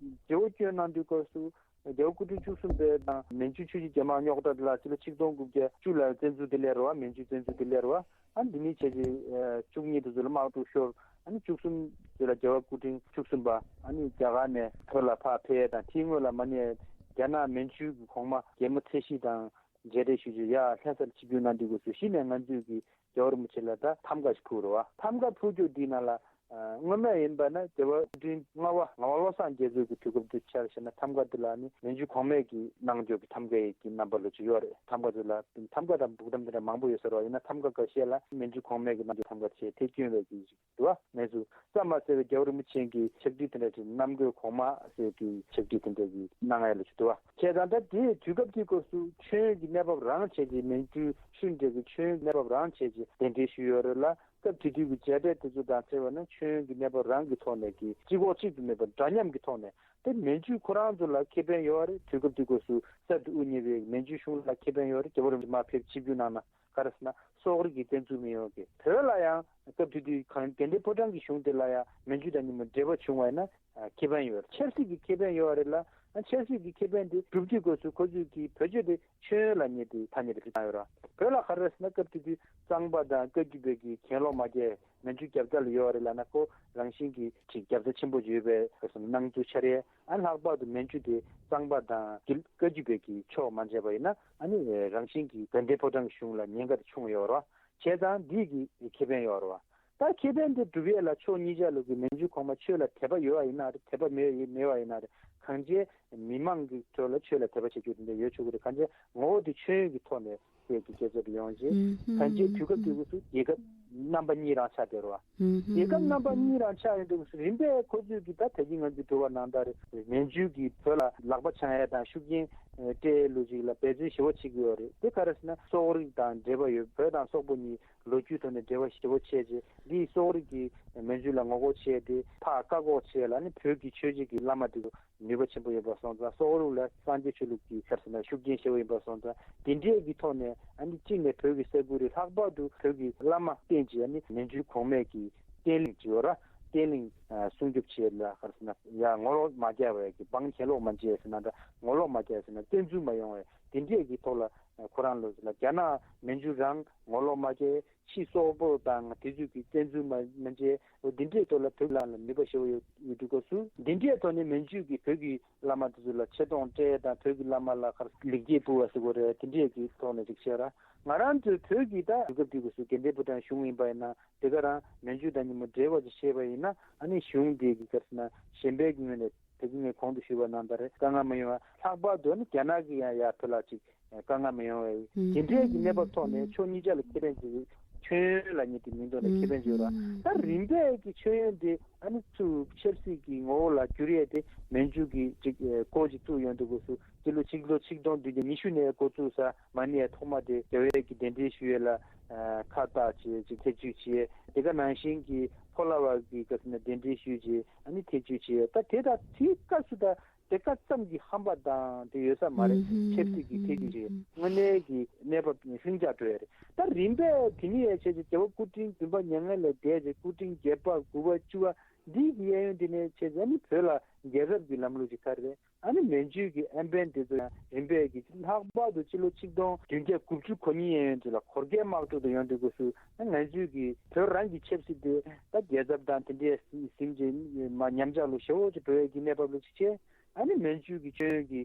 བརྗེ་བོ་བསྐྱོན་གནང་དུས་སྐབས་སུ་རྒྱལ་བ་སྐུ་ཕྲེང་བཅུ་གསུམ་པའི་དང་མན་ཇུ་ཆོས་ཀྱི་རྒྱལ་དམག་རྙོག་དྲ་ལ་སྤྱི་ལོ་ཆིག་སྟོང་དགུ་བརྒྱ་བཅུ་ལ་བཙན་འཛུལ་དེ་སླེབས་རེད་བ། མན་ཇུའི་བཙན་འཛུལ་དེ་སླེབས་རེད་བ། ཨ་ནི་འདི་ནས་བྱས་རྗེས་ཨ་བཅུ་གཉིས་དེ་ཚོ་ལ་དམག་འཁྲུག་ཤོར། ཨ་ནི་བཅུ་གསུམ་དེ་ལ་རྒྱལ་བ་སྐུ་ཕྲེང་བཅུ་གསུམ་པ་ཨ་ནི་རྒྱ་གར་ནས་བོད་ལ་ཕར་ཕེབས་དང་། དེའི་སྔོན་ལ་མ་ཎི་རྒྱ་ནག་མན་ཇུ་གི་གོང་མ་རྒྱལ་མོ་ཚེ་ཤིང་དང་མཇལ་འཕྲད་ཞུ་རྒྱུ་ཡ་ལྷ་སར་ཆིབས་བསྒྱུར་གནང་དུས་སྐབས་སུ་གཞི་ནས་ང་ཚོས་ཀྱི་རྒྱལ་བ་རིན་པོ་ཆེ་ལ་ད་ཐམ་ག་ཞིག་ཕུལ་རེད་བ། ཐམ་ག་ཕུལ་རྒྱུ་འདི་ནང་ལ་ཨ་སྔོན་མ་ཡིན་པ་ན་རྒྱལ་བ་སྐུ་ཕྲེང་ལྔ་པ་ངག་དབང་བློ་བཟང་རྒྱ་མཚོ་གི་དུས་སྐབས་དུ་ཆ་བཞག་ན་ཐམ་ག་འདི་ལ་ནི་མན་ཇུ་གོང་མས་ཀྱི་གནང་འཇོག་གི་ཐམ་ག་ཡི་གི་རྣམ་པ་ལོ་ཅིག་ཡོད་རེད། ཐམ་ག་འདི་ལ་ཐམ་ག་དང་སྦུག་ཐམ་དེ་འདྲ་མང་པོ་ཡོད་ས་རེད་བ། ཡིན་ན་ཐམ་ག་ཁ་ཤས་ལ་མན་ཇུ་གོང་མས་ཀྱི་གནང་འཇོག་ཐམ་ག་བྱས་དེ་བསྐྱོན་པའི་གི་ཞིག་འདུག་བ། ངེས་སུ་གཙང་མ་ཟེར་བའི་རྒྱལ་བ་རིན་པོ་ཆེ་གི་ཕྱག་བྲིས་དེ་འདྲ་བྲིས། གནམ་བསྐོས་གོང་མ་ཟེར་གྱི་ཕྱག་བྲིས་དེ་འདྲ་གི་གནང་ཡ་ལ་ཅིག་འདུག་བ། བྱས་ཙང་ད་དེའི་དུས་སྐབས་དེའི་སྐབས་སུ་ཆོས་ཀྱི་གནས་བབ་རང་བྱས་ཏེ་མན་ཇུ་ཤུན་ཏེ་གི་ཆོས་གནས་བབ་རང་བྱས་ཏེ་གདན་འདྲེན་ཞུས་ཡོད་རེད་ལ། སྐབས་དེ་དུས་ཀྱི་མཇལ་འཕྲད་དེ་ཚོ་དང་བྱས་པ་ན་ཆོས་ཀྱི་གནས་བབ་རང་གི་ཐོག་ནས་ཀྱི་གཅིག་གོ་གཅིག་ཏུ་མེད་པར་འདྲ་མཉམ་གྱི་ཐོག་ནས་དེ་མན་ཇུ་ཁོ་རང་ཚོ་ལ་ཁེ་ཕན་ཡོད་རེད། དུས་སྐབས་དེ་སྐབས་སུ་གསར་དུ་དབུ་བརྙེས་པའི་མན་ཇུ་གཞུང་ལ་ཁེ་ཕན་ཡོད་རེད། རྒྱལ་བ་རིན་པོ་ཆེ་མར་ཕེབས་ཆིབས་བསྒྱུར་གནང་ན། ག་རེ་ཟེར་ན་སོག་རིགས་ཀྱི་བཙན་འཛུལ་མི་ཡོང་གི། བོད་ལ་ཡང་སྐབས་དེ་དུས་གང་དགའ་ལྡན་ཕོ་བྲང་གི་གཞུང་དེ་ལ་ཡང་མན་ཇུ་དང་མཉམ་དུ་འབྲེལ་བ་བྱུང་བ་ཡིན་ན་ཨ་ཁེ་ཕན་ཡོད་རེད། ཆབ་སྲིད་ཀྱི་ཁེ་ཕན་ཡོད་རེད་ལ། ཨ་ཆབ་སྲིད་ཀྱི་ཁེ་ཕན་དེ་སྒྲུབ་དུས་སྐབས་སུ་ཁོ་ཚོས་ཀྱི་བེད་སྤྱོད་དེ་མཆོད་ཡོན་ལ་ཉེ་དེ་ཐ་སྙད་དེ་བྲིས་བཏང་ཡོད་རེད། བོད་ལ་ག་རེ་རེད་ཟེར་ན་སྐབས་དེ་དུས་གཙང་པ་དང་བཀའ་བརྒྱུད་པའི་གི་གྱེན་ལོག་མ་རྒྱག་མན་ཇུ་རྒྱབ་རྩ་ལ་ཡོད་རེད་ལབ་ན་ཁོ་རང་བཞིན་གྱིས་ཅིག་རྒྱབ་རྩ་ཆེན་པོ་ཡོད་པའི་སྣང་ཚུལ་འཆར་ཡས། ཨ་ལྷག་པར་དུ་མན་ཇུ་དེ་གཙང་པ་དང་བཀའ་བརྒྱུད་པའི་གི་ཕྱོགས་མ་མཇལ་བ་ཡིན་ན་ཨ་ནི་རང་བཞིན་གྱིས་དགའ་ལྡན་ཕོ་བྲང་གི་གཞུང་ལ་ཉེན་ཁ་དེ་བྱུང་ཡོད་རེད། བྱས་ཙང་འདིས་ཀྱི་ཁེ་ཕན་ཡོད་རེད་བ། ད་ཁེ་ཕན་དེ་སྒྲུབ་ཡས་ལ་ཕྱོགས་གཉིས་ཆ་ལུགས་ཀྱི་མན་ཇུ་གོང་མ་ཆོས་ལ་དད་པ་ཡོད་པ་ཡིན་ན་རེད། དད་པ་མེད་མེད་པ་ཡིན་ན་རེད། གང་ཅི་མི་མང་གི་ཁྲོད་ལ་ཆོས་ལ་དད་པ་བྱེད་རྒྱུ་དེ་འདྲ་ཡོད་ཆོག་གི་རེད། གང་ཅི་ངོ་བོ་དེ་མཆོད་ཡོན་གྱི་ཐོག་ནས་བཤད་ཀྱི་སྐད་ཆ་དེ་ཡོང་རྗེས། ཨུམ། གང་ཅི་དུས་སྐབས་དུས་སྐབས་སུ་རྒྱལ་ཁབ་རྣམ་པ་གཉིས་རང་ཆགས་བསྡད་རེད་བ། ཨུམ། རྒྱལ་ཁབ་རྣམ་པ་གཉིས་རང་ཆགས་ཡོང་དུས་སུ་རིམ་པས་ཁོ་ཚོས་ཀྱི་ད་ད་གིན་ང་ཚོས་གྲོས་པ་གནང་སྟངས་རེད། མན་ཇུ་གིས་བོད་ལ་ལག་པ་འཆང་ཡ་དང་ཤུགས་རྐྱེན་སྤྲད་ལུགས་ཅིག་ལ་འབད་བརྩོན་ཞེ་པོ་བྱེད་ཀྱི་ཡོད་རེད། དེ་ག་རེ་ཟེར་ན་སོག་རིགས་དང་འབྲེལ་བ་ཡོད། བོད་དང་སོག་པོ་གཉིས་ལོ་རྒྱུས་ཐོག་ནས་འབྲེལ་བ་ཞེ་པོ་ཆེ་རྗེས་འདིས་སོག་རིགས་ཀྱིས་མན་ཇུ་ལ་ངོ་རྒོལ་བྱས་ཏེ་ཕར་བཀག་འགོག་བྱས་ལ་ནི་བོད་ཀྱི་ཆོས་བྱེད་ཀྱི་བླ་མ་དེ་ཚོ་ནུས་པ་ཆེན་པོ་ཡིན་པ་སོང་ཙང་། སོག་རིགས་ལ་སངས་རྒྱས་ཆོས་ལུགས་ཀྱི་ཁྱེར་སོང་ན་ཤུགས་རྐྱེན་ཆེ་བོ་ཡིན་པ་སོང་ཙང་། དེ་འདྲའི་གི་ཐོག་ནས་ཨ་ནི་གཅིག་ནས་བོད་ཀྱི་ས་ཁུལ་རེད། ལྷག་པར་དུ་བོད་ཀྱི་བླ་མ་བསྟེན་བྱས་ཨ་ནི་མན་ཇུ་གོང་མས་ཀྱི་བརྟན་ལྷིང་བྱེད་ཡོད་ར། བརྟན་ལྷིང་སྲུང་སྐྱོབ་བྱེད་ལ་ཁར་སོང་ན་ཡ་ངོ་ལོག་མ་རྒྱག་པའི་གི་འབངས་གྱེན་ལོག་མ་བྱས་ཟེར་ན་འདྲ། ངོ་ལོག་མ་རྒྱག་ཟེར་ན་བཙན་འཛུལ་མ་ཡོང་བའི་དེ་འདྲའི་གི་ཐོག་ལ་ ཁོ་རང་ལོ་ལ་རྒྱ་ནག་མན་ཇུ་རང་ངོ་ལོག་མ་སྐྱེ། ཕྱི་སོག་པོ་དང་དེ་ཚོས་ཀྱི་བཙན་འཛུལ་མ་མ་བྱས། འོ་འདི་འདྲའི་ཐོག་ལ་བོད་ལ་ལ་ནུས་པ་ཞེ་པོ་ཡོད་ཡོད་འདུག་སྐབས་སུ། འདི་འདྲའི་ཐོག་ནས་མན་ཇུས་ཀྱིས་བོད་ཀྱི་བླ་མ་དེ་ཚོ་ལ་ཆེ་མཐོང་སྤྲད་དང་། བོད་ཀྱི་བླ་མ་ལ་ཁར་ལེགས་སྐྱེས་ཕུལ་བ་ཟེར་དགོས་རེད། དེ་འདྲའི་གི་ཐོག་ནས་ཅིག་བཤད་ར། ང་རང་ཚོའི་བོད་ཀྱི་ད་དུས་སྐབས་དེ་དུས་སུ་དགེ་ལྡན་ཕོ་བྲང་གཞུང་ཡིན་པ་ཡིན་ན། དེ་ག་རང་མན་ཇུ་དང་མཉམ་པོ་འབྲེལ་བ་ཅིག་བྱས་པ་ཡིན་ན། ཨ་ནི་གཞུང་དེ་གི་སྐབས་སུ་ན་གཞན་པའི་གི་ངོས་ནས་ད་གིན་ངས་གོང་དུ་ཞུས་པ་ནང་ལྟར་དཀའ་ངལ་མ་ཡོང་བ། ལྷག་པར་དུ་ནི་རྒྱ་ནག་གིས་ཡང་ཡར་བོད་ལ་ཅིག་དཀའ་ངལ་མ་ཡོང་བའི་དེ་འདྲའི་གི་གནས་བབ་ཐོག་ནས་ཕྱོགས་གཉིས་ཆ་ལ་ཁེ་ཕན་ཅིག་མཆོད་ཡོན་ལ་ཉེ་དུ་མིང་ཐོག་ནས་ཁེ་ཕན་ཅིག་ཡོད་ར། ད་རིམ་པས་ཀྱི་མཆོད་ཡོན་དེ་ཨ་ནི་ཚུར་ཆབ་སྲིད་ཀྱི་ངོ་བོ་ལ་བསྒྱུར་ཡས་དེ་མན་ཇུ་གིས་ཅིག་འགོ་ཅིག་བཙུགས་ཡོང་དུས་སྐབས་སུ། སྤྱི་ལོ་ཆིག་ལོ་ཆིག་སྟོང་བདུན་བརྒྱ་ཉི་ཤུ་ནས་འགོ་བཙུགས་ས་མ་ཎི་ཡ་ཐོག་མ་དེ་རྒྱལ་བའི་གི་གདན་འདྲེན་ཞུ་ཡས་ལ་ཁ་བཏགས་བྱས་ཅིག་ཐེ་བྱུས་བྱས། དེ་ག་ནང་བཞིན་གྱི་ཕོ་ལྷ་བ་གི་སྐབས་སུ་ན་གདན་འདྲེན་ཞུས་བྱས། ཨ་ནི་ཐེ་བྱུས་བྱས། ད་དེ་དང་དེའི་སྐབས་སུ་ད་དེ་ག་ཙམ་གྱི་ཧམ་པ་དང་དེ་ཡོད་ས་མ་རེད། ཆབ་སྲིད་ཀྱི་ཐེ་བྱུས་བྱས། དངོས་གནས་ཀྱི་གནས་བབ་ལྷིང་འཇགས་འགྲོ་ཡ་རེད། ད་རིམ་པས་དེ་ནས་ཡ་བྱས་ཏེ་རྒྱལ་བ་སྐུ་ཕྲེང་བདུན་པ་མྱ་ངན་ལས་འདས་ཏེ་སྐུ་ཕྲེང་བརྒྱད་པ་དགུ་པ་བཅུ་པ་འདིའི་གཡས་གཡོན་དེ་ནས་བྱས་ཏེ་ཨ་ནི་བོད་ལ་རྒྱལ་རབས་ཀྱི་ལམ་ལུགས་ཅིག་ག་རེ་རེད། ཨ་ནི་མན་ཇུའི་གི་ཨེམ་བན་དེ་ཚོ་ཡང་རིམ་པས་ཀྱི་ལྷག་པར་དུ་སྤྱི་ལོ་ཆིག་སྟོང་བདུན་བརྒྱ་དགུ་བཅུ་གོ་གཉིས་གཡས་གཡོན་དེ་ལ་གོར་ཁའི་དམག་འཁྲུག་དེ་ཡོང་དུས་སྐབས་སུ། ང་ཚོས་ཀྱི་བོད་རང་གི་ཆབ་སྲིད་དེ་ད་རྒྱལ་ཚབ་དང་དེ་འདྲའི་ཟིན་རྗེས་མ་ཉམས་ཆག་ལུགས་ཞེ་པོ་ཅིག་འགྲོ་ཡས་ཀྱི་གནས་བབ་ལུགས་ཅིག་བྱས། ཨ་ནི་མན་ཇུ་གི་མཆོད་ཡོན་གྱི་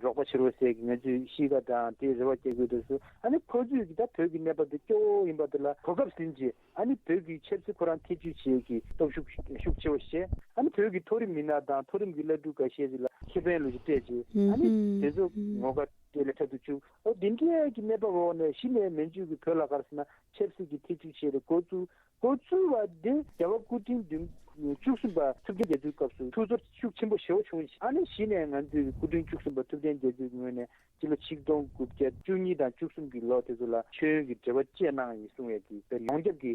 རོགས་པ་བྱེད་རོགས་ཟེར་གྱི་ང་ཚོས་གཤིས་ཀ་དང་དེའི་རེ་བ་སྐྱེ་དགོས་དུས་སུ། ཨ་ནི་ཁོ་ཚོས་ཀྱི་ད་བོད་ཀྱི་གནས་བབ་དེ་སྐྱོ་བོ་ཡིན་པ་དེ་ལ་གོ་སྐབས་ཟིན་རྗེས། ཨ་ནི་བོད་ཀྱི་ཆབ་སྲིད་ཁོ་རང་ཐེ་བྱུས་བྱེད་ཀྱི་སྟོབས་ཤུགས་ཤུགས་ཆེ་བ་བྱས། ཨ་ནི་བོད་ཀྱི་མཐོ་རིམ་མི་སྣ་དང་མཐོ་རིམ་གྱི་བླ་སྤྲུལ་འགའ་ཤས་ཅིག་ལ་ཁེ་ཕན་ལུགས་ཀྱི་སྤྲད་རྗེས། ཨ་ནི་དེ་ཚོ་ངོ་དགའ་སྤྲད་ལས་འཁྲབ་ཏུ་བཅུག་འོ་དེ་འདྲའི་གི་གནས་བབ་འོག་ནས་གཞི་ནས་མན་ཇུ་གིས་བོད་ལ་ག་རེ་ཟེར་ན་ཆབ་སྲིད་ཀྱི་ཐེ་བྱུས་བྱས་ཏེ་འགོ་བཙུགས། འགོ་བཙུགས་པ་དེ་རྒྱལ་བ་སྐུ་ཕྲེང་བདུན་བཅུ་གསུམ་པ་ཐུབ་བསྟན་རྒྱ་མཚོའི་སྐབས་སུ་ཐུགས་ཚོར་ཤུགས་ཆེན་པོ་ཞེ་པོ་བྱུང་། ཨ་ནི་གཞི་ནས་ང་ཚོའི་སྐུ་ཕྲེང་བཅུ་གསུམ་པ་ཐུབ་བསྟན་རྒྱ་མཚོའི་ངོས་ནས་སྤྱི་ལོ་ཆིག་སྟོང་དགུ་བརྒྱ་བཅུ་གཉིས་དང་བཅུ་གསུམ་གྱི་ལོ་དེ་ཚོ་ལ་མཆོད་ཡོན་གྱི་འབྲེལ་བ་བཅད་གནང་ཡིན་གསུང་ཡས་ཀྱི་དཔེ་ཡོངས་ཁྱབ་ཀྱི་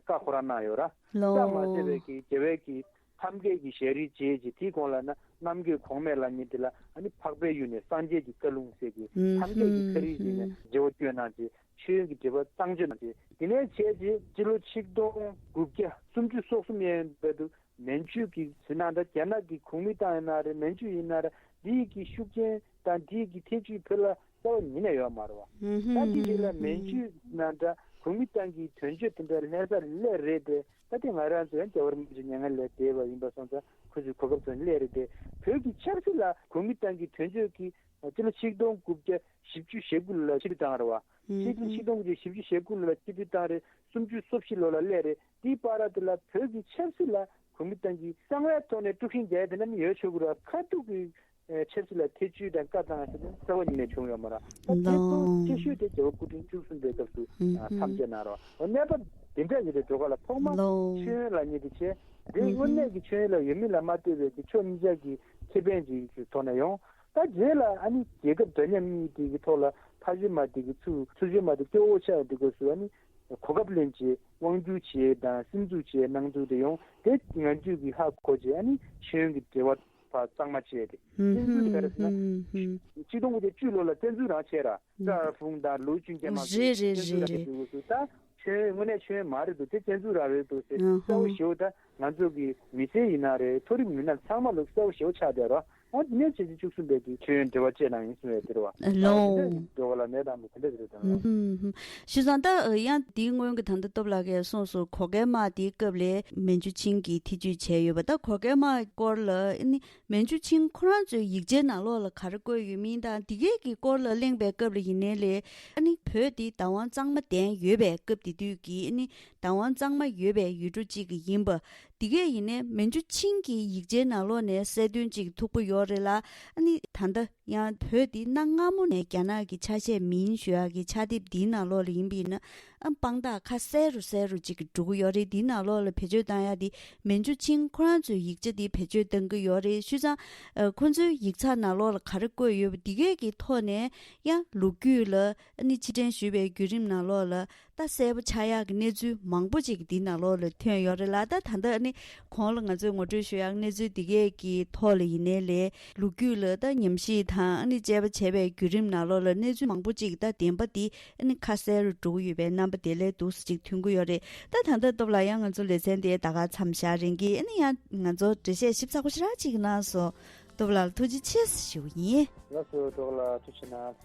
བཀའ་ཁོ་རང་གནང་ཡོད་ར། ད་མ་ཟད་པའི་ཀྱི་རྒྱལ་བའི་ཀྱི་ཐབས་མཁས་ཀྱི་ཞལ་རས་མཇལ་རྗེས། དེའི་གོང་ལ་ན་རྣམ་རྒྱལ་གོང་མའི་ལ་ཉེ་དེ་ལ་ཨ་ནི་འཕགས་པའི་ཡུལ་ནས་སངས་རྒྱས་ཀྱི་བཀའ་ལུང་ཟེར་གྱི་ཐབས་མཁས་ཀྱི་ཁ་རིས་ཟེར་ནས་མཇལ་བ་སྐྱོན་གནང་རྗེས། མཆོད་ཡོན་གྱི་འབྲེལ་བ་གཙང་བཅད་གནང་རྗེས། དེ་ནས་བྱས་རྗེས་སྤྱི་ལོ་ཆིག་སྟོང་དགུ་བརྒྱ་སུམ་ཅུ་སོ་གསུམ་ཡན་བར་དུ་མན་ཇུ་གི་ཟིན་ན་འདྲ། རྒྱ་ནག་གི་གོང་མི་ཏང་ཡིན་ན་རེད། མན་ཇུ་ཡིན་ན་རེད། འདི་གི་ཤུགས་རྐྱེན་དང་འདི་གི་ཐེ་བྱུས་བོད་ལ་རྩ་བ་ཉིད་ནས་ཡོད་མ་རེད་བ། ད་འདི་རྗེས་ལ་མན་ཇུ་ན་འདྲ་གོང་མི་ཏང་གི་དོན་གཅོད་དེ་འདྲ་ལྷན་ས་སླེབས་རེད་དེ། ད་དེ་ང་རང་ཚོ་ཡང་རྒྱལ་བ་རིན་པོ་ཆེ་མྱ་ངན་ལས་འདས་པ་ཡིན་པ་སོང་ཙང་ཁོ་ཚོའི་གོ་སྐབས་ཚོ་སླེབས་རེད་དེ། བོད་ཀྱི་ཆབ་སྲིད་ལ་གོང་མི་ཏང་གི་དོན་གཅོད་ཀྱི་སྤྱི་ལོ་ཆིག་སྟོང་དགུ་བརྒྱ་བཞི་བཅུ་ཞེ་དགུ་ལ་ཆིབས་བསྒྱུར་བཏང་རེད་བ། ཆིག་སྟོང་དགུ་བརྒྱ་བཞི་བཅུ་ཞེ་དགུ་ལ་ཆིབས་བསྒྱུར་བཏང་རེད། སུམ་ཅུ་སོ་བཞི་ལོ་ལ་སླེབས་རེད། དེའི་བར་དུ་ལ་བོད་ཀྱི་ཆབ་སྲིད་ལ་གོང་མི་ཏང་གི་གསང་བའི་ཐོག་ནས་དཀྲུག་ཤིང་རྒྱག་ཡ་དེ་འདྲ་ནི་ཡོད་ཆོག་གི་རེད། ཁ་ཐུག་གི་ཨེ་ཆབ་སྲིད་ལ་ཐེ་བྱུས་དང་བཀའ་བཏང་ཡ་དེ་རྩ་བ་ཉིད་ནས་བྱུང་ཡོད་མ་རེད། ད་དེ་ཚོ་ཆེ་ཤོས་དེ་རྒྱལ་བ་སྐུ་ཕྲེང་བཅུ་གསུམ་པའི་སྐབས་སུ་ཨ་མཚམས་བཅད་གནང་རོགས། འོ་གནས་བབ་དེ་འདྲ་ཡིན་དུས་འགྲོ་ག་ལ་ཐོག་མ་མཆོད་ཡོན་ལ་ཉེ་དུ་བྱས། དེ་དངོས་གནས་ཀྱི་མཆོད་ཡོན་ལ་ཡོད་མེད་ལ་མ་ལྟོས་པའི་དེ་ཕྱོགས་གཉིས་ཆ་གི་ཁེ་ཕན་ཅིག་གི་ཐོག་ནས་ཡོང་། ད་རྗེས་ལ་ཨ་ནི་རྒྱལ་ཁབ་འདྲ་མཉམ་གཉིས་དེ་གི་ཐོག་ལ་ཕ་ཆོས་མ་དེ་གི་ཚུར་ཚུར་ཆོས་མ་དེ་སྐྱོ་བོ་ཆགས་དེ་སྐབས་སུ་ཨ་ནི་གོ་སྐབས་ལེན་བྱས་དབང་སྒྱུར་བྱས་དང་སྲིད་འཛུགས་བྱས་གནང་ཚུལ་དེ་ཡོང་། དེ་ང་ཚོས་ཀྱི་ཧ་གོ་བྱས་ཨ་ནི་མཆོད་ཡོན་གྱི་འབྲེལ་བ་ཕར་གཙང་མ་བྱས་ཏེ་བཙན་འཛུལ་དེ་ག་རེ་ཟེར་ན། ཆིག་སྟོང་དགུ་བརྒྱ་བཅུ་ལོ་ལ་བཙན་འཛུལ་རང་བྱས་ར། ཀྲ་ཧྥུང་དང་ལུའུ་ཅུན་ཀྱེ་མ་གིས་རེད་རེད་བཙན་འཛུལ་རང་རེད་བྱས་འདུག་ཟེར། ད་མཆོད་ཡོན་དངོས་གནས་མཆོད་ཡོན་མ་རེད་འདུག་དེ་བཙན་འཛུལ་རང་རེད་འདུག་ཟེར། གསལ་བོ་ཞེ་པོ། ད་ང་ཚོ་གི་མི་སེར་ཡིན་ན་རེད། མཐོ་རིམ་མི་སྣ་ཚང་མ་ལ་གསལ་བོ་ཞེ་པོ་ཆགས་བསྡད་ར། འོ་དེ་ནས་བྱས་ཏེ་བཅུ་གསུམ་པའི་གི་མཆོད་ཡོན་འབྲེལ་བ་བཅད་གནང་ཡིན་གསུང་ཡས་དེ་རེད་བ། ལོ། འདི་འདྲ་འགྲོ་ག་ལ་གནས་སྟངས་དེ་འདྲ་རེད་དང་། ཧུམ་ཧུམ། ཞུ་ཙང་ད་ཡང་འདིའི་སྔོན་གྱི་ད་ལྟ་སྟོབས་ལགས་ཀྱིས་གསུངས་སོང་། གོ་ཀའི་དམག་དེའི་སྐབས་ལས་མན་ཇུ་ཆིང་གིས་ཐེ་བྱུས་བྱས་ཡོད་པ། ད་གོ་ཀའི་དམག་སྐོར་ལ་ཨ་ནི་མན་ཇུ་ཆིང་ཁོ་རང་ཚོའི་ཡིག་ཆའི་ནང་ལོགས་ལ་ག་རེ་བཀོད་ཡོད་མིན་དང་། འདི་གས་ཀྱི་སྐོར་ལ་གླེང་པའི་སྐབས་ལ་ཡིན་ནའི་ལས་ཨ་ནི་བོད་འདི་བདག་དབང་གཙང་མ་ལྡན་ཡོད་པའི་སྐབས་དེ་དུས་ཀྱི་ཨ་ནི་བདག་དབང་གཙང་མ་ཡོད་པའི་ཡུལ་གྲུ་གཅིག་གི་ཡིན་པ། འདི་གས་ཡིན་ནའི་མན་ཇུ་ཆིང་གི་ཡིག་ཆའི་ནང་ལོགས་ནས་གསལ་སྟོན་གཅིག་ཐུག་པ་ཡོད་རེད་ལ། ཨ་ནི་ད་ལྟ་ཡང་བོད་འདི་གནའ་སྔ་མོ་ནས་རྒྱ་ནག་གི་ཆ་ཤས་མིན་ཞུ་ཡག་གི་ཕྱག་དེབ་འདིའི་ནང་ལོགས་ལ་ཡིན་པ་ཡིན་ན། ཨ་དཔང་རྟགས་ཁ་གསལ་རུ་གསལ་རུ་གཅིག་གི་འགྲོ་གི་ཡོད་རེད། འདིའི་ནང་ལོགས་ལ་བེད་སྤྱོད་བཏང་ཡག་འདི་མན་ཇུ་ཆིང་ཁོ་རང་ཚོའི་ཡིག་ཆ་འདི་བེད་སྤྱོད་བཏང་གི་ཡོད་རེད། ཞུས་ཙང་ཨ་ཁོ་ཚོའི་ཡིག་ཚགས་ནང་ལོགས་ལ་ག་རེ་བཀོད་ཡོད་པ་འདི་གས་ཀྱི་ཐོག་ནས་ཡང་ལོ་རྒྱུས་ལ་ཨ་ནི་ཕྱིར་དྲན་ཞུས་པའི་བརྒྱུད་རིམ་ནང་ལོགས་ལ། ད་གསལ་པོ་ཆགས་ཡག་གི་གནས་ཚུལ་མང་པོ་ཅིག་འདི་ནང་ལོགས་ལ་ཐོན་ཡོད་རེད་ལ། ད་ད་ལྟ་ཨ་ནི་གོང་ལ་ང་ཚོས་ངོ་སྤྲོད་ཞུ་ཡག་གནས་ཚུལ་འདི་གས་ཀྱི་ཐོག་ལ་ཡིན་ནའི་ལས་ལོ་རྒྱུས་ལ་ད་ཉམས་ཞིབ་དང་ཨ་ནི་དཔྱད་པ་བྱས་པའི་བརྒྱུད་རིམ་ནང་ལོགས་ལ་གནས་ཚུལ་མང་པོ་ཅིག་ད་བདེན་པ་འདི་ཨ་ནི་ཁ་གསལ་རུ་འགྲོ་གི་ཡོད་པའི་རྣམ་པ་དེ་ལས་འདུག་སེ་ཅིག་ཐོན་གྱི་ཡོད་རེད། ད་ད་ལྟ་སྟོབས་ལགས་ཡང་ང་ཚོ་ལེ་ཚན་དེ་ད་ག་མཚམས་བཞག་རན་གྱི། ཨ་ནི་ཡང་ང་ཚོ་འགྲེལ་བཤད་ཞིབ་ཚགས་པོ་ཞེ་དྲག་ཅིག་གནང་སོང་། སྟོབས་ལགས་ཐུགས་རྗེ་ཆེ་ཞུ་གི་ཡིན། ལགས་སོ། སྟོབས་ལགས་ཐུགས་རྗེ་གནང་།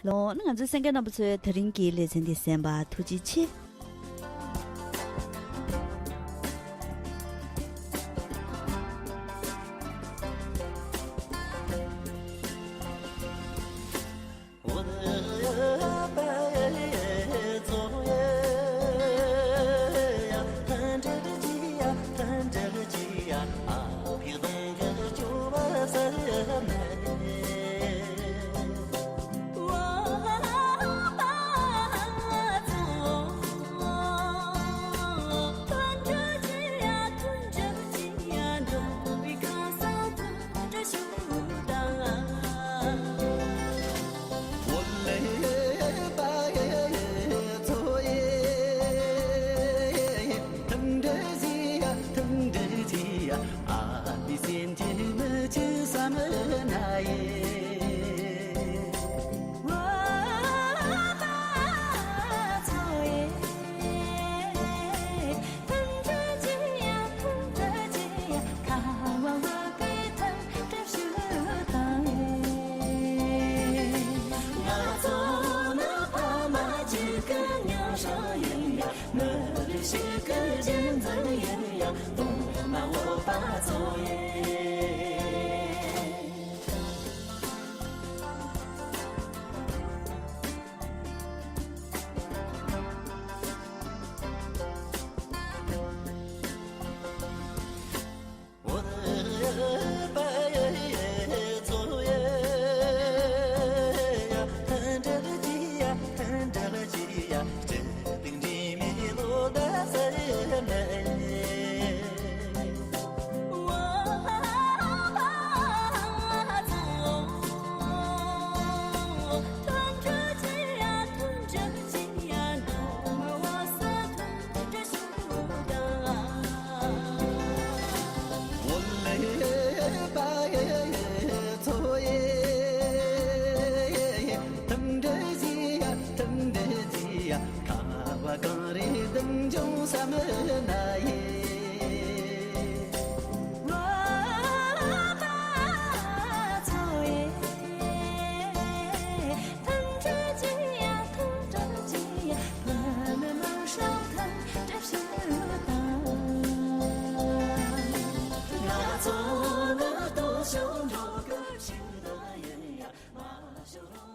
ལགས་ན་ང་ཚོའི་གསན་མཁན་རྣམ་པ་ཚོས་དེ་རིང་གི་ལེ་ཚན་འདི་གསན་པར་ཐུགས་རྗེ་ཆེ།